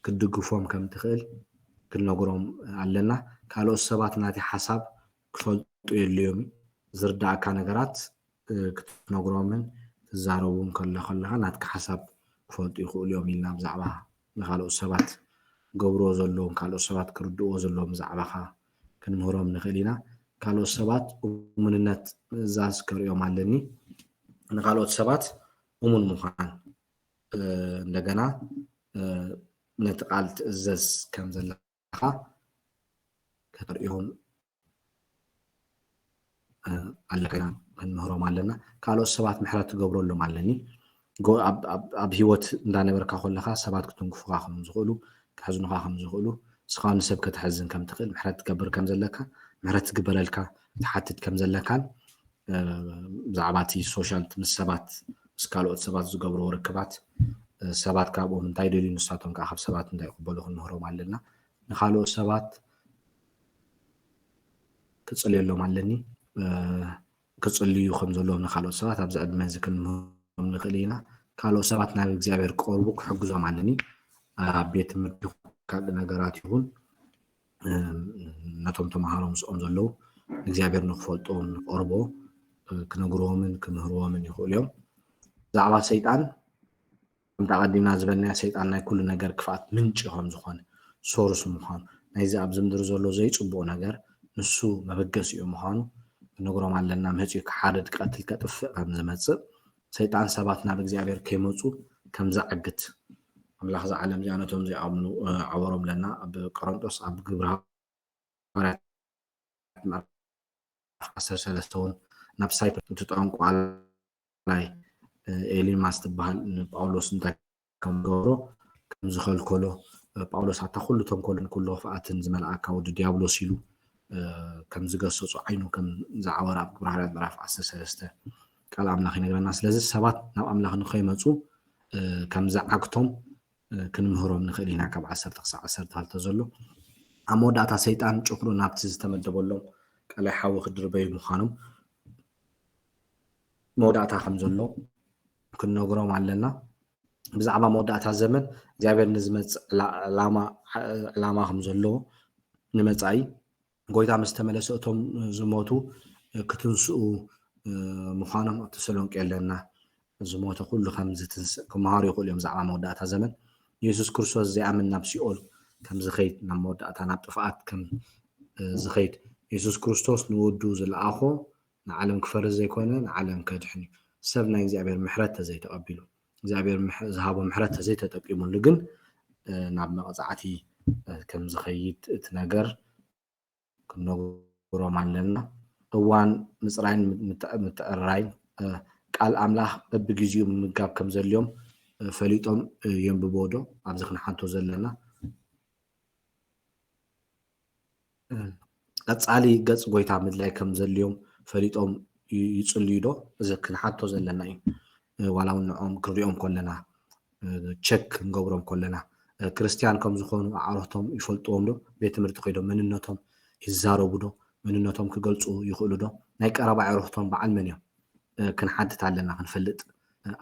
ክትድግፎም ከም ትኽእል ክንነግሮም ኣለና። ካልኦት ሰባት ናተይ ሓሳብ ክፈልጡ የድልዮም እዩ። ዝርዳእካ ነገራት ክትነግሮምን ትዛረቡን ከለ ከለኻ ናትካ ሓሳብ ክፈልጡ ይኽእሉ እዮም ኢልና ብዛዕባ ንካልኦት ሰባት ገብርዎ ዘለዎም ካልኦት ሰባት ክርድእዎ ዘለዎም ብዛዕባኻ ክንምህሮም ንኽእል ኢና። ካልኦት ሰባት እሙንነት ምእዛዝ ከርእዮም ኣለኒ። ንካልኦት ሰባት እሙን ምዃን እንደገና ነቲ ቃል ትእዘዝ ከም ዘለኻ ከተርእዮም ኣለካ ኢና ክንምህሮም ኣለና። ካልኦት ሰባት ምሕረት ትገብረሎም ኣለኒ። ኣብ ህይወት እንዳነበርካ ከለካ ሰባት ክትንክፉካ ከም ዝኽእሉ፣ ከሕዝኑካ ከም ዝኽእሉ፣ ንስኻ ንሰብ ከተሕዝን ከም ትኽእል፣ ምሕረት ትገብር ከም ዘለካ፣ ምሕረት ትግበረልካ ትሓትት ከም ዘለካን ብዛዕባ እቲ ሶሻል ምስ ሰባት ምስ ካልኦት ሰባት ዝገብርዎ ርክባት ሰባት ካብኦም እንታይ ደልዩ ንሳቶም ከዓ ካብ ሰባት እንታይ ይቕበሉ ክንምህሮም ኣለና። ንካልኦት ሰባት ክጽልየሎም ኣለኒ። ክጽልዩ ከም ዘለዎም ንካልኦት ሰባት ኣብዚ ዕድመ እዚ ክንምህሮም ንኽእል ኢና። ካልኦት ሰባት ናብ እግዚኣብሔር ክቐርቡ ክሕግዞም ኣለኒ። ኣብ ቤት ትምህርቲ ካልእ ነገራት ይኹን ነቶም ተምሃሮ ምስኦም ዘለዉ እግዚኣብሔር ንክፈልጥዎም ንክቐርቦ ክነግርዎምን ክምህርዎምን ይኽእሉ እዮም። ብዛዕባ ሰይጣን ከምቲ ኣቐዲምና ዝበልናዮ ሰይጣን ናይ ኩሉ ነገር ክፍኣት ምንጪ ከም ዝኾነ ሶርስ ምዃኑ ናይዚ ኣብዚ ምድሪ ዘሎ ዘይፅቡቕ ነገር ንሱ መበገሲኡ ምዃኑ ክነግሮም ኣለና። መፂኡ ክሓርድ ክቐትል ከጥፍእ ከም ዝመፅእ ሰይጣን ሰባት ናብ እግዚኣብሔር ከይመፁ ከም ዘዕግት ኣምላኽ እዛ ዓለም እዚኣ ነቶም ዘይኣምኑ ዓወሮም ኣለና። ኣብ ቆሮንጦስ ኣብ ግብረ ሃዋርያት ምዕራፍ ዓሰርተ ሰለስተ እውን ናብ ሳይፕረስ እቲ ጠንቋላይ ኤሊማስ ትበሃል ንጳውሎስ እንታይ ከም ገብሮ ከም ዝኸልከሎ ጳውሎስ ኣታ ኩሉ ተንኮልን ኩሉ ክፍኣትን ዝመልኣካ ወዲ ዲያብሎስ ኢሉ ከም ዝገሰጾ ዓይኑ ከም ዝዓወረ ኣብ ግብረ ሃዋርያት ምዕራፍ ዓሰርተ ሰለስተ ቃል ኣምላኽ ይነግረና። ስለዚ ሰባት ናብ ኣምላኽ ንኸይመፁ ከም ዝዓግቶም ክንምህሮም ንኽእል ኢና። ካብ ዓሰርተ ክሳብ ዓሰርተ ክልተ ዘሎ ኣብ መወዳእታ ሰይጣን ጭፍሩ ናብቲ ዝተመደበሎም ቀላይ ሓዊ ክድርበዩ ምዃኖም መወዳእታ ከም ዘሎ ክንነግሮም ኣለና። ብዛዕባ መወዳእታ ዘመን እግዚኣብሔር ንዝመፅእ ዕላማ ከም ዘለዎ ንመፃኢ ጎይታ ምስ ተመለሰ እቶም ዝሞቱ ክትንስኡ ምዃኖም ኣብ ተሰሎንቄ ኣለና። ዝሞተ ኩሉ ከም ዝትንስእ ክመሃሩ ይኽእሉ እዮም። ብዛዕባ መወዳእታ ዘመን የሱስ ክርስቶስ ዘይኣምን ናብ ሲኦል ከም ዝኸይድ ናብ መወዳእታ ናብ ጥፍኣት ከም ዝኸይድ የሱስ ክርስቶስ ንወዱ ዝለኣኾ ንዓለም ክፈርድ ዘይኮነ ንዓለም ከድሕን እዩ። ሰብ ናይ እግዚኣብሔር ምሕረት ተዘይተቐቢሉ እግዚኣብሔር ምሕ- ዝሃቦ ምሕረት ተዘይተጠቂሙሉ ግን እ፣ ናብ መቕፃዕቲ እ፣ ከም ዝኸይድ እቲ ነገር ክንነግሮም ኣለና። እዋን ምፅራይን ምት- ምትዕርራይን እ፣ ቃል ኣምላኽ በብግዚኡ ምምጋብ ከም ዘድልዮም እ፣ ፈሊጦም እ፣ የንብቦ ዶ ኣብዚ ክንሓቶ ዘለና ቀፃሊ ገፅ ጎይታ ምድላይ ከም ዘድልዮም ፈሊጦም ይፅልዩ ዶ? እዚ ክንሓቶ ዘለና እዩ። ዋላ እውን ንኦም ክንሪኦም ከለና ቸክ ክንገብሮም ከለና ክርስትያን ከም ዝኾኑ ኣዕሩኽቶም ይፈልጥዎም ዶ? ቤት ትምህርቲ ከይዶም መንነቶም ይዛረቡ ዶ? መንነቶም ክገልፁ ይኽእሉ ዶ? ናይ ቀረባ ኣዕሩኽቶም በዓል መን እዮም? ክንሓትት ኣለና፣ ክንፈልጥ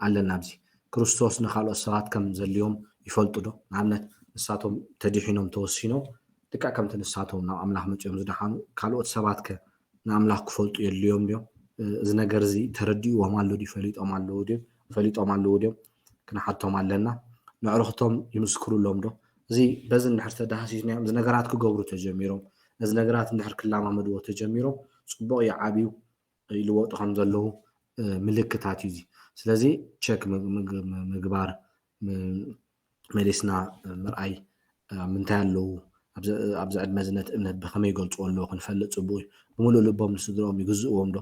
ኣለና። ኣብዚ ክርስቶስ ንካልኦት ሰባት ከም ዘድልዮም ይፈልጡ ዶ? ንኣብነት ንሳቶም ተዲሒኖም ተወሲኖም ልክዕ ከምቲ ንሳቶም ናብ ኣምላኽ መጺኦም ዝደሓኑ ካልኦት ሰባትከ ንኣምላኽ ክፈልጡ የድልዮም ድዮም? እዚ ነገር እዚ ተረዲእዎም ኣሎ ድዩ? ፈሊጦም ኣለዉ ድዮም? ፈሊጦም ኣለዉ ድዮም? ክንሓቶም ኣለና። ነዕርኽቶም ይምስክሩሎም ዶ? እዚ በዚ እንድሕር ተዳህሲስናዮም እዚ ነገራት ክገብሩ ተጀሚሮም ነዚ ነገራት እንድሕር ክላማመድዎ ተጀሚሮም ጽቡቕ ይዓብዩ ይልወጡ ከም ዘለዉ ምልክታት እዩ እዚ። ስለዚ ቸክ ምግባር መሊስና ምርኣይ ኣብ ምንታይ ኣለዉ ኣብዚ ዕድመ እዚ ነቲ እምነት ብኸመይ ይገልፅዎ ኣለዉ ክንፈልጥ ፅቡቅ እዩ። ብምሉእ ልቦም ንስድርኦም ይግዝእዎም ዶ?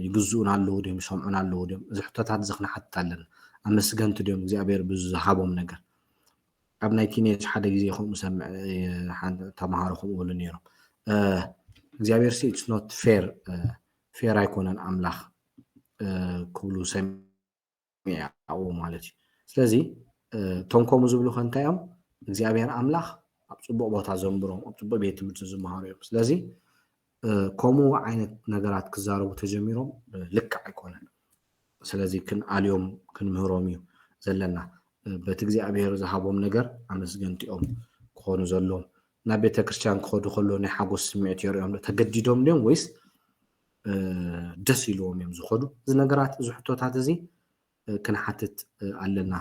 ይግዝኡና ኣለዉ ድዮም? ይሰምዑና ኣለዉ ድዮም? እዚ ሕቶታት እዚ ክንሓትት ኣለና። ኣመስገንቲ ድዮም እግዚኣብሔር ብዝሃቦም ነገር? ኣብ ናይ ቲኔጅ ሓደ ግዜ ከምኡ ሰምዕ ተምሃሮ ከምኡ ይብሉ ነይሮም እግዚኣብሔር ሲ it's not fair fair ኣይኮነን ኣምላኽ ክብሉ ሰሚዐ ኣብኡ ማለት እዩ። ስለዚ እቶም ከምኡ ዝብሉ ከ እንታይ እዮም እግዚኣብሔር ኣምላኽ ኣብ ፅቡቅ ቦታ ዘንብሮም ኣብ ፅቡቅ ቤት ትምህርቲ ዝመሃሩ እዮም። ስለዚ ከምኡ ዓይነት ነገራት ክዛረቡ ተጀሚሮም ልክዕ ኣይኮነን። ስለዚ ክንኣልዮም ክንምህሮም እዩ ዘለና። በቲ እግዚኣብሔር ዝሃቦም ነገር ኣመስገንቲኦም ክኾኑ ዘለዎም። ናብ ቤተክርስትያን ክኸዱ ከሎ ናይ ሓጎስ ስምዒት የርእዮም ዶ? ተገዲዶም ድዮም ወይስ ደስ ኢልዎም እዮም ዝኸዱ? እዚ ነገራት እዚ ሕቶታት እዚ ክንሓትት ኣለና።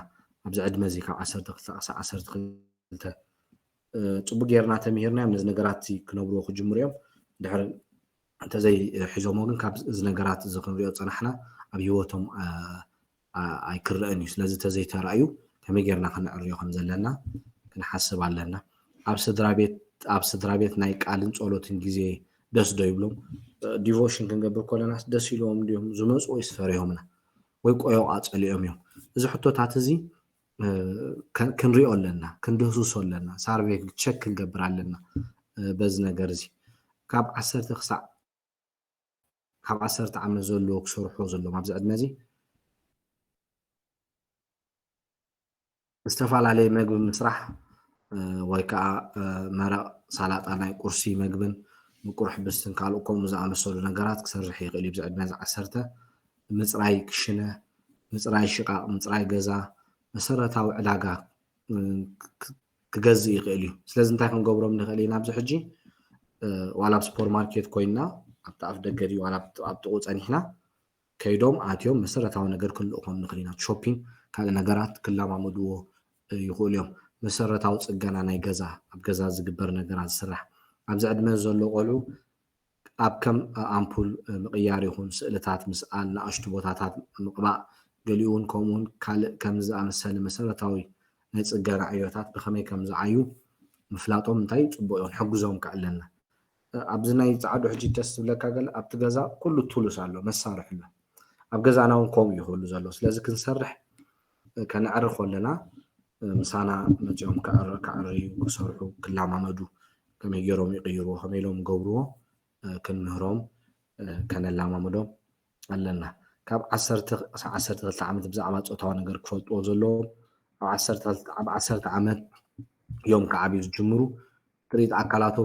ኣብዚ ዕድመ እዚ ካብ ዓሰርተ ክልተ ክሳብ ዓሰርተ ክልተ ፅቡቅ ጌርና ተምሂርናዮም ነዚ ነገራት እዚ ክነብርዎ ክጅምሩ እዮም። ድሕሪ እንተዘይሒዞሞ ግን ካብ እዚ ነገራት እዚ ክንሪኦ ዝፀናሕና ኣብ ህይወቶም ኣይክረአን እዩ። ስለዚ ተዘይተራእዩ ከመይ ጌርና ከነዕርዮ ከም ዘለና ክንሓስብ ኣለና። ኣብ ስድራ ቤት ኣብ ስድራ ቤት ናይ ቃልን ጸሎትን ግዜ ደስ ዶ ይብሎም? ዲቮሽን ክንገብር ከለናስ ደስ ኢልዎም ድዮም ዝመፁ ወይስ ፈሪሆምና ወይ ቆዮቃ ፀሊኦም እዮም? እዚ ሕቶታት እዚ ክንሪኦ ኣለና፣ ክንድህስሶ ኣለና፣ ሳርቬ ቸክ ክንገብር ኣለና። በዚ ነገር እዚ ካብ ዓሰርተ ክሳዕ ካብ ዓሰርተ ዓመት ዘለዎ ክሰርሑ ዘለዎም ኣብዚ ዕድመ እዚ ዝተፈላለየ መግቢ ምስራሕ ወይ ከዓ መረቕ ሳላጣ ናይ ቁርሲ መግብን ምቁር ሕብስትን ካልእ ከምኡ ዝኣመሰሉ ነገራት ክሰርሕ ይኽእል እዩ። ኣብዚ ዕድመ እዚ ዓሰርተ ምፅራይ ክሽነ፣ ምፅራይ ሽቓቕ፣ ምፅራይ ገዛ፣ መሰረታዊ ዕዳጋ ክገዝእ ይኽእል እዩ። ስለዚ እንታይ ክንገብሮም ንኽእል ኢና ኣብዚ ሕጂ ዋላ ኣብ ሱፐርማርኬት ኮይንና ኣብቲ ኣፍ ደገ ድዩ ዋላ ኣብ ጥቑ ፀኒሕና ከይዶም ኣትዮም መሰረታዊ ነገር ክንልእኾም ንኽእል ኢና። ሾፒንግ ካልእ ነገራት ክለማመድዎ ይኽእሉ እዮም። መሰረታዊ ፅገና ናይ ገዛ ኣብ ገዛ ዝግበር ነገራት ዝስራሕ ኣብዚ ዕድመ ዘሎ ቆልዑ ኣብ ከም ኣምፑል ምቕያር ይኹን ስእልታት ምስኣል ንኣሽቱ ቦታታት ምቕባእ ገሊኡ እውን ከምኡውን ካልእ ከምዚ ዝኣመሰለ መሰረታዊ ናይ ፅገና ዕዮታት ብኸመይ ከም ዝዓዩ ምፍላጦም እንታይ ፅቡቕ እዩ ክንሕግዞም ከ ኣለና። ኣብዚ ናይ ፃዕዱ ሕጂ ደስ ዝብለካ ገለ ኣብቲ ገዛ ኩሉ ቱሉስ ኣሎ መሳርሒ ኣሎ ኣብ ገዛና እውን ከምኡ እዩ ክህሉ ዘሎ ስለዚ ክንሰርሕ ከነዕሪ ከለና ምሳና መፅኦም ከዕርዩ ክሰርሑ ክላማመዱ ከመይ ገይሮም ይቅይርዎ ከመይ ኢሎም ገብርዎ ክንምህሮም ከነላማምዶም ኣለና ካብ ዓሰርተ ክሳብ ዓሰርተ ክልተ ዓመት ብዛዕባ ፆታዊ ነገር ክፈልጥዎ ዘለዎም ኣብ ዓሰርተ ዓመት እዮም ክዓብዩ ዝጅምሩ ትርኢት ኣካላቶም